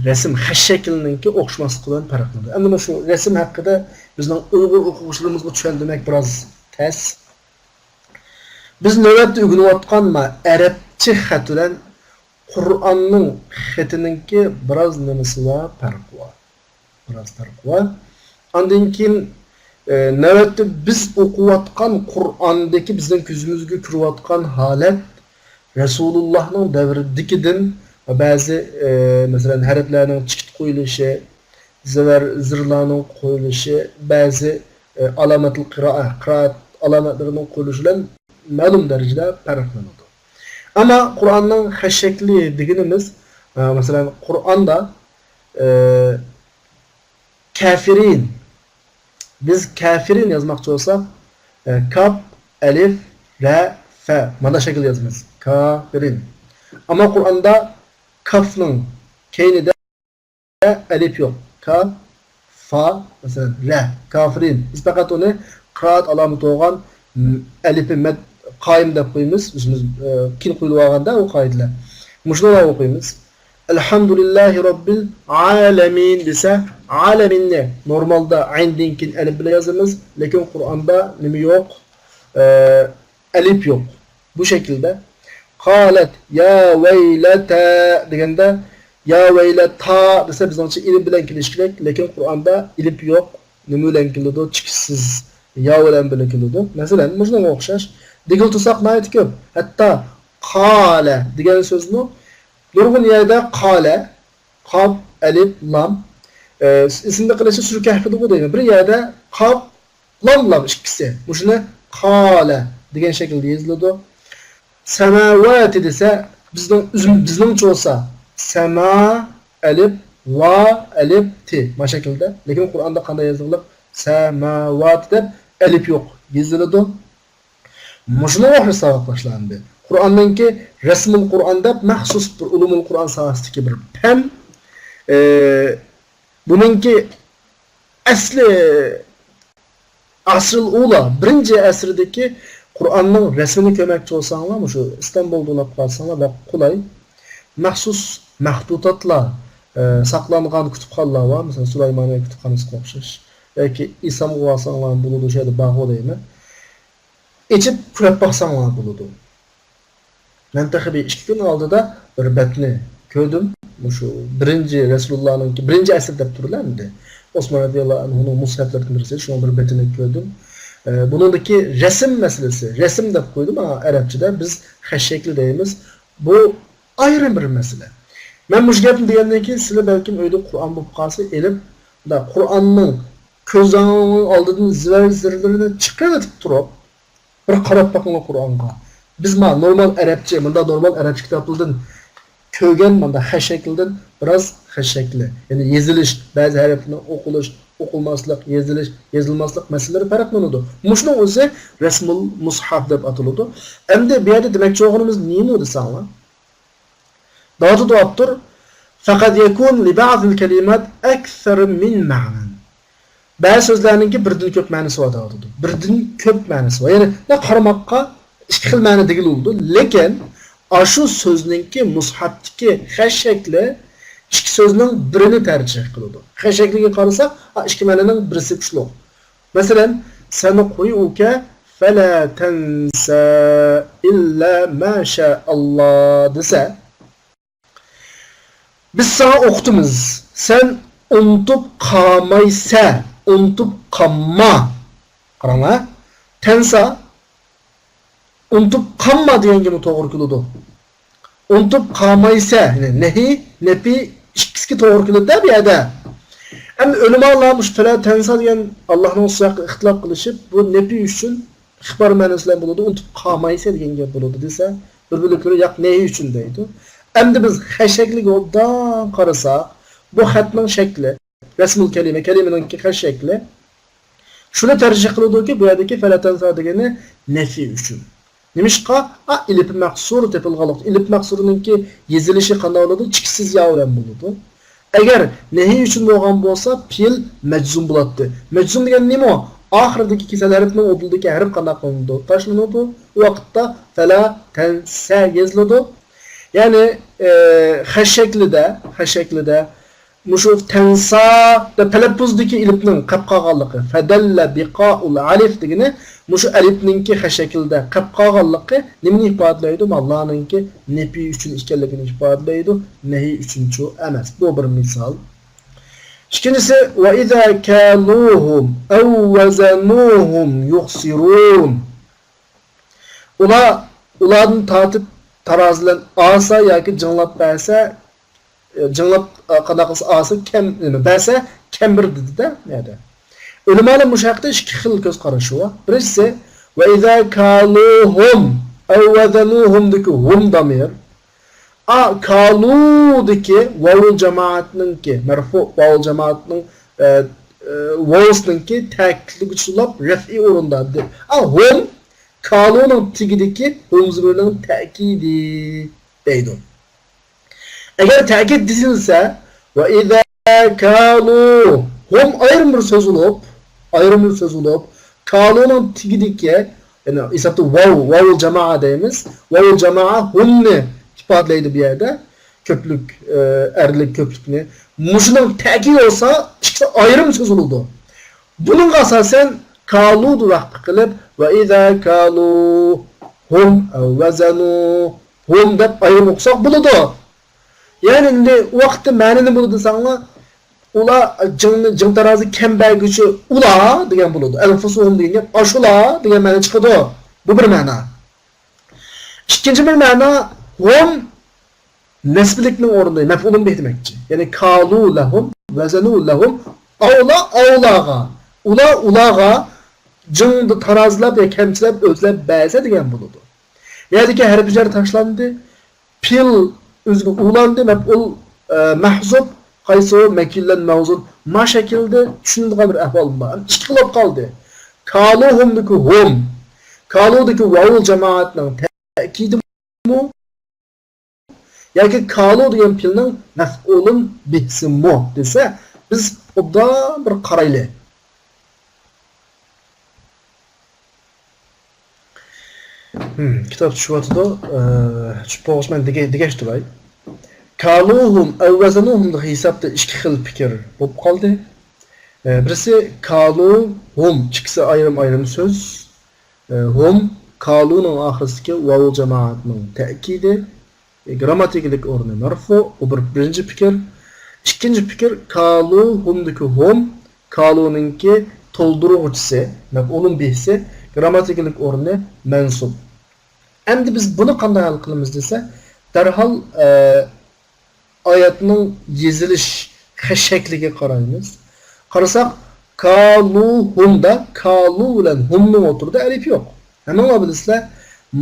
رەسىم، خەت شەكلىنىڭكى ئوخشىماسلىقى بىلەن پەرقلىنىدۇ. ئەمدى مۇشۇ رەسىم ھەققىدە بىزنىڭ ئۇيغۇر ئوقۇغۇچىلىرىمىزغا چۈشەندۈرمەك بىراز تەس. بىز نۆۋەتتە ئۆگىنىۋاتقان ما ئەرەبچە خەت بىلەن قۇرئاننىڭ خېتىنىڭكى بىراز نېمىسى بار، پەرقى بار. بىراز پەرقى بار. ئاندىن كېيىن، ئە، نۆۋەتتە بىز ئوقۇۋاتقان قۇرئاندىكى بىزنىڭ كۆزىمىزگە كۆرۈۋاتقان ھالەت رەسۇلۇللاھنىڭ دەۋرىدىكىدىن بەزى، ئە، مەسىلەن، ھەرپلەرنىڭ چىكىت قويۇلۇشى، زىۋەر، زىرلارنىڭ قويۇلۇشى، بەزى، ئە، ئالامەتۇل قىرائە، قىرائەت ئالامەتلىرىنىڭ قويۇلۇشى بىلەن مەلۇم دەرىجىدە پەرقلىنىدۇ. ئەمما قۇرئاننىڭ خەت شەكلى دېگىنىمىز، ئە، مەسىلەن، قۇرئاندا، ئە، كافىرىن. بىز كافىرىن يازماقچى بولساق، ئە، كاپ، ئەلىف، رە، فە. مانا شەكىلدە يازىمىز. كافىرىن. ئەمما قۇرئاندا كافنىڭ كەينىدە ئەلىپ يوق. كا، فا، مەسىلەن، رە، كافىرىن. بىز پەقەت ئۇنى قىرائەت ئالامىتى بولغان، م، ئەلىپى مەد قايىم دەپ قويىمىز. ئۆزىمىز، ئە، كېيىن قويۇلۇۋالغاندا ئۇ قائىدىلەر. مۇشۇنداق ئوقۇيمىز. ئەلھەمدۇلىللاھى رەببىل ئالەمىن دېسە، ئالەمىننى نورمالدا ئەيندىن كېيىن ئەلىپ بىلەن يازىمىز، لېكىن قۇرئاندا نېمە يوق؟ ئە، ئەلىپ يوق. بۇ شەكىلدە. قالەت يا ۋەيلەتە دېگەندە، يا ۋەيلەتا دېسە بىزنىڭچە ئېلىپ بىلەن كېلىشى كېرەك، لېكىن قۇرئاندا ئېلىپ يوق. نېمە بىلەن كېلىدۇ؟ چىكىسىز. يا بىلەن بىللە كېلىدۇ. مەسىلەن، مۇشۇنىڭغا ئوخشاش. دېگىلى تۇرساق ناھايىتى كۆپ. ھەتتا قالە دېگەن سۆزمۇ نۇرغۇن يەردە قالە، قاپ، ئەلىپ، لام. ئە، ئېسىمدە قېلىشى سۈرە كەھپىدىمۇ دەيمەن. بىر يەردە قاپ، لام، لام ئىككىسى. مۇشۇنى قالە دېگەن شەكىلدە يېزىلىدۇ. سەماۋاتى دېسە، بىزنىڭ ئۆزىم-، بىزنىڭچە بولسا، سەما، ئەلىپ، ۋا، ئەلىپ، تى. ما شەكىلدە. لېكىن قۇرئاندا قانداق يېزىلغىلىق؟ سەماۋاتى دەپ ئەلىپ يوق يېزىلىدۇ. مۇشۇنىڭغا ئوخشاش ساۋاقداشلار ئەمدى. قۇرئاننىڭكى رەسمۇل قۇرئان دەپ مەخسۇس بىر ئۇلۇمۇل قۇرئان ساھەسىدىكى بىر پەن. ئى، بۇنىڭكى ئەسلى ئەسرىل ئۇلا، بىرىنچى ئەسىردىكى قۇرئاننىڭ رەسمىنى كۆرمەكچى بولساڭلار، مۇشۇ ئىستانبۇلدا ئۇلاپ قالساڭلار بەك قولاي. مەخسۇس مەخدۇتاتلار، ئە، ساقلانغان كۇتۇپخانىلار بار، مەسىلەن، سۇلايمانىيە كۇتۇپخانىسىغا ئوخشاش. ياكى ئىسامغا بارساڭلار بولىدۇ، شۇ يەردە بارغۇ دەيمەن. ئېچىپ كۆرۈپ باقساڭلار بولىدۇ. مەن تېخى بىر ئىككى كۈن ئالدىدا بىر بەتنى كۆردۈم. مۇشۇ بىرىنچى رەسۇلۇللانىڭكى، بىرىنچى ئەسىر دەپ تۇرىلا ئەمدى. ئوسمان رەزىياللاھۇ ئەنھۇنىڭ مۇسھەپلىرىدىن بىرسى، شۇنىڭ بىر بېتىنى كۆردۈم. ئە، بۇنىڭدىكى رەسىم مەسىلىسى، رەسىم دەپ قويدۇم، ئا، ئەرەبچىدە بىز خەشەكلى دەيمىز. بۇ ئايرىم بىر مەسىلە. مەن مۇشۇ گەپنى دېگەندىن كېيىن سىلەر بەلكىم ئۆيدە قۇرئان بولۇپ قالسا ئېلىپ، مۇنداق قۇرئاننىڭ كۆزىڭىزنىڭ ئالدىدىن زىۋەر زىرلىرىنى چىقىرىۋېتىپ تۇرۇپ، بىر قاراپ باقىڭلار قۇرئانغا. بىز ما نورمال ئەرەبچە، مۇنداق نورمال ئەرەبچە كىتابلاردىن كۆرگەن مۇنداق خەشەكلىدىن بىراز خەشەكلى. يەنى يېزىلىش، بەزى ھەرپنىڭ ئوقۇلۇش، ئوقۇلماسلىق، يېزىلىش، يېزىلماسلىق مەسىلىلىرى پەرقلىنىدۇ. مۇشۇنىڭ ئۆزى رەسمۇل مۇسھەف دەپ ئاتىلىدۇ. ئەمدى بۇ يەردە دېمەكچى بولغىنىمىز نېمە دېسەڭلار؟ داۋۇت ئاپتور، فەقەد يەكۇن لىبەزىل كەلىمات ئەكسەر مىن مەنەن. بەزى سۆزلەرنىڭكى بىردىن كۆپ مەنىسى بار دەۋاتىدۇ. بىردىن كۆپ مەنىسى بار. يەنى، قارىماققا ئىككى خىل مەنە دېگىلى بولىدۇ. لېكىن، ئاشۇ سۆزنىڭكى مۇسھەپتىكى خەشەكلى ئىككى سۆزنىڭ بىرىنى تەرجىھ قىلىدۇ. خەشەكلىگە قارىساق، ئا، ئىككى مەنىنىڭ بىرسى كۈچلۈك. مەسىلەن، سەنۇقرىئۇكە فەلا تەنسا ئىللا ما شائاللا دېسە، بىز ساڭا ئوقۇتىمىز، سەن ئۇنتۇپ قالمايسە، ئۇنتۇپ قالما. قاراڭلار، تەنسا، ئۇنتۇپ قالما دېگەنگىمۇ توغرا كېلىدۇ. ئۇنتۇپ قالمايسە، يەنى نەھى، نەپى ئىككىسىگە توغرا كېلىدۇ-دە بۇ يەردە. ئەمدى ئۆلىمالار مۇشۇ فەلا تەنسا دېگەن ئاللاھنىڭ ئىسمى ھەققىدە ئىختىلاپ قىلىشىپ، بۇ نەپى ئۈچۈن ئىخبار مەنىسى بىلەن بولىدۇ، ئۇنتۇپ قالمايسەن دېگەن گەپ بولىدۇ دېسە، بىر بۆلەكلىرى ياق، نەھى ئۈچۈن دەيدۇ. ئەمدى بىز خەشەكلىگە ئوبدان قارىساق، بۇ خەتنىڭ شەكلى، رەسمۇل كەلىمە، كەلىمىنىڭكى خەت شەكلى. شۇنى تەرجىھ قىلىدۇكى، بۇ يەردىكى فەلا تەنسا دېگىنى نەفى ئۈچۈن. نېمىشقا؟ ئا، ئېلىپى مەقسۇر تېپىلغانلىقتا، ئېلىپى مەقسۇرنىڭكى يېزىلىشى قانداق بولىدۇ؟ چىكسىز يا بىلەن بولىدۇ. ئەگەر نەھى ئۈچۈن بولغان بولسا، پېئىل مەجزۇم بولاتتى. مەجزۇم دېگەن نېمە ئۇ؟ ئاخىرىدىكى كېسەل ھەرپنىڭ ئوردىدىكى ھەرپ قانداق قىلىنىدۇ؟ تاشلىنىدۇ. ئۇ ۋاقىتتا فەلا تەنسە يېزىلىدۇ. يەنى، ئە، خەت شەكلىدە، خەت شەكلىدە مۇشۇ تەنسا دەپ تەلەپپۇزدىكى ئېلىپنىڭ قېلىپ قالغانلىقى، فەدەللە بىقائۇل ئەلىف دېگىنى مۇشۇ ئەلىپنىڭكى خەت شەكلىدە قېلىپ قالغانلىقى نېمىنى ئىپادىلەيدۇ؟ ماللارنىڭكى نەپى ئۈچۈن ئىكەنلىكىنى ئىپادىلەيدۇ، نەھى ئۈچۈنچۇ ئەمەس. بۇ بىر مىسال. ئىككىنچىسى، ۋە ئىزا كالۇھۇم ئەۋ ۋەزەنۇھۇم يۇخسىرۇن. ئۇلار، ئۇلاردىن تارتىپ تارازىلەن ئالسا ياكى جىڭلاپ بەرسە، ئە، جىڭلاپ، ئە، قانداق قىلسا ئالسا كەم، نېمە، بەرسە كەم بىر دېدى-دە، نەدە. ئۆلىمالار مۇشۇ ھەقتە ئىككى خىل كۆز قارىشى بار. بىرىنچىسى، ۋە ئىزا كالۇھۇم ئەۋ ۋەزەنۇھۇمدىكى ھۇم دامىر، ئا، كالۇدىكى ۋاۋۇل جامائەتنىڭكى، مەرفۇ ۋاۋۇل جامائەتنىڭ، ئە، ئە، ۋاۋسىنىڭكى تەكىتلىگۈچى بولۇپ رەفئى ئورۇندا. ئا، ھۇم، كالۇنىڭ تېگىدىكى ھۇم زىمىرنىڭ تەكىدى دەيدۇ. ئەگەر تەكىد دېيىلسە، ۋە ئىزا كالۇ، ھۇم ئايرىم بىر سۆز بولۇپ، ئايرىم بىر سۆز بولۇپ، كالۇنىڭ تېگىدىكى، يەنى ھېسابتا ۋاۋ، ۋاۋۇل جامائە دەيمىز. ۋاۋۇل جامائە ھۇمنى ئىپادىلەيدۇ بۇ يەردە. كۆپلۈك، ئە، ئەرلىك كۆپلۈكنى. مۇشۇنىڭ تەكىدى بولسا، ئىككىسى ئايرىم سۆز بولىدۇ. بۇنىڭغا ئاساسەن كالۇ دەپ ۋەقىپ قىلىپ، ۋە ئىزا كالۇ ھۇم ئەۋ ۋەزەنۇ ھۇم دەپ ئايرىم ئوقۇساق بولىدۇ. يەنى ئەمدى ئۇ ۋاقىتتا مەنە نېمە بولىدۇ دېسەڭلار، ئۇلار جىڭنى، جىڭ تارازى كەم بەرگۈچى ئۇلار دېگەن بولىدۇ. ئەنفۇسۇھۇم دېگەن گەپ ئاشۇلار دېگەن مەنە چىقىدۇ. بۇ بىر مەنا. ئىككىنچى بىر مەنا، ھۇم نەسبىلىكنىڭ ئورنىدا مەپئۇلۇن بىھ دېمەكچى. يەنى كالۇ لەھۇم، ۋەزەنۇ لەھۇم، ئاۋلا ئاۋلاغا، ئۇلار ئۇلارغا جىڭدا تارازىلاپ يا كەمچىلەپ ئۆزلەپ بەرسە دېگەن بولىدۇ. يەردىكى ھەرپى جەر تاشلاندى. پېئىل ئۆزىگە ئۇلاندى، مەپئۇل، ئە، مەھزۇپ، قايسى مەكىللەن مەۋزۇن ما شەكىلدە چۈشىنىدىغان بىر ئەھۋال بار. ئىككى خىل بولۇپ قالدى. كالۇھۇمدىكى ھۇم، كالۇدىكى ۋاۋۇل جامائەتنىڭ تەكىدىمۇ ياكى كالۇ دېگەن پېئىلنىڭ مەپئۇلۇن بىھسىمۇ دېسە، بىز ئوبدان بىر قارايلى. كىتاب چۈشۈۋاتىدۇ. ئە، چۈشۈپ بولغۇچە مەن دېگە-، دېگەچ تۇراي. كالۇھۇم ئەۋ ۋەزەنۇھۇم دېگەن ھېسابتا ئىككى خىل پىكىر بولۇپ قالدى. ئە، بىرسى كالۇ، ھۇم، ئىككىسى ئايرىم-ئايرىم سۆز. ئە، ھۇم، كالۇنىڭ ئاخىرىسىدىكى ۋاۋۇل جامائەتنىڭ تەكىدى. ئە، گرامماتىكىلىق ئورنى مەرفۇ، ئۇ بىر، بىرىنچى پىكىر. ئىككىنچى پىكىر، كالۇ، ھۇمدىكى ھۇم، كالۇنىڭكى تولدۇرغۇچىسى، مەپئۇلۇن بىھسى، گرامماتىكىلىق ئورنى مەنسۇب. ئەمدى بىز بۇنى قانداق ھەل قىلىمىز دېسە، دەرھال، ئە، ئايەتنىڭ يېزىلىش خە-، شەكلىگە قارايمىز. قارىساق، كالۇ ھۇمدا كالۇ بىلەن ھۇمنىڭ ئوتتۇرىدا ئەلىپ يوق. ھەممىڭلار بىلىسىلەر،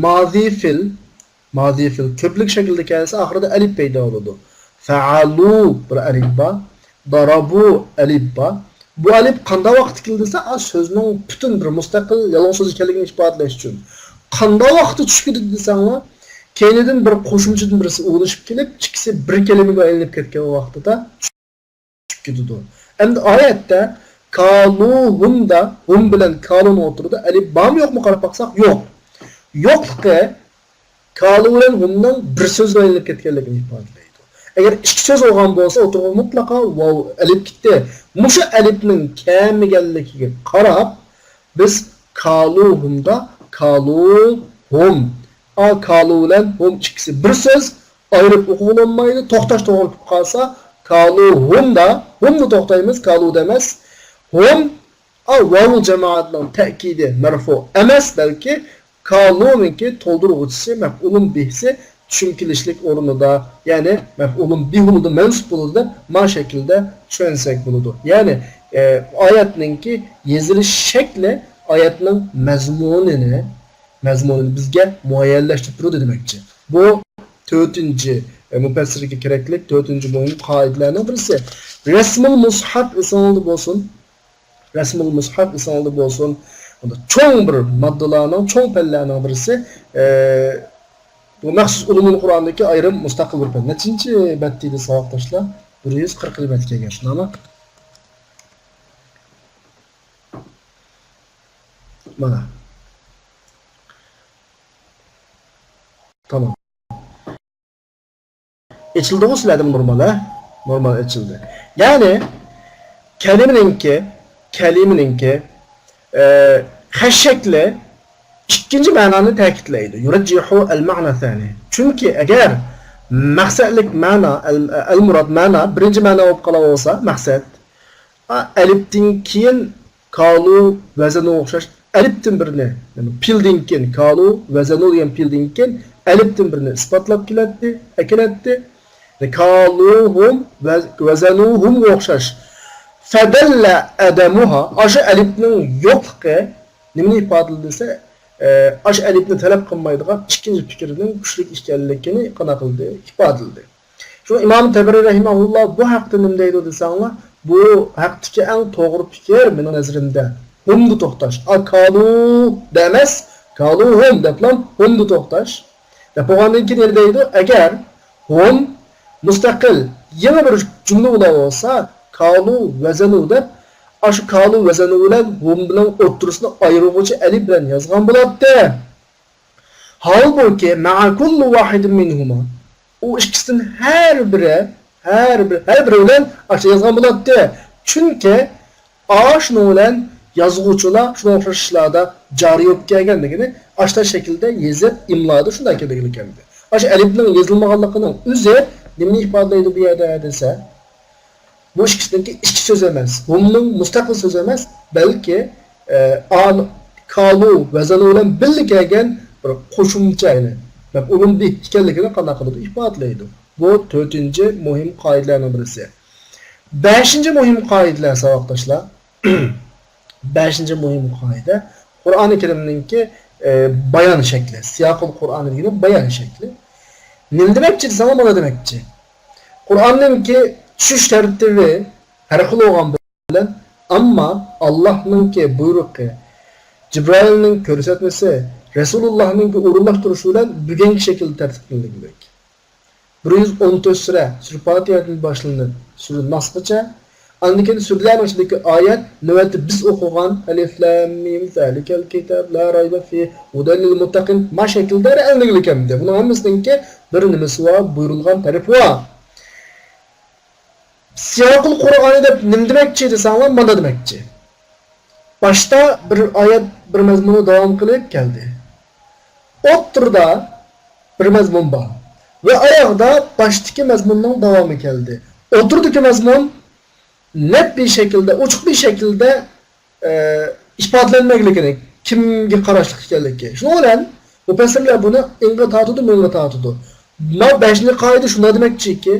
مازى فېئىل، مازى فېئىل كۆپلۈك شەكىلدە كەلسە، ئاخىرىدا ئەلىپ پەيدا بولىدۇ. فەئەلۇ بىر ئەلىپ بار. دارابۇ ئەلىپ بار. بۇ ئەلىپ قانداق ۋاقىتتا كېلىدۇ دېسە، ئا، سۆزنىڭ پۈتۈن بىر مۇستەقىل يالغۇز سۆز ئىكەنلىكىنى ئىپادىلەش ئۈچۈن. قانداق ۋاقىتتا چۈشۈپ كېتىدۇ دېسەڭلار، كەينىدىن بىر قوشۇمچىدىن بىرسى ئۇلىنىشىپ كېلىپ، ئىككىسى بىر كەلىمىگە ئايلىنىپ كەتكەن ۋاقتىدا چۈشۈپ كېتىدۇ. ئەمدى ئايەتتە كالۇ ھۇمدا، ھۇم بىلەن كالۇنىڭ ئوتتۇرىدا ئەلىپ بارمۇ يوقمۇ قاراپ باقساق، يوق. يوقلۇقى كالۇ بىلەن ھۇمنىڭ بىر سۆزگە ئايلىنىپ كەتكەنلىكىنى ئىپادىلەيدۇ. ئەگەر ئىككى سۆز بولغان بولسا، ئوتتۇرىغا مۇتلەقا ۋاۋ ئەلىپ كېتتى. مۇشۇ ئەلىپنىڭ كەلمىگەنلىكىگە قاراپ، بىز كالۇ ھۇمدا كالۇ ھۇم، ئا، كالۇ بىلەن ھۇم ئىككىسى بىر سۆز، ئايرىپ ئوقۇغىلى بولمايدۇ. توختاش توغرا بولۇپ قالسا، كالۇ ھۇمدا، ھۇمدا توختايمىز، كالۇدا ئەمەس. ھۇم، ئا، ۋاۋۇل جامائەتنىڭ تەكىدى مەرفۇ ئەمەس، بەلكى كالۇنىڭكى تولدۇرغۇچىسى، مەپئۇلۇن بىھسى چۈشىنىپ كېلىشلىك ئورنىدا، يەنى مەپئۇلۇن بىھۇدا مەنسۇب بولىدۇ دەپ ما شەكىلدە چۈشەنسەك بولىدۇ. يەنى، ئە، ئايەتنىڭكى يېزىلىش شەكلى ئايەتنىڭ مەزمۇنىنى، مەزمۇنىنى بىزگە مۇئەييەنلەشتۈرۈپ بېرىدۇ دېمەكچى. بۇ تۆتىنچى، ئە، مۇپەسسىرگە كېرەكلىك تۆتىنچى مۇھىم قائىدىلەرنىڭ بىرسى. رەسمۇل مۇسھەف ئېسىڭىزدە بولسۇن. رەسمۇل مۇسھەف ئېسىڭىزدە بولسۇن. ئۇندا چوڭ بىر ماددىلارنىڭ، چوڭ پەنلەرنىڭ بىرسى، ئە، بۇ مەخسۇس ئۇلۇمۇل قۇرئاندىكى ئايرىم مۇستەقىل بىر پەن. نەچچىنچى بەتتە ئىدى ساۋاقداشلار؟ بىر يۈز قىرىقىنچى بەتكە كەلگەن، شۇنداقمۇ؟ مانا. تامام. ئېچىلدىغۇ سىلەردىمۇ نورمال، ھە؟ نورمال ئېچىلدى. يەنى كەلىمىنىڭكى، كەلىمىنىڭكى، ئە، خەت شەكلى ئىككىنچى مەنانى تەكىتلەيدۇ. يۇرەججىھۇ ئەل مەنە سانى. چۈنكى ئەگەر مەقسەتلىك مەنا، ئەل، ئەل مۇراد مەنا، بىرىنچى مەنا بولۇپ قالا بولسا، مەقسەت، ئا، ئەلىپتىن كېيىن كالۇ، ۋەزەنۇ ئوخشاش ئەلىپتىن بىرنى، يەنى پېئىلدىن كېيىن كالۇ، ۋەزەنۇ دېگەن پېئىلدىن كېيىن ئەلىپتىن بىرنى ئىسپاتلاپ كېلەتتى، ئەكېلەتتى. كالۇھۇم ۋە ۋەزەنۇھۇمغا ئوخشاش. فەدەللە ئەدەمۇھا، ئاشۇ ئەلىپنىڭ يوقلۇقى نېمىنى ئىپادىلىدى دېسە، ئە، ئاشۇ ئەلىپنى تەلەپ قىلمايدىغان ئىككىنچى پىكىرنىڭ كۈچلۈك ئىكەنلىكىنى قانداق قىلدى؟ ئىپادىلىدى. شۇڭا ئىمام تەبەرى رەھىمەھۇللا بۇ ھەقتە نېمە دەيدۇ دېسەڭلار، بۇ ھەقتىكى ئەڭ توغرا پىكىر مېنىڭ نەزىرىمدە ھۇمدا توختاش. ئا، كالۇ دە ئەمەس، كالۇ ھۇم دەپلا ھۇمدا توختاش. دەپ بولغاندىن كېيىن يەنە دەيدۇ، ئەگەر ھۇم مۇستەقىل يېڭى بىر جۈملە بولا بولسا، كالۇ ۋەزەنۇ دەپ، ئاشۇ كالۇ ۋەزەنۇ بىلەن ھۇمنىڭ ئوتتۇرىسىنى ئايرىغۇچى ئەلىپ بىلەن يازغان بولاتتى. ھالبۇكى، مەئە كۇللى ۋاھىدىن مىنھۇما. ئۇ ئىككىسىدىن ھەر بىرى، ھەر بىر، ھەر بىرى بىلەن ئاشۇ يازغان بولاتتى. چۈنكى ئاشۇنىڭ بىلەن يازغۇچىلار شۇنىڭغا ئوخشاش ئىشلاردا جارى بولۇپ كەلگەن دېگىنى، ئاشۇنداق شەكىلدە يېزىپ، ئىملادا شۇنداق كېلىدىغان ئىكەن. ئاشۇ ئەلىپنىڭ يېزىلمىغانلىقىنىڭ ئۆزى نېمىنى ئىپادىلەيدۇ بۇ يەردە دېسە، بۇ ئىككىسىنىڭكى ئىككى سۆز ئەمەس، ھۇمنىڭ مۇستەقىل سۆز ئەمەس، بەلكى، ئە، ئان-، كالۇ ۋەزەنۇ بىلەن بىللە كەلگەن بىر قوشۇمچە، يەنى مەپئۇلۇن بىھ ئىكەنلىكىنى قانداق قىلىدۇ؟ ئىپادىلەيدۇ. بۇ تۆتىنچى مۇھىم قائىدىلەرنىڭ بىرسى. بەشىنچى مۇھىم قائىدىلەر، ساۋاقداشلار. بەشىنچى مۇھىم قائىدە، قۇرئانى كەرىمنىڭكى، ئە، بايان شەكلى، سىياقۇل قۇرئان دېگىنى بايان شەكلى. نېمە دېمەكچى دېسەڭلار، مانا دېمەكچى. قۇرئاننىڭكى چۈشۈش تەرتىپى ھەر خىل بولغان بىلەن، ئەمما ئاللاھنىڭكى بۇيرۇقى، جىبرائىلنىڭ كۆرسەتمىسى، رەسۇلۇللاھنىڭكى ئورۇنلاشتۇرۇشى بىلەن بۈگۈنكى شەكىلدە تەرتىپلىنىدىكەن. بىر يۈز ئون تۆت سۈرە، سۈرە پاتىھەدىن باشلىنىپ سۈرە ناسقىچە، ئاندىن كېيىن سۈرىلەرنىڭ ئىچىدىكى ئايەت، نۆۋەتتە بىز ئوقۇغان ئەلىف لام مىم زالىكەل كىتاب لا رايبە فىھ ھۇدەل لىل مۇتتەقىن ما شەكىلدە رەئەلنىگلىكەمدى. بۇنىڭ ھەممىسىنىڭكى بىر نېمىسى بار، بۇيرۇلغان تەرىپى بار. سىياقۇل قۇرئانى دەپ نېمە دېمەكچى دېسەڭلار، مانا دېمەكچى. باشتا بىر ئايەت، بىر مەزمۇننى داۋام قىلىپ كەلدى. ئوتتۇرىدا بىر مەزمۇن بار. ۋە ئاياغدا باشتىكى مەزمۇننىڭ داۋامى كەلدى. ئوتتۇرىدىكى مەزمۇن نەپ بىر شەكىلدە، ئوچۇق بىر شەكىلدە، ئە، ئىپادىلەنمەگلىكىنى، كىمگە قاراشلىق ئىكەنلىكى. شۇنىڭ بىلەن مۇپەسسىرلەر بۇنى ئىڭغا تارتىدۇ، مىڭغا تارتىدۇ. مانا بەشىنچى قائىدە شۇنداق دېمەكچىكى،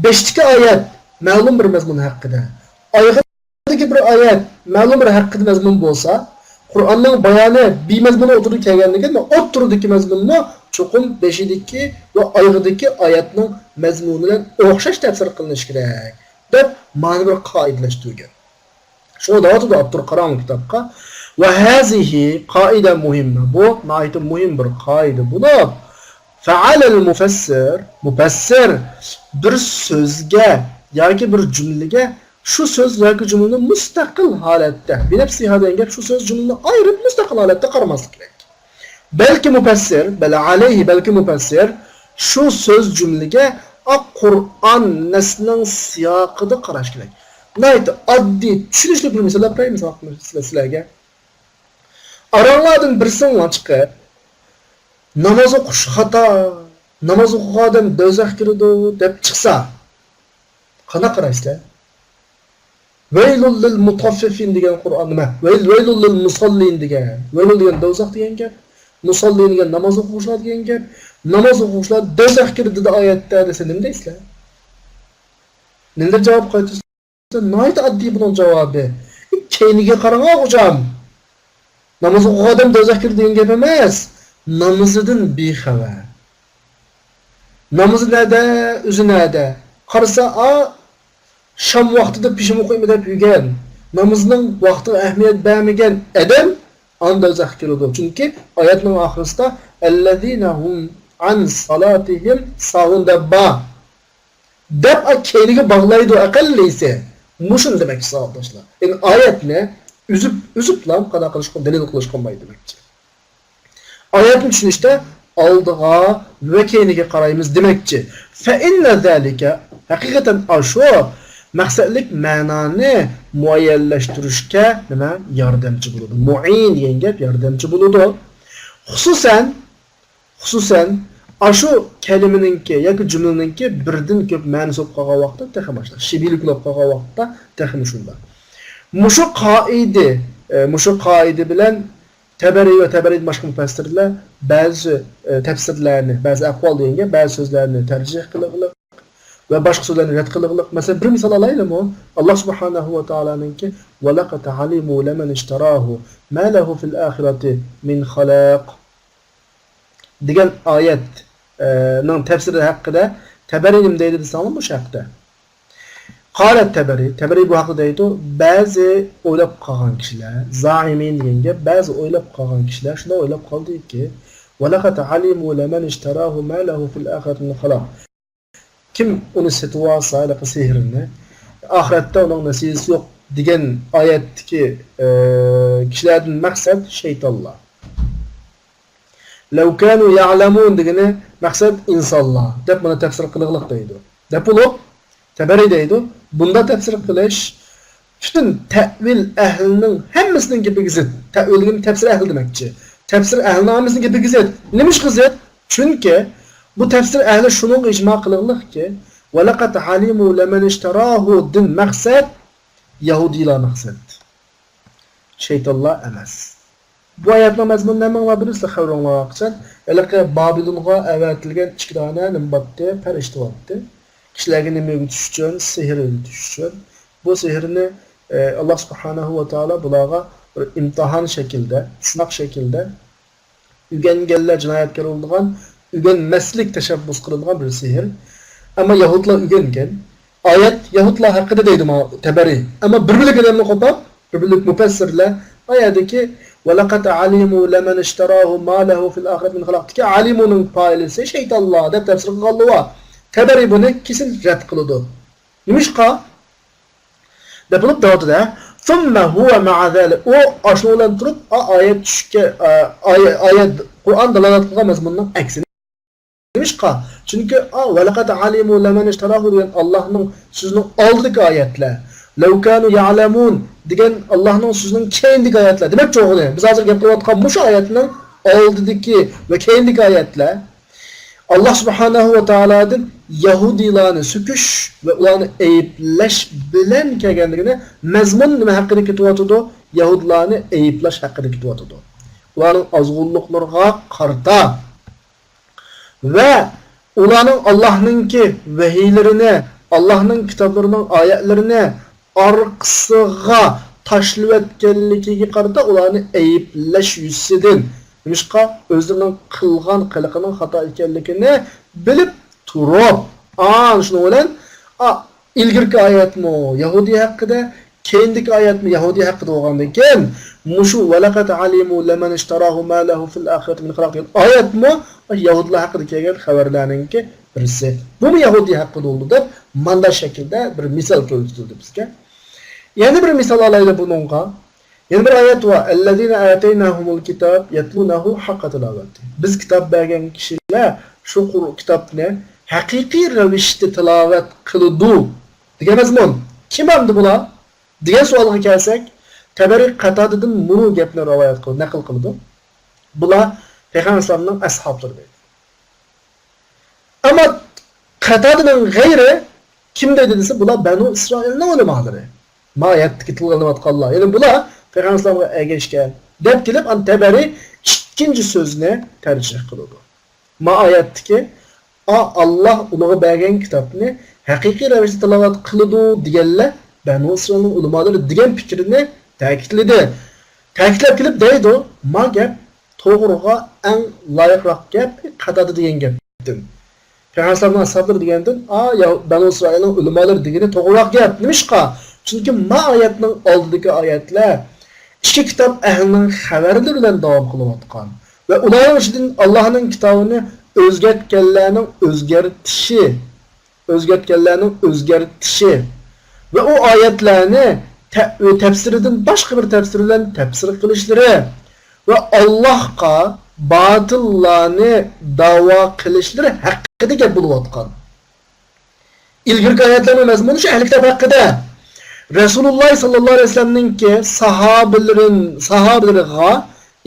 بەشتىكى ئايەت مەلۇم بىر مەزمۇن ھەققىدە. ئايىغىدىكى بىر ئايەت مەلۇم بىر ھەققىدە مەزمۇن بولسا، قۇرئاننىڭ بايانى بىر مەزمۇن ئوتتۇرىغا كەلگەندىن كېيىن، ئوتتۇرىدىكى مەزمۇنمۇ چوقۇم بېشىدىكى ۋە ئايىغىدىكى ئايەتنىڭ مەزمۇنى بىلەن ئوخشاش تەپسىر قىلىنىشى كېرەك، دەپ مانا بىر قائىدىلەشتۈرگەن. شۇڭا دەۋاتىدۇ ئاپتور، قاراڭ كىتابقا. ۋە ھازىھى قائىدە مۇھىممە. بۇ ناھايىتى مۇھىم بىر قائىدە بولۇپ، فەئەلەل مۇفەسسىر، مۇپەسسىر بىر سۆزگە ياكى بىر جۈملىگە شۇ سۆز ياكى جۈملىنى مۇستەقىل ھالەتتە، بىنەپسىھا دېگەن گەپ شۇ سۆز جۈملىنى ئايرىپ مۇستەقىل ھالەتتە قارىماسلىق كېرەك. بەلكى مۇپەسسىر، بەل ئەلەيھى، بەلكى مۇپەسسىر شۇ سۆز جۈملىگە ئا قۇرئان نەسنىڭ سىياقىدا قاراش كېرەك. ناھايىتى ئاددىي، چۈشىنىشلىك بىر مىسال بېرەي مىسال سىلەرگە. ئاراڭلاردىن بىرسىڭلار چىقىپ، ناماز ئوقۇش خاتا، ناماز ئوقۇغان ئادەم دوزاخقا كىرىدۇ دەپ چىقسا، قانداق قارايسىلەر؟ ۋەيلۇل لىل مۇتەففىفىن دېگەن قۇرئان نېمە؟ ۋەيل، ۋەيلۇل لىل مۇسەللىن دېگەن. ۋەيلۇل دېگەن دوزاخ دېگەن گەپ. مۇسەللىن دېگەن ناماز ئوقۇغۇچىلار دېگەن گەپ. ناماز ئوقۇغۇچىلار دوزاخقا كىردى دېدى ئايەتتە دېسە نېمە دەيسىلەر؟ نېمىدەپ جاۋاب قايتۇرىسىلەر؟ ناھايىتى ئاددىي بۇنىڭ جاۋابى. كەينىگە قاراڭ، غوجام. ناماز ئوقۇغان ئادەم دوزاخقا كىردى دېگەن گەپ ئەمەس. نامىزىدىن بىخەۋەر. نامىزى نەدە، ئۆزى نەدە؟ قارىسا، ئا، شام ۋاقتىدا پېشىم ئوقۇيمەن دەپ يۈرگەن، نامىزىنىڭ ۋاقتىغا ئەھمىيەت بەرمىگەن ئادەم ئاندىن دوزاخقا كىرىدۇ. چۈنكى ئايەتنىڭ ئاخىرىسىدا، ئەللەزىنە ھۇم ئەن سالاتىھىم ساھۇن دەپ بار. دەپ، ئا، كەينىگە باغلايدۇ ئەقەللىسى. مۇشۇنى دېمەكچى، ساۋاقداشلار. يەنى ئايەتنى ئۈزۈپ، ئۈزۈپلا قانداق قىلىشقا، دەلىل قىلىشقا بولمايدۇ دېمەكچى. ئايەتنى چۈشىنىشتە ئالدىغا ۋە كەينىگە قارايمىز دېمەكچى. فەئىننە زالىكە، ھەقىقەتەن ئاشۇ مەقسەتلىك مەنانى مۇئەييەنلەشتۈرۈشكە نېمە؟ ياردەمچى بولىدۇ. مۇئىن دېگەن گەپ ياردەمچى بولىدۇ. خۇسۇسەن، خۇسۇسەن، ئاشۇ كەلىمىنىڭكى ياكى جۈملىنىڭكى بىردىن كۆپ مەنىسى بولۇپ قالغان ۋاقىتتا تېخىمۇ باشقا، شىبىلىك بولۇپ قالغان ۋاقىتتا تېخىمۇ شۇنداق. مۇشۇ قائىدە، ئە، مۇشۇ قائىدە بىلەن تەبەرى ۋە تەبەرىدىن باشقا مۇپەسسىرلەر بەزى، ئە، تەپسىرلەرنى، بەزى ئەقۋال دېگەنگە بەزى سۆزلەرنى تەرجىھ قىلغىلى ۋە باشقا سۆزلەرنى رەت قىلغىلىق. مەسىلەن، بىر مىسال ئالايلىمۇ؟ ئاللا سۇبھانەھۇ ۋە تائالانىڭكى، ۋەلەقەد ئەلىمۇ لەمەن ئىشتەراھۇ ما لەھۇ فىل ئاخىرەتى مىن خالاق دېگەن ئايەت، ئە، نىڭ تەپسىرى ھەققىدە تەبەرى نېمە دەيدۇ دېسەڭلار مۇشۇ ھەقتە. قالەت تەبەرى، تەبەرى بۇ ھەقتە دەيدۇ، بەزى ئويلاپ قالغان كىشىلەر، زائىمىن دېگەن گەپ، بەزى ئويلاپ قالغان كىشىلەر شۇنداق ئويلاپ قالدىكى، ۋەلەقەد ئەلىمۇ لەمەن ئىشتەراھۇ ما لەھۇ فىل ئاخىرەتى مىن خالاق. كىم ئۇنى سېتىۋالسا، ھېلىقى سېھىرنى، ئاخىرەتتە ئۇنىڭ نەسىۋىسى يوق دېگەن ئايەتتىكى، ئە، كىشىلەردىن مەقسەت شەيتانلار. لەۋ كانۇ يەلەمۇن دېگىنى مەقسەت ئىنسانلار دەپ مانا تەپسىر قىلغىلىق دەيدۇ. دەپ بولۇپ، تەبەرى دەيدۇ، بۇنداق تەپسىر قىلىش پۈتۈن تەئۋىل ئەھلىنىڭ ھەممىسىنىڭ گېپىگە زىت. تەئۋىل دېگىنى تەپسىر ئەھلى دېمەكچى. تەپسىر ئەھلىنىڭ ھەممىسىنىڭ گېپىگە زىت. نېمىشقا زىت؟ چۈنكى بۇ تەپسىر ئەھلى شۇنىڭغا ئىجما قىلغىلىقكى، ۋەلەقەد ئەلىمۇ لەمەن ئىشتەراھۇدىن مەقسەت يەھۇدىيلار مەقسەت. شەيتانلار ئەمەس. بۇ ئايەتنىڭ مەزمۇنىنى ھەممىڭلار بىلىسىلەر، خەۋىرىڭلار باركەن. ھېلىقى بابىلونغا ئەۋەتىلگەن ئىككى دانە نېمە بارتتى؟ پەرىشتە بارتتى. كىشىلەرگە نېمە ئۆگىتىش ئۈچۈن؟ سېھىر ئۆگىتىش ئۈچۈن. بۇ سېھىرنى، ئى، ئاللا سۇبھانەھۇ ۋە تائالا بۇلارغا بىر ئىمتىھان شەكلىدە، سىناق شەكلىدە ئۆگەنگەنلەر جىنايەتكار بولىدىغان، ئۆگەنمەسلىك تەشەببۇس قىلىدىغان بىر سېھىر. ئەمما يەھۇدلار ئۆگەنگەن. ئايەت يەھۇدلار ھەققىدە دەيدۇ مانا تەبەرى. ئەمما بىر بۆلەك ئادەمنى قوپاپ، بىر بۆلەك مۇپەسسىرلەر ئايەتتىكى ۋەلەقەد ئەلىمۇ لەمەن ئىشتەراھۇ ما لەھۇ فىل ئاخىرەتى مىن خالاق دىكى ئەلىمۇنىڭ پائىلىسى شەيتانلار دەپ تەپسىر قىلغانلىرى بار. تەبەرى بۇنى كېسىن رەت قىلىدۇ. نېمىشقا؟ دەپ بولۇپ دەۋاتىدۇ. ثم هو مع ذلك، ئۇ ئاشۇنىڭ بىلەن تۇرۇپ، ئا-، ئايەت چۈشكەن، ئا-، ئايە-، ئايەت، قۇرئان دالالەت قىلغان مەزمۇننىڭ ئەكسىنى. نېمىشقا؟ چۈنكى، ئا، ولقد علموا لمن اشتراه دېگەن ئاللاھنىڭ سۆزىنىڭ ئالدىدىكى ئايەتلەر، لو كانوا يعلمون دېگەن ئاللاھنىڭ سۆزىنىڭ كەينىدىكى ئايەتلەر. دېمەكچى بولغىنى، بىز ھازىر گەپ قىلىۋاتقان مۇشۇ ئايەتنىڭ ئالدىدىكى ۋە كەينىدىكى ئايەتلەر ئاللاھ سۇبھانەھۇ ۋە تائالادىن يەھۇدىيلارنى سۆكۈش ۋە ئۇلارنى ئەيىبلەش بىلەن كەلگەنلىكىنى، مەزمۇن نېمە ھەققىدە كېتىۋاتىدۇ؟ يەھۇدىيلارنى ئەيىبلەش ھەققىدە كېتىۋاتىدۇ. ئۇلارنىڭ ئازغۇنلۇقلىرىغا قارىتا ۋە ئۇلارنىڭ ئاللاھنىڭكى ۋەھىيلىرىنى، ئاللاھنىڭ كىتابلىرىنىڭ ئايەتلىرىنى ئارقىسىغا تاشلىۋەتكەنلىكىگە قارىتا ئۇلارنى ئەيىبلەش يۈزىسىدىن، نېمىشقا؟ ئۆزلىرىنىڭ قىلغان قىلىقىنىڭ خاتا ئىكەنلىكىنى بىلىپ تۇرۇپ، ئان شۇنىڭ بىلەن، ئا، ئىلگىرىكى ئايەتمۇ يەھۇدىي ھەققىدە، كەينىدىكى ئايەتمۇ يەھۇدىي ھەققىدە بولغاندىن كېيىن، مۇشۇ ولقد علموا لمن اشتراه ما له في الآخرة من خلاق دېگەن ئايەتمۇ يەھۇدىيلار ھەققىدە كەلگەن خەۋەرلەرنىڭكى بىرسى. بۇمۇ يەھۇدىي ھەققىدە بولىدۇ دەپ، ماندا شەكىلدە بىر مىسال كۆرسىتىلدى بىزگە. يەنە بىر مىسال ئالايلى بۇنىڭغا. يەنە بىر ئايەت بار. الذين آتيناهم الكتاب يتلونه حق تلاوته. بىز كىتاب بەرگەن كىشىلەر شۇ قۇر-، كىتابنى ھەقىقىي رەۋىشتە تىلاۋەت قىلىدۇ دېگەن مەزمۇن. كىم ئەمدى بۇلار؟ دېگەن سوئالغا كەلسەك، تەبەرى قاتادىدىن مۇنۇ گەپنى رىۋايەت قىل-، نەقىل قىلىدۇ. بۇلار پەيغەمبەر ئەلەيھىسسالامنىڭ ئەسھابلىرى دەيدۇ. ئەمما قاتادىنىڭ غەيرى كىم دەيدۇ دېسە، بۇلار بەنۇ ئىسرائىلنىڭ ئۆلىمالىرى. ما ئايەتتىكى تىلغا ئېلىنىۋاتقانلار. يەنى بۇلار پەيغەمبەر ئەلەيھىسسالامغا ئەگەشكەن دەپ كېلىپ، ئان تەبەرى ئىككىنچى سۆزنى تەرجىھ قىلىدۇ. ما ئايەتتىكى، ئا، ئاللاھ ئۇلارغا بەرگەن كىتابنى ھەقىقىي رەۋىشتە تىلاۋەت قىلىدۇ دېگەنلەر بەنۇ ئىسرائىلنىڭ ئۆلىمالىرى دېگەن پىكرىنى تەكىتلىدى. تەكىتلەپ كېلىپ دەيدۇ، ما گەپ توغرىغا ئەڭ لايىقراق گەپ قاتادە دېگەن گەپتىن. پەيغەمبەر ئەلەيھىسسالامنىڭ ئەسھابلىرى دېگەندىن، ئا، يا، بەنۇ ئىسرائىلنىڭ ئۆلىمالىرى دېگىنى توغرىراق گەپ. نېمىشقا؟ چۈنكى ما ئايەتنىڭ ئالدىدىكى ئايەتلەر ئىچكى كىتاب ئەھلىنىڭ خەۋەرلىرى بىلەن داۋام قىلىۋاتقان ۋە ئۇلارنىڭ ئىچىدىن ئاللاھنىڭ كىتابىنى ئۆزگەرتكەنلەرنىڭ ئۆزگەرتىشى، ئۆزگەرتكەنلەرنىڭ ئۆزگەرتىشى ۋە ئۇ ئايەتلەرنى تە-، تەپسىرىدىن باشقا بىر تەپسىر بىلەن تەپسىر قىلىشلىرى ۋە ئاللاھقا باتىللارنى داۋا قىلىشلىرى ھەققىدە گەپ بولۇۋاتقان. ئىلگىرىكى ئايەتلەرنىڭ مەزمۇنى شۇ ئەھلى كىتاب ھەققىدە. رەسۇلۇللاھ ساللاللاھۇ ئەلەيھى ۋەسەللەمنىڭكى ساھابىلىرىن-، ساھابىلىرىغا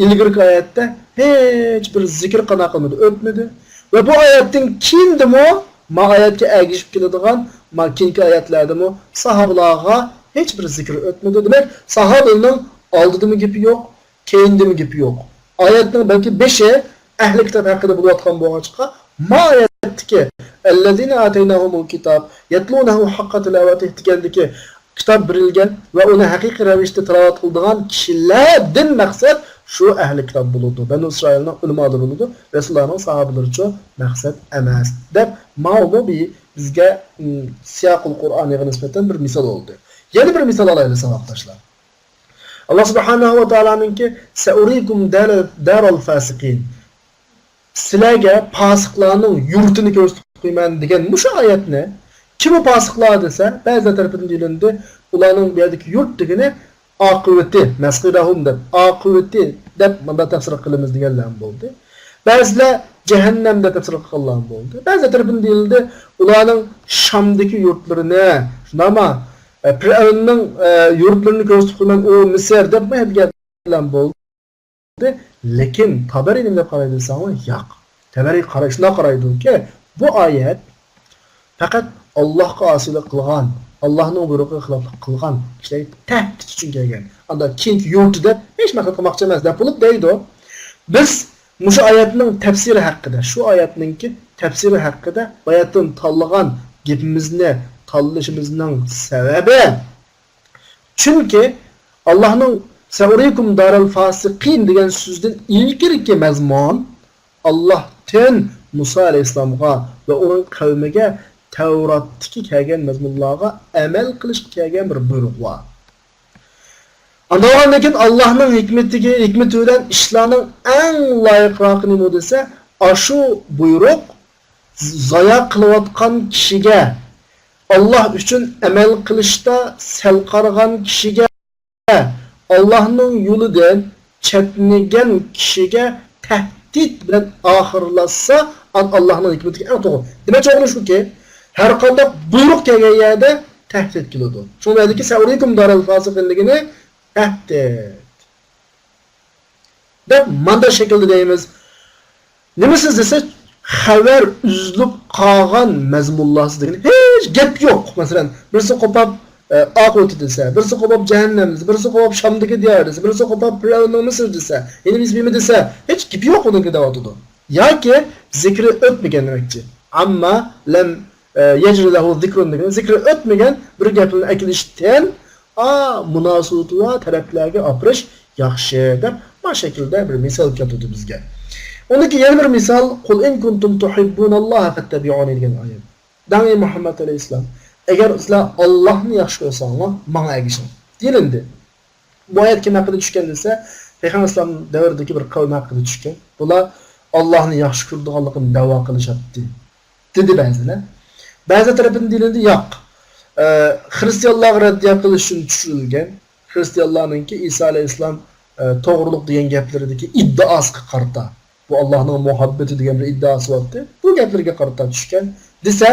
ئىلگىرىكى ئايەتتە ھېچ بىر زىكىر قانداق قىلمىدى، ئۆتمىدى. ۋە بۇ ئايەتتىن كېيىندىمۇ، ما ئايەتكە ئەگىشىپ كېلىدىغان، ما كېيىنكى ئايەتلەردىمۇ ساھابىلارغا ھېچ بىر زىكىر ئۆتمىدى. دېمەك، ساھابىلىرىنىڭ ئالدىدىمۇ گېپى يوق، كەينىدىمۇ گېپى يوق. ئايەتنىڭ بەلكى بېشى ئەھلى كىتاب ھەققىدە بولۇۋاتقان بولغاچقا، ما ئايەتتىكى، الذين آتيناهم الكتاب يتلونه حق تلاوته دېگەندىكى كىتاب بېرىلگەن ۋە ئۇنى ھەقىقىي رەۋىشتە تىلاۋەت قىلىدىغان كىشىلەردىن مەقسەت شۇ ئەھلى كىتاب بولىدۇ، بەنۇ ئىسرائىلنىڭ ئۆلىمالىرى بولىدۇ، رەسۇلۇللانىڭ ساھابىلىرىچۇ مەقسەت ئەمەس، دەپ ماۋۇمۇ بىر بىزگە، ئىم، سىياقۇل قۇرئانىغا نىسبەتەن بىر مىسال بولدى. يەنە بىر مىسال ئالايلى، ساۋاقداشلار. ئاللاھ سۇبھانەھۇ ۋە تائالانىڭكى، سەئۇرىكۇم دار-، دارال فاسىقىن. سىلەرگە پاسىقلارنىڭ يۇرتىنى كۆرسىتىپ قويىمەن دېگەن مۇشۇ ئايەتنى، كىم ئۇ پاسىقلار دېسە، بەزىلەر تەرىپىدىن دېيىلىندى، ئۇلارنىڭ بۇ يەردىكى يۇرت دېگىنى ئاقىۋىتى، مەسغىرەھۇم دەپ، ئاقىۋىتى دەپ مۇنداق تەپسىر قىلىمىز دېگەنلەرمۇ بولدى. بەزىلەر جەھەننەم دەپ تەپسىر قىلغانلارمۇ بولدى. بەزىلەر تەرىپىدىن دېيىلدى، ئۇلارنىڭ شامدىكى يۇرتلىرىنى، شۇنداقمۇ؟ ئە، پىرئەۋننىڭ، ئە، يۇرتلىرىنى كۆرسىتىپ قويىمەن، ئۇ مىسىر دەپمۇ دېگەنلەر بولدى. لېكىن تەبەرى نېمە دەپ قارايدۇ دېسەڭلار، ياق. تەبەرى قاراي-، شۇنداق قارايدۇكى، بۇ ئايەت پەقەت ئاللاھقا ئاسىيلىق قىلغان، ئاللاھنىڭ بۇيرۇقىغا خىلاپلىق قىلغان كىشىلەرگە تەھدىت ئۈچۈن كەلگەن. ئاندا كېيىنكى يۇرتى دەپ ھېچ مەقسەت قىلماقچى ئەمەس دەپ بولۇپ دەيدۇ. بىز مۇشۇ ئايەتنىڭ تەپسىرى ھەققىدە، شۇ ئايەتنىڭكى تەپسىرى ھەققىدە باياتىن تاللىغان گېپىمىزنى تاللىشىمىزنىڭ سەۋەبى، چۈنكى ئاللاھنىڭ سەئۇرىكۇم دارال فاسىقىن دېگەن سۆزدىن ئىلگىرىكى مەزمۇن، ئاللاھتىن مۇسا ئەلەيھىسسالامغا ۋە ئۇنىڭ قەۋمىگە تەۋراتتىكى كەلگەن مەزمۇنلارغا ئەمەل قىلىشقا كەلگەن بىر بۇيرۇق بار. ئانداق بولغاندىن كېيىن، ئاللاھنىڭ ھېكمىتىگە، ھېكمىتى بىلەن ئىشلارنىڭ ئەڭ لايىقراقى نېمە دېسە، ئاشۇ بۇيرۇق زايا قىلىۋاتقان كىشىگە، ئاللاھ ئۈچۈن ئەمەل قىلىشتا سەل قارىغان كىشىگە، ئاللاھنىڭ يولىدىن چەتنىگەن كىشىگە تەھدىت بىلەن ئاخىرلاشسا، ئان-، ئاللاھنىڭ ھېكمىتىگە ئەڭ توغرا. دېمەكچى بولغىنىم شۇكى، ھەر قانداق بۇيرۇق كەلگەن يەردە تەھدىت كېلىدۇ. شۇڭا بۇ يەردىكى سەئۇرىكۇم دارەل فاسىقىن دېگىنى تەھدىت. دەپ مانداق شەكىلدە دەيمىز. نېمىسىز دېسە، خەۋەر ئۈزۈلۈپ قالغان مەزمۇنلارسىز دېگەن ھېچ گەپ يوق. مەسىلەن، بىرسى قوپاپ، ئە، ئاقىۋىتى دېسە، بىرسى قوپاپ جەھەننەم دېسە، بىرسى قوپاپ شامدىكى دىيار دېسە، بىرسى قوپاپ پىرئەۋننىڭ مىسىر دېسە، يەنە بىز بىمە دېسە، ھېچ گېپى يوق ئۇنىڭكى دەۋاتىدۇ. ياكى زىكرى ئۆتمىگەن دېمەكچى. ئەمما لەم، ئە، يەجرى لەھۇ زىكرۇن دېگەن زىكرى ئۆتمىگەن بىر گەپنى ئەكېلىشتىن ئا، مۇناسىۋىتى بار تەرەپلەرگە ئاپىرىش ياخشى، دەپ ما شەكىلدە بىر مىسال كەلتۈردى بىزگە. ئۇنىڭكى يەنە بىر مىسال، قۇل ئىن كۇنتۇم تۇھىببۇناللاھە فەتتەبىئۇنى دېگەن ئايەت. دەڭ، ئەي مۇھەممەد ئەلەيھىسسالام، ئەگەر سىلەر ئاللاھنى ياخشى كۆرسەڭلار، ماڭا ئەگىشىڭ، دېيىلىندى. بۇ ئايەت كىم ھەققىدە چۈشكەن دېسە، پەيغەمبەر ئەلەيھىسسالام دەۋرىدىكى بىر قەۋم ھەققىدە چۈشكەن. بۇلار ئاللاھنى ياخشى كۆرىدىغانلىقىنى دەۋا قىلىشاتتى. دېدى بەزىلەر. بەزى تەرىپىدىن دېيىلدى، ياق. ئە، خرىستىيانلارغا رەددىيە قىلىش ئۈچۈن چۈشۈرۈلگەن. خرىستىيانلارنىڭكى ئىسا ئەلەيھىسسالام، ئە، توغرۇلۇق دېگەن گەپلىرىدىكى ئىددىئاسىغا قارىتا. بۇ ئاللاھنىڭ مۇھەببىتى دېگەن بىر ئىددىئاسى بارتى. بۇ گەپلىرىگە قارىتا چۈشكەن دېسە،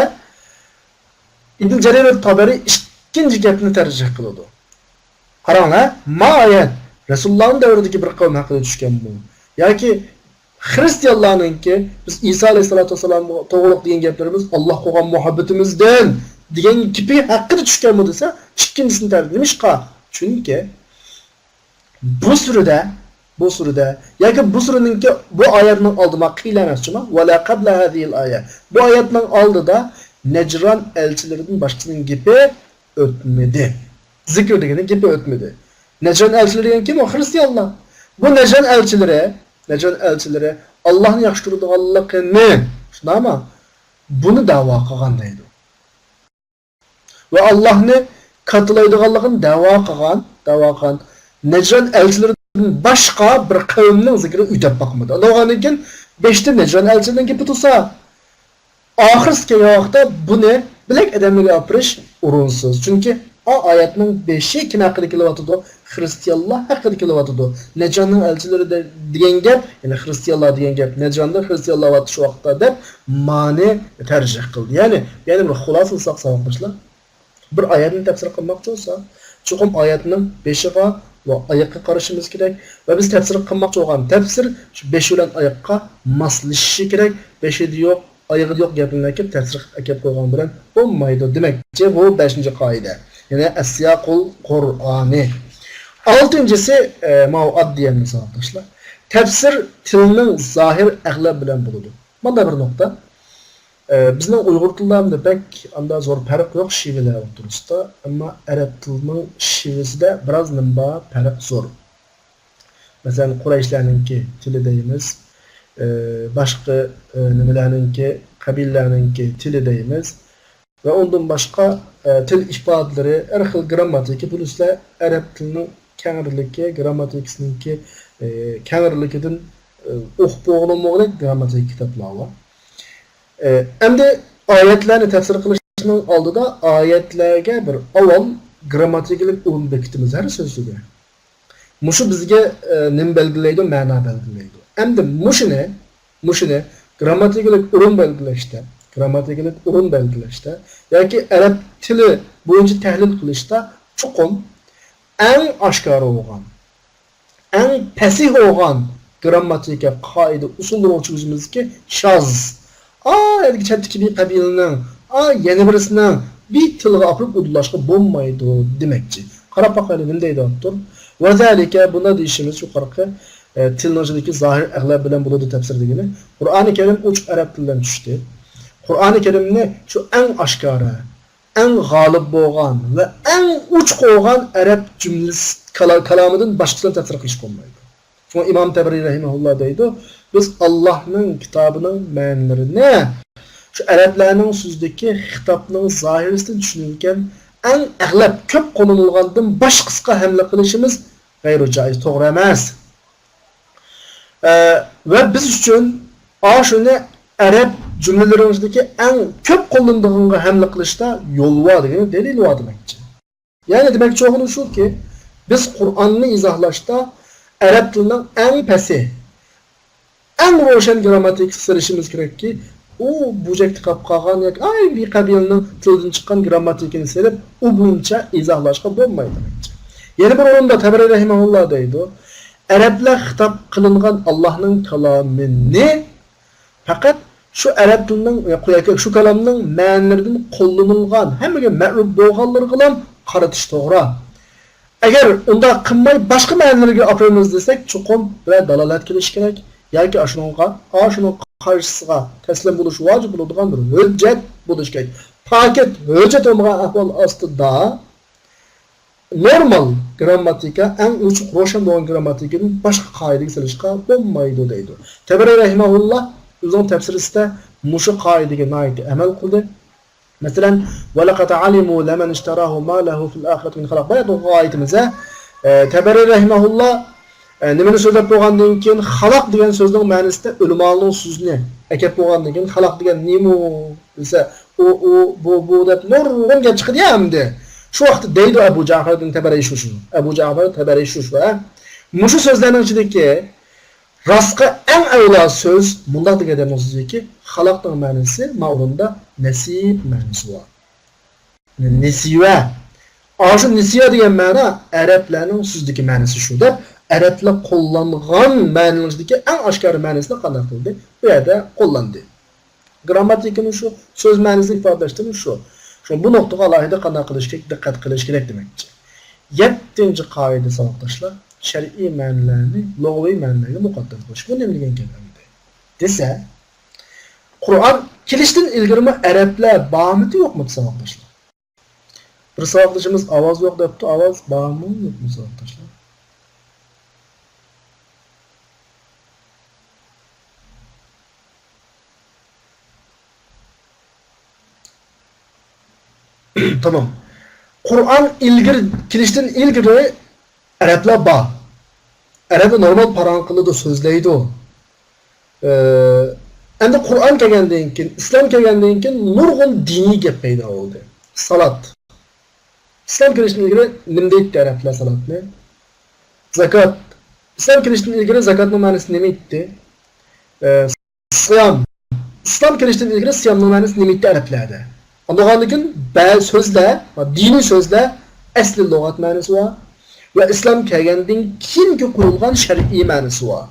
ئىبن جەرىر تابەرى ئىككىنچى گەپنى تەرجىھ قىلىدۇ. قاراڭلار، ما ئايەت رەسۇلۇللانىڭ دەۋرىدىكى بىر قەۋم ھەققىدە چۈشكەنمۇ؟ ياكى خرىستىيانلارنىڭكى، بىز ئىسا ئەلەيھىسسالاتۇ ۋەسسالامغا توغرۇلۇق دېگەن گەپلىرىمىز ئاللاھقا بولغان مۇھەببىتىمىزدىن دېگەن گېپى ھەققىدە چۈشكەنمۇ دېسە، ئىككىنچىسىنى تەرجىھ. نېمىشقا؟ چۈنكى بۇ سۈرىدە، بۇ سۈرىدە ياكى بۇ سۈرىنىڭكى، بۇ ئايەتنىڭ ئالدىدا، قىيلە ئەمەس جۇما، ۋەلا قەبلە ھازىھىل ئايە. بۇ ئايەتنىڭ ئالدىدا نەجران ئەلچىلىرىدىن باشقىسىنىڭ گېپى ئۆتمىدى. زىكىر دېگەننىڭ گېپى ئۆتمىدى. نەجران ئەلچىلىرى دېگەن كىم؟ ئۇ خرىستىيانلار. بۇ نەجران ئەلچىلىرى، نەجران ئەلچىلىرى ئاللاھنى ياخشى كۆرىدىغانلىقىنى، شۇنداقمۇ؟ بۇنى دەۋا قىلغان دەيدۇ. ۋە ئاللاھنى كاتتىلايدىغانلىقىنى دەۋا قىلغان، دەۋا قىلغان نەجران ئەلچىلىرىدىن باشقا بىر قەۋمنىڭ زىكرى ئۆتەپ باقمىدى. ئۇنداق بولغاندىن كېيىن بېشىدا نەجران ئەلچىلىرىنىڭ گېپى تۇرسا، ئاخىرسى كەلگەن ۋاقىتتا بۇنى بۆلەك ئادەملەرگە ئاپىرىش ئورۇنسىز. چۈنكى ئا ئايەتنىڭ بېشى كىم ھەققىدە كېلىۋاتىدۇ؟ خرىستىيانلار ھەققىدە كېلىۋاتىدۇ. نەجراننىڭ ئەلچىلىرى دە-، دېگەن گەپ، يەنى خرىستىيانلار دېگەن گەپ، نەجراندا خرىستىيانلار بار شۇ ۋاقىتتا دەپ مانى تەرجىھ قىلدى. يەنى، يەنى بىر خۇلاسە قىلساق ساۋاقداشلار، بىر ئايەتنى تەپسىر قىلماقچى بولسا، چوقۇم ئايەتنىڭ بېشىغا ۋە ئايىغىغا قارىشىمىز كېرەك. ۋە بىز تەپسىر قىلماقچى بولغان تەپسىر شۇ بېشى بىلەن ئايىغىغا ماسلىشىشى كېرەك. بېشىدا يوق، ئايىغىدا يوق گەپلەرنى ئەكىپ تەپسىر ئەكەپ قويغان بىلەن بولمايدۇ. دېمەكچى، بۇ بەشىنچى قائىدە. يەنى ئەسسىياقۇل قۇرئانى. ئالتىنچىسى، ئە، ماۋۇ ئاددىي ئەمدى ساۋاقداشلار. تەپسىر تىلنىڭ زاھىر ئەغلەپ بىلەن بولىدۇ. مانا بىر نۇقتا. ئە، بىزنىڭ ئۇيغۇر تىلىدا ئەمدى بەك ئاندا زور پەرق يوق شىۋىلەر ئوتتۇرىسىدا، ئەمما ئەرەب تىلىنىڭ شىۋىسىدە بىراز نېمە بار، پەرق زور. مەسىلەن، قۇرەيشلەرنىڭكى تىلى دەيمىز، ئى، باشقا، ئى، نېمىلەرنىڭكى، قەبىلىلەرنىڭكى تىلى دەيمىز. ۋە ئۇندىن باشقا، ئى، تىل ئىپادىلىرى، ھەر خىل گىرامماتىكا، بۇنى سىلەر ئەرەب تىلىنىڭ كەڭرىلىكى، گىرامماتىكىسىنىڭكى، ئى، كەڭرىلىكىدىن، ئى، ئۇقۇپ بولغىلى بولغۇدەك گىرامماتىكا كىتابلار بار. ئى، ئەمدى ئايەتلەرنى تەپسىر قىلىشنىڭ ئالدىدا ئايەتلەرگە بىر ئاۋۋال گىرامماتىكىلىق ئورۇن بېكىتىمىز ھەر سۆزىگە. مۇشۇ بىزگە، ئە، نېمە بەلگىلەيدۇ؟ مەنا بەلگىلەيدۇ. ئەمدى مۇشۇنى، مۇشۇنى گىرامماتىكىلىق ئورۇن بەلگىلەشتە، گىرامماتىكىلىق ئورۇن بەلگىلەشتە ياكى ئەرەب تىلى بويىچە تەھلىل قىلىشتا چوقۇم ئەڭ ئاشكارا بولغان، ئەڭ پەسىھ بولغان گىرامماتىكا قائىدە ئۇسۇللىرىنى چۈشىنىمىزكى شاز. ئا، ھەدىكى چەتتىكى بىر قەبىلىنىڭ، ئا، يەنە بىرسىنىڭ بىر تىلىغا ئاپىرىپ ئۇدۇللاشقا بولمايدۇ دېمەكچى. قاراپ باقايلى، نېمە دەيدۇ ئاپتور؟ ۋەزالىكە، بۇنداق دېيىشىمىز يۇقىرىقى، ئە، تىلنىڭ ئىچىدىكى زاھىر ئەغلەپ بىلەن بولىدۇ تەپسىر دېگىنى. قۇرئانى كەرىم ئوچۇق ئەرەب تىلىدىن چۈشتى. قۇرئانى كەرىمنى شۇ ئەڭ ئاشكارا، ئەڭ غالىب بولغان ۋە ئەڭ ئوچۇق بولغان ئەرەب جۈملىسى، كالا-، كالامىدىن باشقىسىنى تەپسىر قىلىشقا بولمايدۇ. شۇڭا ئىمام تەبرىي رەھىمەھۇللا دەيدۇ، بىز ئاللاھنىڭ كىتابىنىڭ مەنىلىرىنى شۇ ئەرەبلەرنىڭ سۆزىدىكى خىتابنىڭ زاھىرىسىدىن چۈشىنىۋېتىپ، ئەڭ ئەغلەپ، كۆپ قوللىنىلغاندىن باشقىسىغا ھەملە قىلىشىمىز غەيرۇ جائىز، توغرا ئەمەس. ئە، ۋە بىز ئۈچۈن ئاشۇنى ئەرەب جۈملىلىرىڭىزدىكى ئەڭ كۆپ قوللىنىدىغانغا ھەملە قىلىشتا يول ۋار دېگەن دەلىل ۋار دېمەكچى. يەنى دېمەكچى بولغىنىم شۇكى، بىز قۇرئاننى ئىزاھلاشتا ئەرەب تىلىنىڭ ئەڭ پەسى، ئەڭ روشەن گىرامماتىكىسى سېلىشىمىز كېرەككى، ئۇ بۇجەكتە قاپ قالغان ياكى ئاي بىر قەبىلىنىڭ تىلىدىن چىققان گىرامماتىكىنى سېلىپ، ئۇ بويىچە ئىزاھلاشقا بولمايدۇ. يەنە بىر ئورۇندا تەبەرى رەھىمەھۇللا دەيدۇ، ئەرەبلەر خىتاب قىلىنغان ئاللاھنىڭ كالامىنى پەقەت شۇ ئەرەب تىلىنىڭ ياكى شۇ كالامنىڭ مەنىلىرىدىن قوللىنىلغان، ھەممىگە مەرۇپ بولغانلىرىغىلا قارىتىش توغرا. ئەگەر ئۇنداق قىلماي باشقا مەنىلەرگە ئاپىرىمىز دېسەك، چوقۇم بىرەر دالالەت كېلىشى كېرەك ياكى ئاشۇنىڭغا، ئاشۇنىڭ قارشىسىغا تەسلىم بولۇش ۋاجىپ بولىدىغان بىر ھۆججەت بولۇشى كېرەك. پاكىت ھۆججەت بولمىغان ئەھۋال ئاستىدا نورمال گىرامماتىكا، ئەڭ ئوچۇق، روشەن بولغان گىرامماتىكىدىن باشقا قائىدىگە سېلىشقا بولمايدۇ دەيدۇ. تەبەرى رەھىمەھۇللا ئۆزىنىڭ تەپسىرىسىدە مۇشۇ قائىدىگە ناھايىتى ئەمەل قىلدى. مەسىلەن، ولقد علموا لمن اشتراه ما له في الآخرة من خلاق. بايا ئوقۇغان ئايىتىمىزدە، ئە، تەبەرى رەھىمەھۇللا، ئە، نېمىنى سۆزلەپ بولغاندىن كېيىن، خالاق دېگەن سۆزنىڭ مەنىسىدە ئۆلىمالارنىڭ سۆزىنى ئەكەپ بولغاندىن كېيىن، خالاق دېگەن نېمە دېسە، ئۇ، ئۇ، بۇ، بۇ دەپ نۇرغۇن گەپ چىقىدۇ يا ئەمدى. شۇ ۋاقىتتا دەيدۇ ئەبۇ جەئفەردىن تەبەرى شۇشۇ. ئەبۇ جەئفەر تەبەرى شۇشۇ، ھە؟ مۇشۇ سۆزلەرنىڭ ئىچىدىكى راستقا ئەڭ ئەۋلا سۆز مۇنداق دېگەن ئادەمنىڭ سۆزىكى، خالاقنىڭ مەنىسى ما ئورۇندا نەسىب مەنىسى بار. نېسىۋە. ئاشۇ نېسىۋە دېگەن مەنا ئەرەبلەرنىڭ سۆزىدىكى مەنىسى شۇ دەپ، ئەرەبلەر قوللانغان مەنىنىڭ ئىچىدىكى ئەڭ ئاشكارا مەنىسىنى قانداق قىلدى؟ بۇ يەردە قوللاندى. گىرامماتىكىنى شۇ، سۆز مەنىسىنى ئىپادىلەشتىمۇ شۇ. شۇڭا بۇ نۇقتىغا ئالاھىدە قانداق قىلىش كېرەك؟ دىققەت قىلىش كېرەك دېمەكچى. يەتتىنچى قائىدە، ساۋاقداشلار، شەرئىي مەنىلەرنى لۇغىۋى مەنىلەرگە مۇقەددەم قىلىش. بۇ نېمە دېگەن گەپ ئەمدى؟ دېسە، قۇرئان كېلىشتىن ئىلگىرىمۇ ئەرەبلەر بارمىدى، يوقمىدى، ساۋاقداشلار؟ بىر ساۋاقدىشىمىز ئاۋاز يوق دەپتۇ، ئاۋاز بارمۇ، يوقمۇ، ساۋاقداشلار؟ تامام. قۇرئان ئىلگىرى، كېلىشتىن ئىلگىرى ئەرەبلەر بار. ئەرەبلەر نورمال پاراڭ قىلىدۇ، سۆزلەيدۇ. ئە، ئەمدى قۇرئان كەلگەندىن كېيىن، ئىسلام كەلگەندىن كېيىن نۇرغۇن دىنىي گەپ پەيدا بولدى. سالات. ئىسلام كىرىشتىن ئىلگىرى نېمە دەيتتى ئەرەبلەر سالاتنى؟ زاكات. ئىسلام كىرىشتىن ئىلگىرى زاكاتنىڭ مەنىسى نېمە ئىدى؟ ئە، سىيام. ئىسلام كىرىشتىن ئىلگىرى سىيامنىڭ مەنىسى نېمە ئىدى ئەرەبلەردە؟ ئاندىن كېيىن بەزى سۆزلەر، دىنىي سۆزلەر ئەسلى لۇغەت مەنىسى بار ۋە ئىسلام كەلگەندىن كېيىنكى قويۇلغان شەرئىي مەنىسى بار.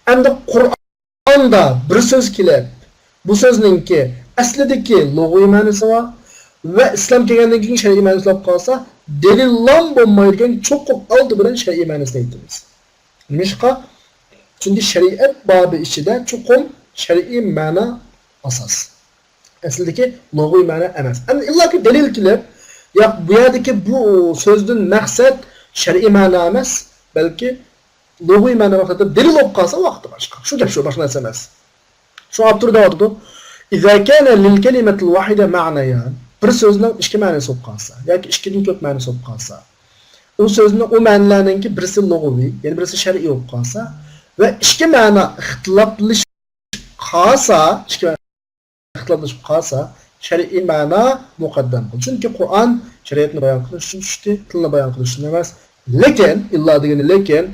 ئەمدى قۇرئاندا بىر سۆز كېلىپ، بۇ سۆزنىڭكى ئەسلىدىكى لۇغىۋى مەنىسى بار ۋە ئىسلام كەلگەندىن كېيىن شەرئىي مەنىسى بولۇپ قالسا، دەلىللام بولمايدىكەن، چوقۇم ئالدى بىلەن شەرئىي مەنىسىنى ئېيتىمىز. نېمىشقا؟ چۈنكى شەرىئەت بابى ئىچىدە چوقۇم شەرئىي مەنا ئاساس. ئەسلىدىكى لۇغىۋى مەنا ئەمەس. ئەمدى ئىللاكى دەلىل كېلىپ، ياق، بۇ يەردىكى بۇ سۆزدىن مەقسەت شەرئىي مەنا ئەمەس، بەلكى لۇغىۋى مەنا مەقسەتتە دەلىل بولۇپ قالسا، ۋاقتى باشقا. شۇ گەپ شۇ، باشقا نەرسە ئەمەس. شۇ ئاپتور دەۋاتىدۇ، إذا كان للكلمة الواحدة معنيان، بىر سۆزنىڭ ئىككى مەنىسى بولۇپ قالسا ياكى ئىككىدىن كۆپ مەنىسى بولۇپ قالسا، ئۇ سۆزنىڭ، ئۇ مەنىلەرنىڭكى بىرسى لۇغىۋى، يەنە بىرسى شەرئىي بولۇپ قالسا ۋە ئىككى مەنا ئىختىلاپلىشىپ قالسا، ئىككى مەنا ئىختىلاپلىشىپ قالسا، شەرئىي مەنا مۇقەددەم قىل. چۈنكى قۇرئان شەرىئەتنى بايان قىلىش ئۈچۈن چۈشتى، تىلنى بايان قىلىش ئۈچۈن ئەمەس. لېكىن، ئىللا دېگىنى لېكىن،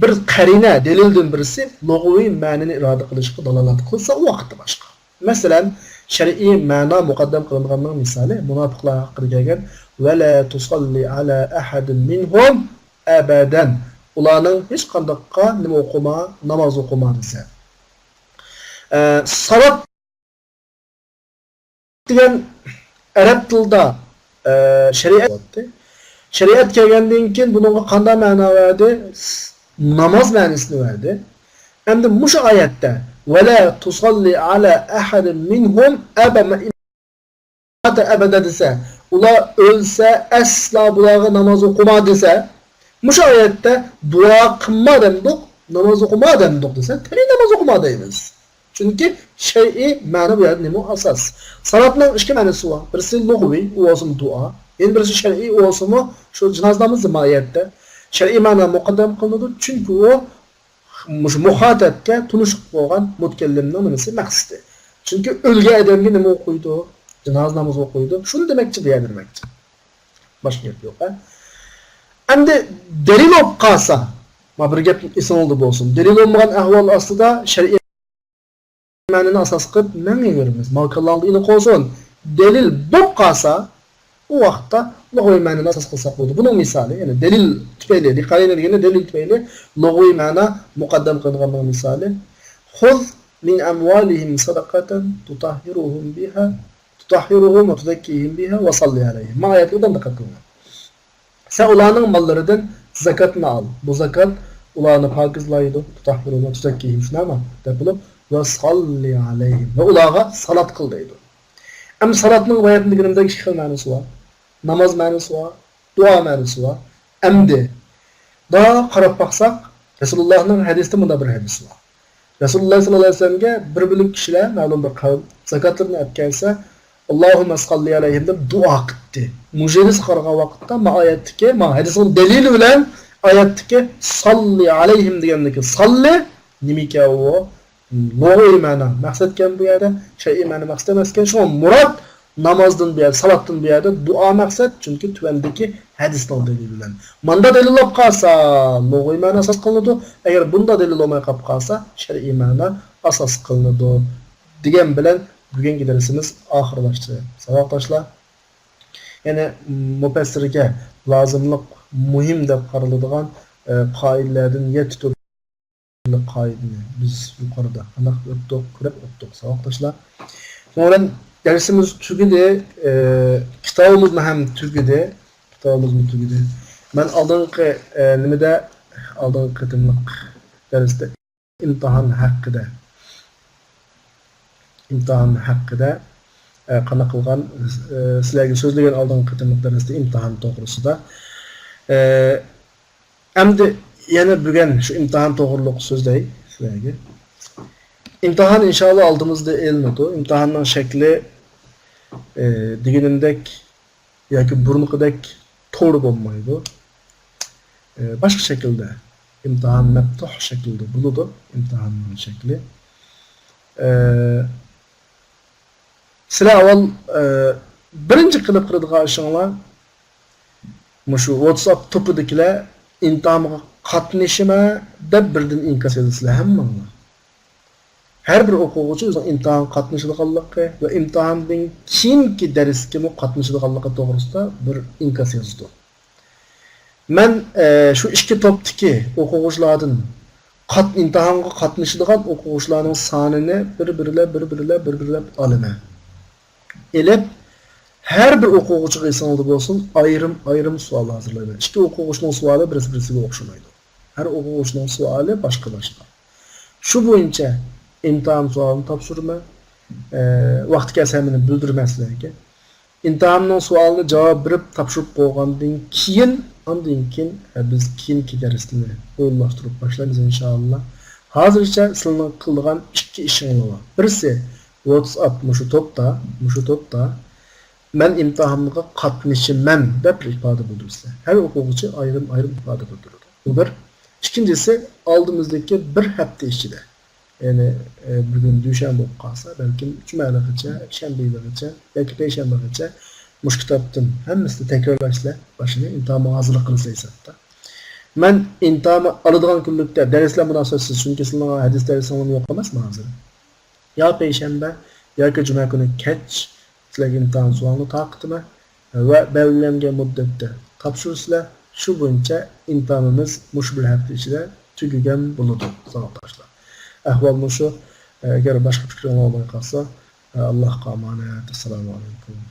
بىر قەرىنە، دەلىلدىن بىرسى لۇغىۋى مەنىنى ئىرادە قىلىشقا دالالەت قىلسا، ئۇ ۋاقىتتا باشقا. مەسىلەن، شەرئىي مەنا مۇقەددەم قىلىنغاننىڭ مىسالى مۇناپىقلار ھەققىدە كەلگەن، ۋەلا تۇسەللى ئەلا ئەھەدىن مىنھۇم ئەبەدەن. ئۇلارنىڭ ھېچقانداققا نېمە ئوقۇما، ناماز ئوقۇما دېسە. ئە، سالات دېگەن ئەرەب تىلىدا، ئە، شەرىئەت بولاتتى. شەرىئەت كەلگەندىن كېيىن بۇنىڭغا قانداق مەنا بەردى؟ ناماز مەنىسىنى بەردى. ئەمدى مۇشۇ ئايەتتە، ۋەلا تۇسەللى ئەلا ئەھەدىن مىنھۇم ئەبەدەن، ئەبەدە دېسە، ئۇلار ئۆلسە ئەسلا بۇلارغا ناماز ئوقۇما دېسە، مۇشۇ ئايەتتە دۇئا قىلما دەمدۇق، ناماز ئوقۇما دەمدۇق دېسە، تەبىئىي ناماز ئوقۇما دەيمىز. چۈنكى شەرئىي مەنا بۇ يەردە نېمە ئاساس؟ سالاتنىڭ ئىككى مەنىسى بار. بىرسى لۇغىۋى، ئۇ بولسىمۇ دۇئا. يەنە بىرسى شەرئىي، ئۇ بولسىمۇ شۇ جىناز نامىزى ماھىيەتتە. شەرئىي مەنا مۇقەددەم قىلىنىدۇ، چۈنكى ئۇ مۇشۇ مۇخاتەبكە تونۇشلۇق بولغان مۇتەكەللىمنىڭ نېمىسى، مەقسىتى. چۈنكى ئۆلگەن ئادەمگە نېمە ئوقۇيدۇ؟ جانازا نامىزى ئوقۇيدۇ. شۇنى دېمەكچى، بۇ يەردە دېمەكچى. باشقا گەپ يوق، ھە؟ ئەمدى دەلىل بولۇپ قالسا، ما بىر گەپ ئېسىڭىزدە بولسۇن. دەلىل بولمىغان ئەھۋال ئاستىدا شەرئىي مەنىنى ئاساس قىلىپ مېڭىۋېرىمىز. ماۋۇ كاللاڭدا ئېنىق بولسۇن. دەلىل بولۇپ قالسا، ئۇ ۋاقىتتا لۇغىۋى مەنىنى ئاساس قىلساق بولىدۇ. بۇنىڭ مىسالى، يەنى دەلىل تۈپەيلى، لىقەرىنە دېگەندە دەلىل تۈپەيلى لۇغىۋى مەنا مۇقەددەم قىلىنغاننىڭ مىسالى. خۇذ مىن ئەمۋالىھىم سەدەقەتەن تۇتەھھىرۇھۇم بىھا، تۇتەھھىرۇھۇم ۋە تۇزەككىھىم بىھا ۋە سەللى ئەلەيھىم. ماۋۇ ئايەتكە ئوبدان دىققەت قىلىڭلار. سەن ئۇلارنىڭ ماللىرىدىن زاكاتنى ئال. بۇ زاكات ئۇلارنى پاكىزلايدۇ. تۇتەھھىرۇھۇم ۋە تۇزەككىھىم، شۇنداقمۇ؟ دەپ بولۇپ، ۋە سەللى ئەلەيھىم. ۋە ئۇلارغا سالات قىل دەيدۇ. ئەمدى سالاتنىڭ باياتىن دېگىنىمدەك ئىككى خىل مەنىسى بار. ناماز مەنىسى بار، دۇئا مەنىسى بار. ئەمدى، دا قاراپ باقساق، رەسۇلۇللاھنىڭ ھەدىسىدە مۇنداق بىر ھەدىس بار. رەسۇلۇللاھ سەللەللاھۇ ئەلەيھى ۋەسەللەمگە بىر بۆلەك كىشىلەر، مەلۇم بىر قەۋم، زاكاتلىرىنى ئەپ كەلسە، ئاللاھۇممە ساللى ئەلەيھىم دەپ دۇئا قىلدى. مۇشۇ ھەدىسكە قارىغان ۋاقىتتا، ما ئايەتتىكى، ما ھەدىسنىڭ دەلىلى بىلەن ئايەتتىكى ساللى ئەلەيھىم دېگەندىكى ساللى نېمىكەن ئۇ؟ لۇغىۋى مەنا مەقسەتكەن بۇ يەردە، شەرئىي مەنا مەقسەت ئەمەسكەن. شۇڭا مۇراد نامازدىن بۇ يەردە، سالاتتىن بۇ يەردە دۇئا مەقسەت، چۈنكى تۆۋەندىكى ھەدىسنىڭ دەلىلى بىلەن. ماندا دەلىل بولۇپ قالسا، لۇغىۋى مەنا ئاساس قىلىنىدۇ. ئەگەر بۇندا دەلىل بولماي قاپ قالسا، شەرئىي مەنا ئاساس قىلىنىدۇ. دېگەن بىلەن بۈگۈنكى دەرسىمىز ئاخىرلاشتى. ساۋاقداشلار، يەنى مۇپەسسىرگە لازىملىق مۇھىم دەپ قارىلىدىغان، ئە، قائىدىلەردىن يەتتە تۈرلۈك قائىدىنى بىز يۇقىرىدا ئېنىق ئۆتتۇق، كۆرۈپ ئۆتتۇق، ساۋاقداشلار. شۇنىڭ بىلەن دەرسىمىز تۈگىدى، ئە، كىتابىمىزمۇ ھەم تۈگىدى، كىتابىمىزمۇ تۈگىدى. مەن ئالدىنقى، ئە، نېمىدە، ئالدىنقى قېتىملىق دەرستە ئىمتىھان ھەققىدە، ئىمتىھان ھەققىدە، ئە، قانداق قىلغان، ئە، سىلەرگە سۆزلىگەن ئالدىنقى قېتىملىق دەرستە ئىمتىھان توغرىسىدا. ئە، ئەمدى يەنە بۈگۈن شۇ ئىمتىھان توغرۇلۇق سۆزلەي سىلەرگە. ئىمتىھان ئىنشائاللا ئالدىمىزدا ئېلىنىدۇ. ئىمتىھاننىڭ شەكلى، ئە، دېگىنىمدەك، ياكى بۇرۇنقىدەك تور بولمايدۇ. ئە، باشقا شەكىلدە، ئىمتىھان مەپتۇھ شەكلىدە بولىدۇ، ئىمتىھاننىڭ شەكلى. ئە، سىلەر ئاۋۋال، ئە، بىرىنچى قىلىپ قىلىدىغان ئىشىڭلار، مۇشۇ ۋاتساپ توپىدىكىلەر ئىمتىھانغا قاتنىشىمەن دەپ بىردىن ئىنكاس يازىسىلەر ھەممىڭلار. ھەر بىر ئوقۇغۇچى ئۆزىنىڭ ئىمتىھانغا قاتنىشىدىغانلىقى ۋە ئىمتىھاندىن كېيىنكى دەرسكىمۇ قاتنىشىدىغانلىقى توغرىسىدا بىر ئىنكاس يازىدۇ. مەن، ئە، شۇ ئىككى توپتىكى ئوقۇغۇچىلاردىن قات-، ئىمتىھانغا قاتنىشىدىغان ئوقۇغۇچىلارنىڭ سانىنى بىر-بىرلەپ، بىر-بىرلەپ، بىر-بىرلەپ ئالىمەن. ئېلىپ، ھەر بىر ئوقۇغۇچىغا ئېسىڭلاردا بولسۇن، ئايرىم-ئايرىم سوئال ھازىرلايمەن. ئىككى ئوقۇغۇچىنىڭ سوئالى بىرسى-بىرسىگە ئوخشىمايدۇ. ھەر ئوقۇغۇچىنىڭ سوئالى باشقا-باشقا. شۇ بويىچە ئىمتىھان سوئالىنى تاپشۇرىمەن. ئە، ۋاقتى كەلسە ھەممىنى بىلدۈرىمەن سىلەرگە. ئىمتىھاننىڭ سوئالىنى جاۋاب بېرىپ تاپشۇرۇپ بولغاندىن كېيىن، ئاندىن كېيىن، ئە، بىز كېيىنكى دەرسنى ئورۇنلاشتۇرۇپ باشلايمىز ئىنشائاللا. ھازىرچە سىلەرنىڭ قىلىدىغان ئىككى ئىشىڭلار بار. بىرسى، ۋاتساپ مۇشۇ توپتا، مۇشۇ توپتا، مەن ئىمتىھانغا قاتنىشىمەن دەپ بىر ئىپادە بىلدۈرىسىلەر. ھەر ئوقۇغۇچى ئايرىم-ئايرىم ئىپادە بىلدۈرىدۇ. بۇ بىر. ئىككىنچىسى، ئالدىمىزدىكى بىر ھەپتە ئىچىدە، يەنى، ئە، بۈگۈن دۈشەنبە بولۇپ قالسا، بەلكىم جۈمەلىرىچە، شەنبىلىرىچە ياكى پەيشەنبىلىرىچە مۇشۇ كىتابتىن ھەممىسىنى تەكرارلاشسىلەر، باشىنى ئىمتىھانغا ھازىرلىق قىلىسىلەر ھېسابتا. مەن ئىمتىھاننى ئالىدىغان كۈنلۈكتە دەرسلەر مۇناسىۋەتسىز، چۈنكى سىلەرنىڭ ھەدىس دەرسىڭلارمۇ يوق ئەمەسمۇ ھازىر. يا پەيشەنبە ياكى جۈمە كۈنى كەچ سىلەرگە ئىمتىھان سوئالىنى تارقىتىمەن ۋە بەلگىلەنگەن مۇددەتتە تاپشۇرىسىلەر. شۇ بويىچە ئىمتىھانىمىز مۇشۇ بىر ھەپتە ئىچىدە تۈگىگەن بولىدۇ، ساۋاقداشلار. ئەھۋال مۇشۇ. ئەگەر باشقا پىكرىڭلار بولماي قالسا، ئاللاھقا ئامانەت. ئەسسالامۇ ئەلەيكۇم.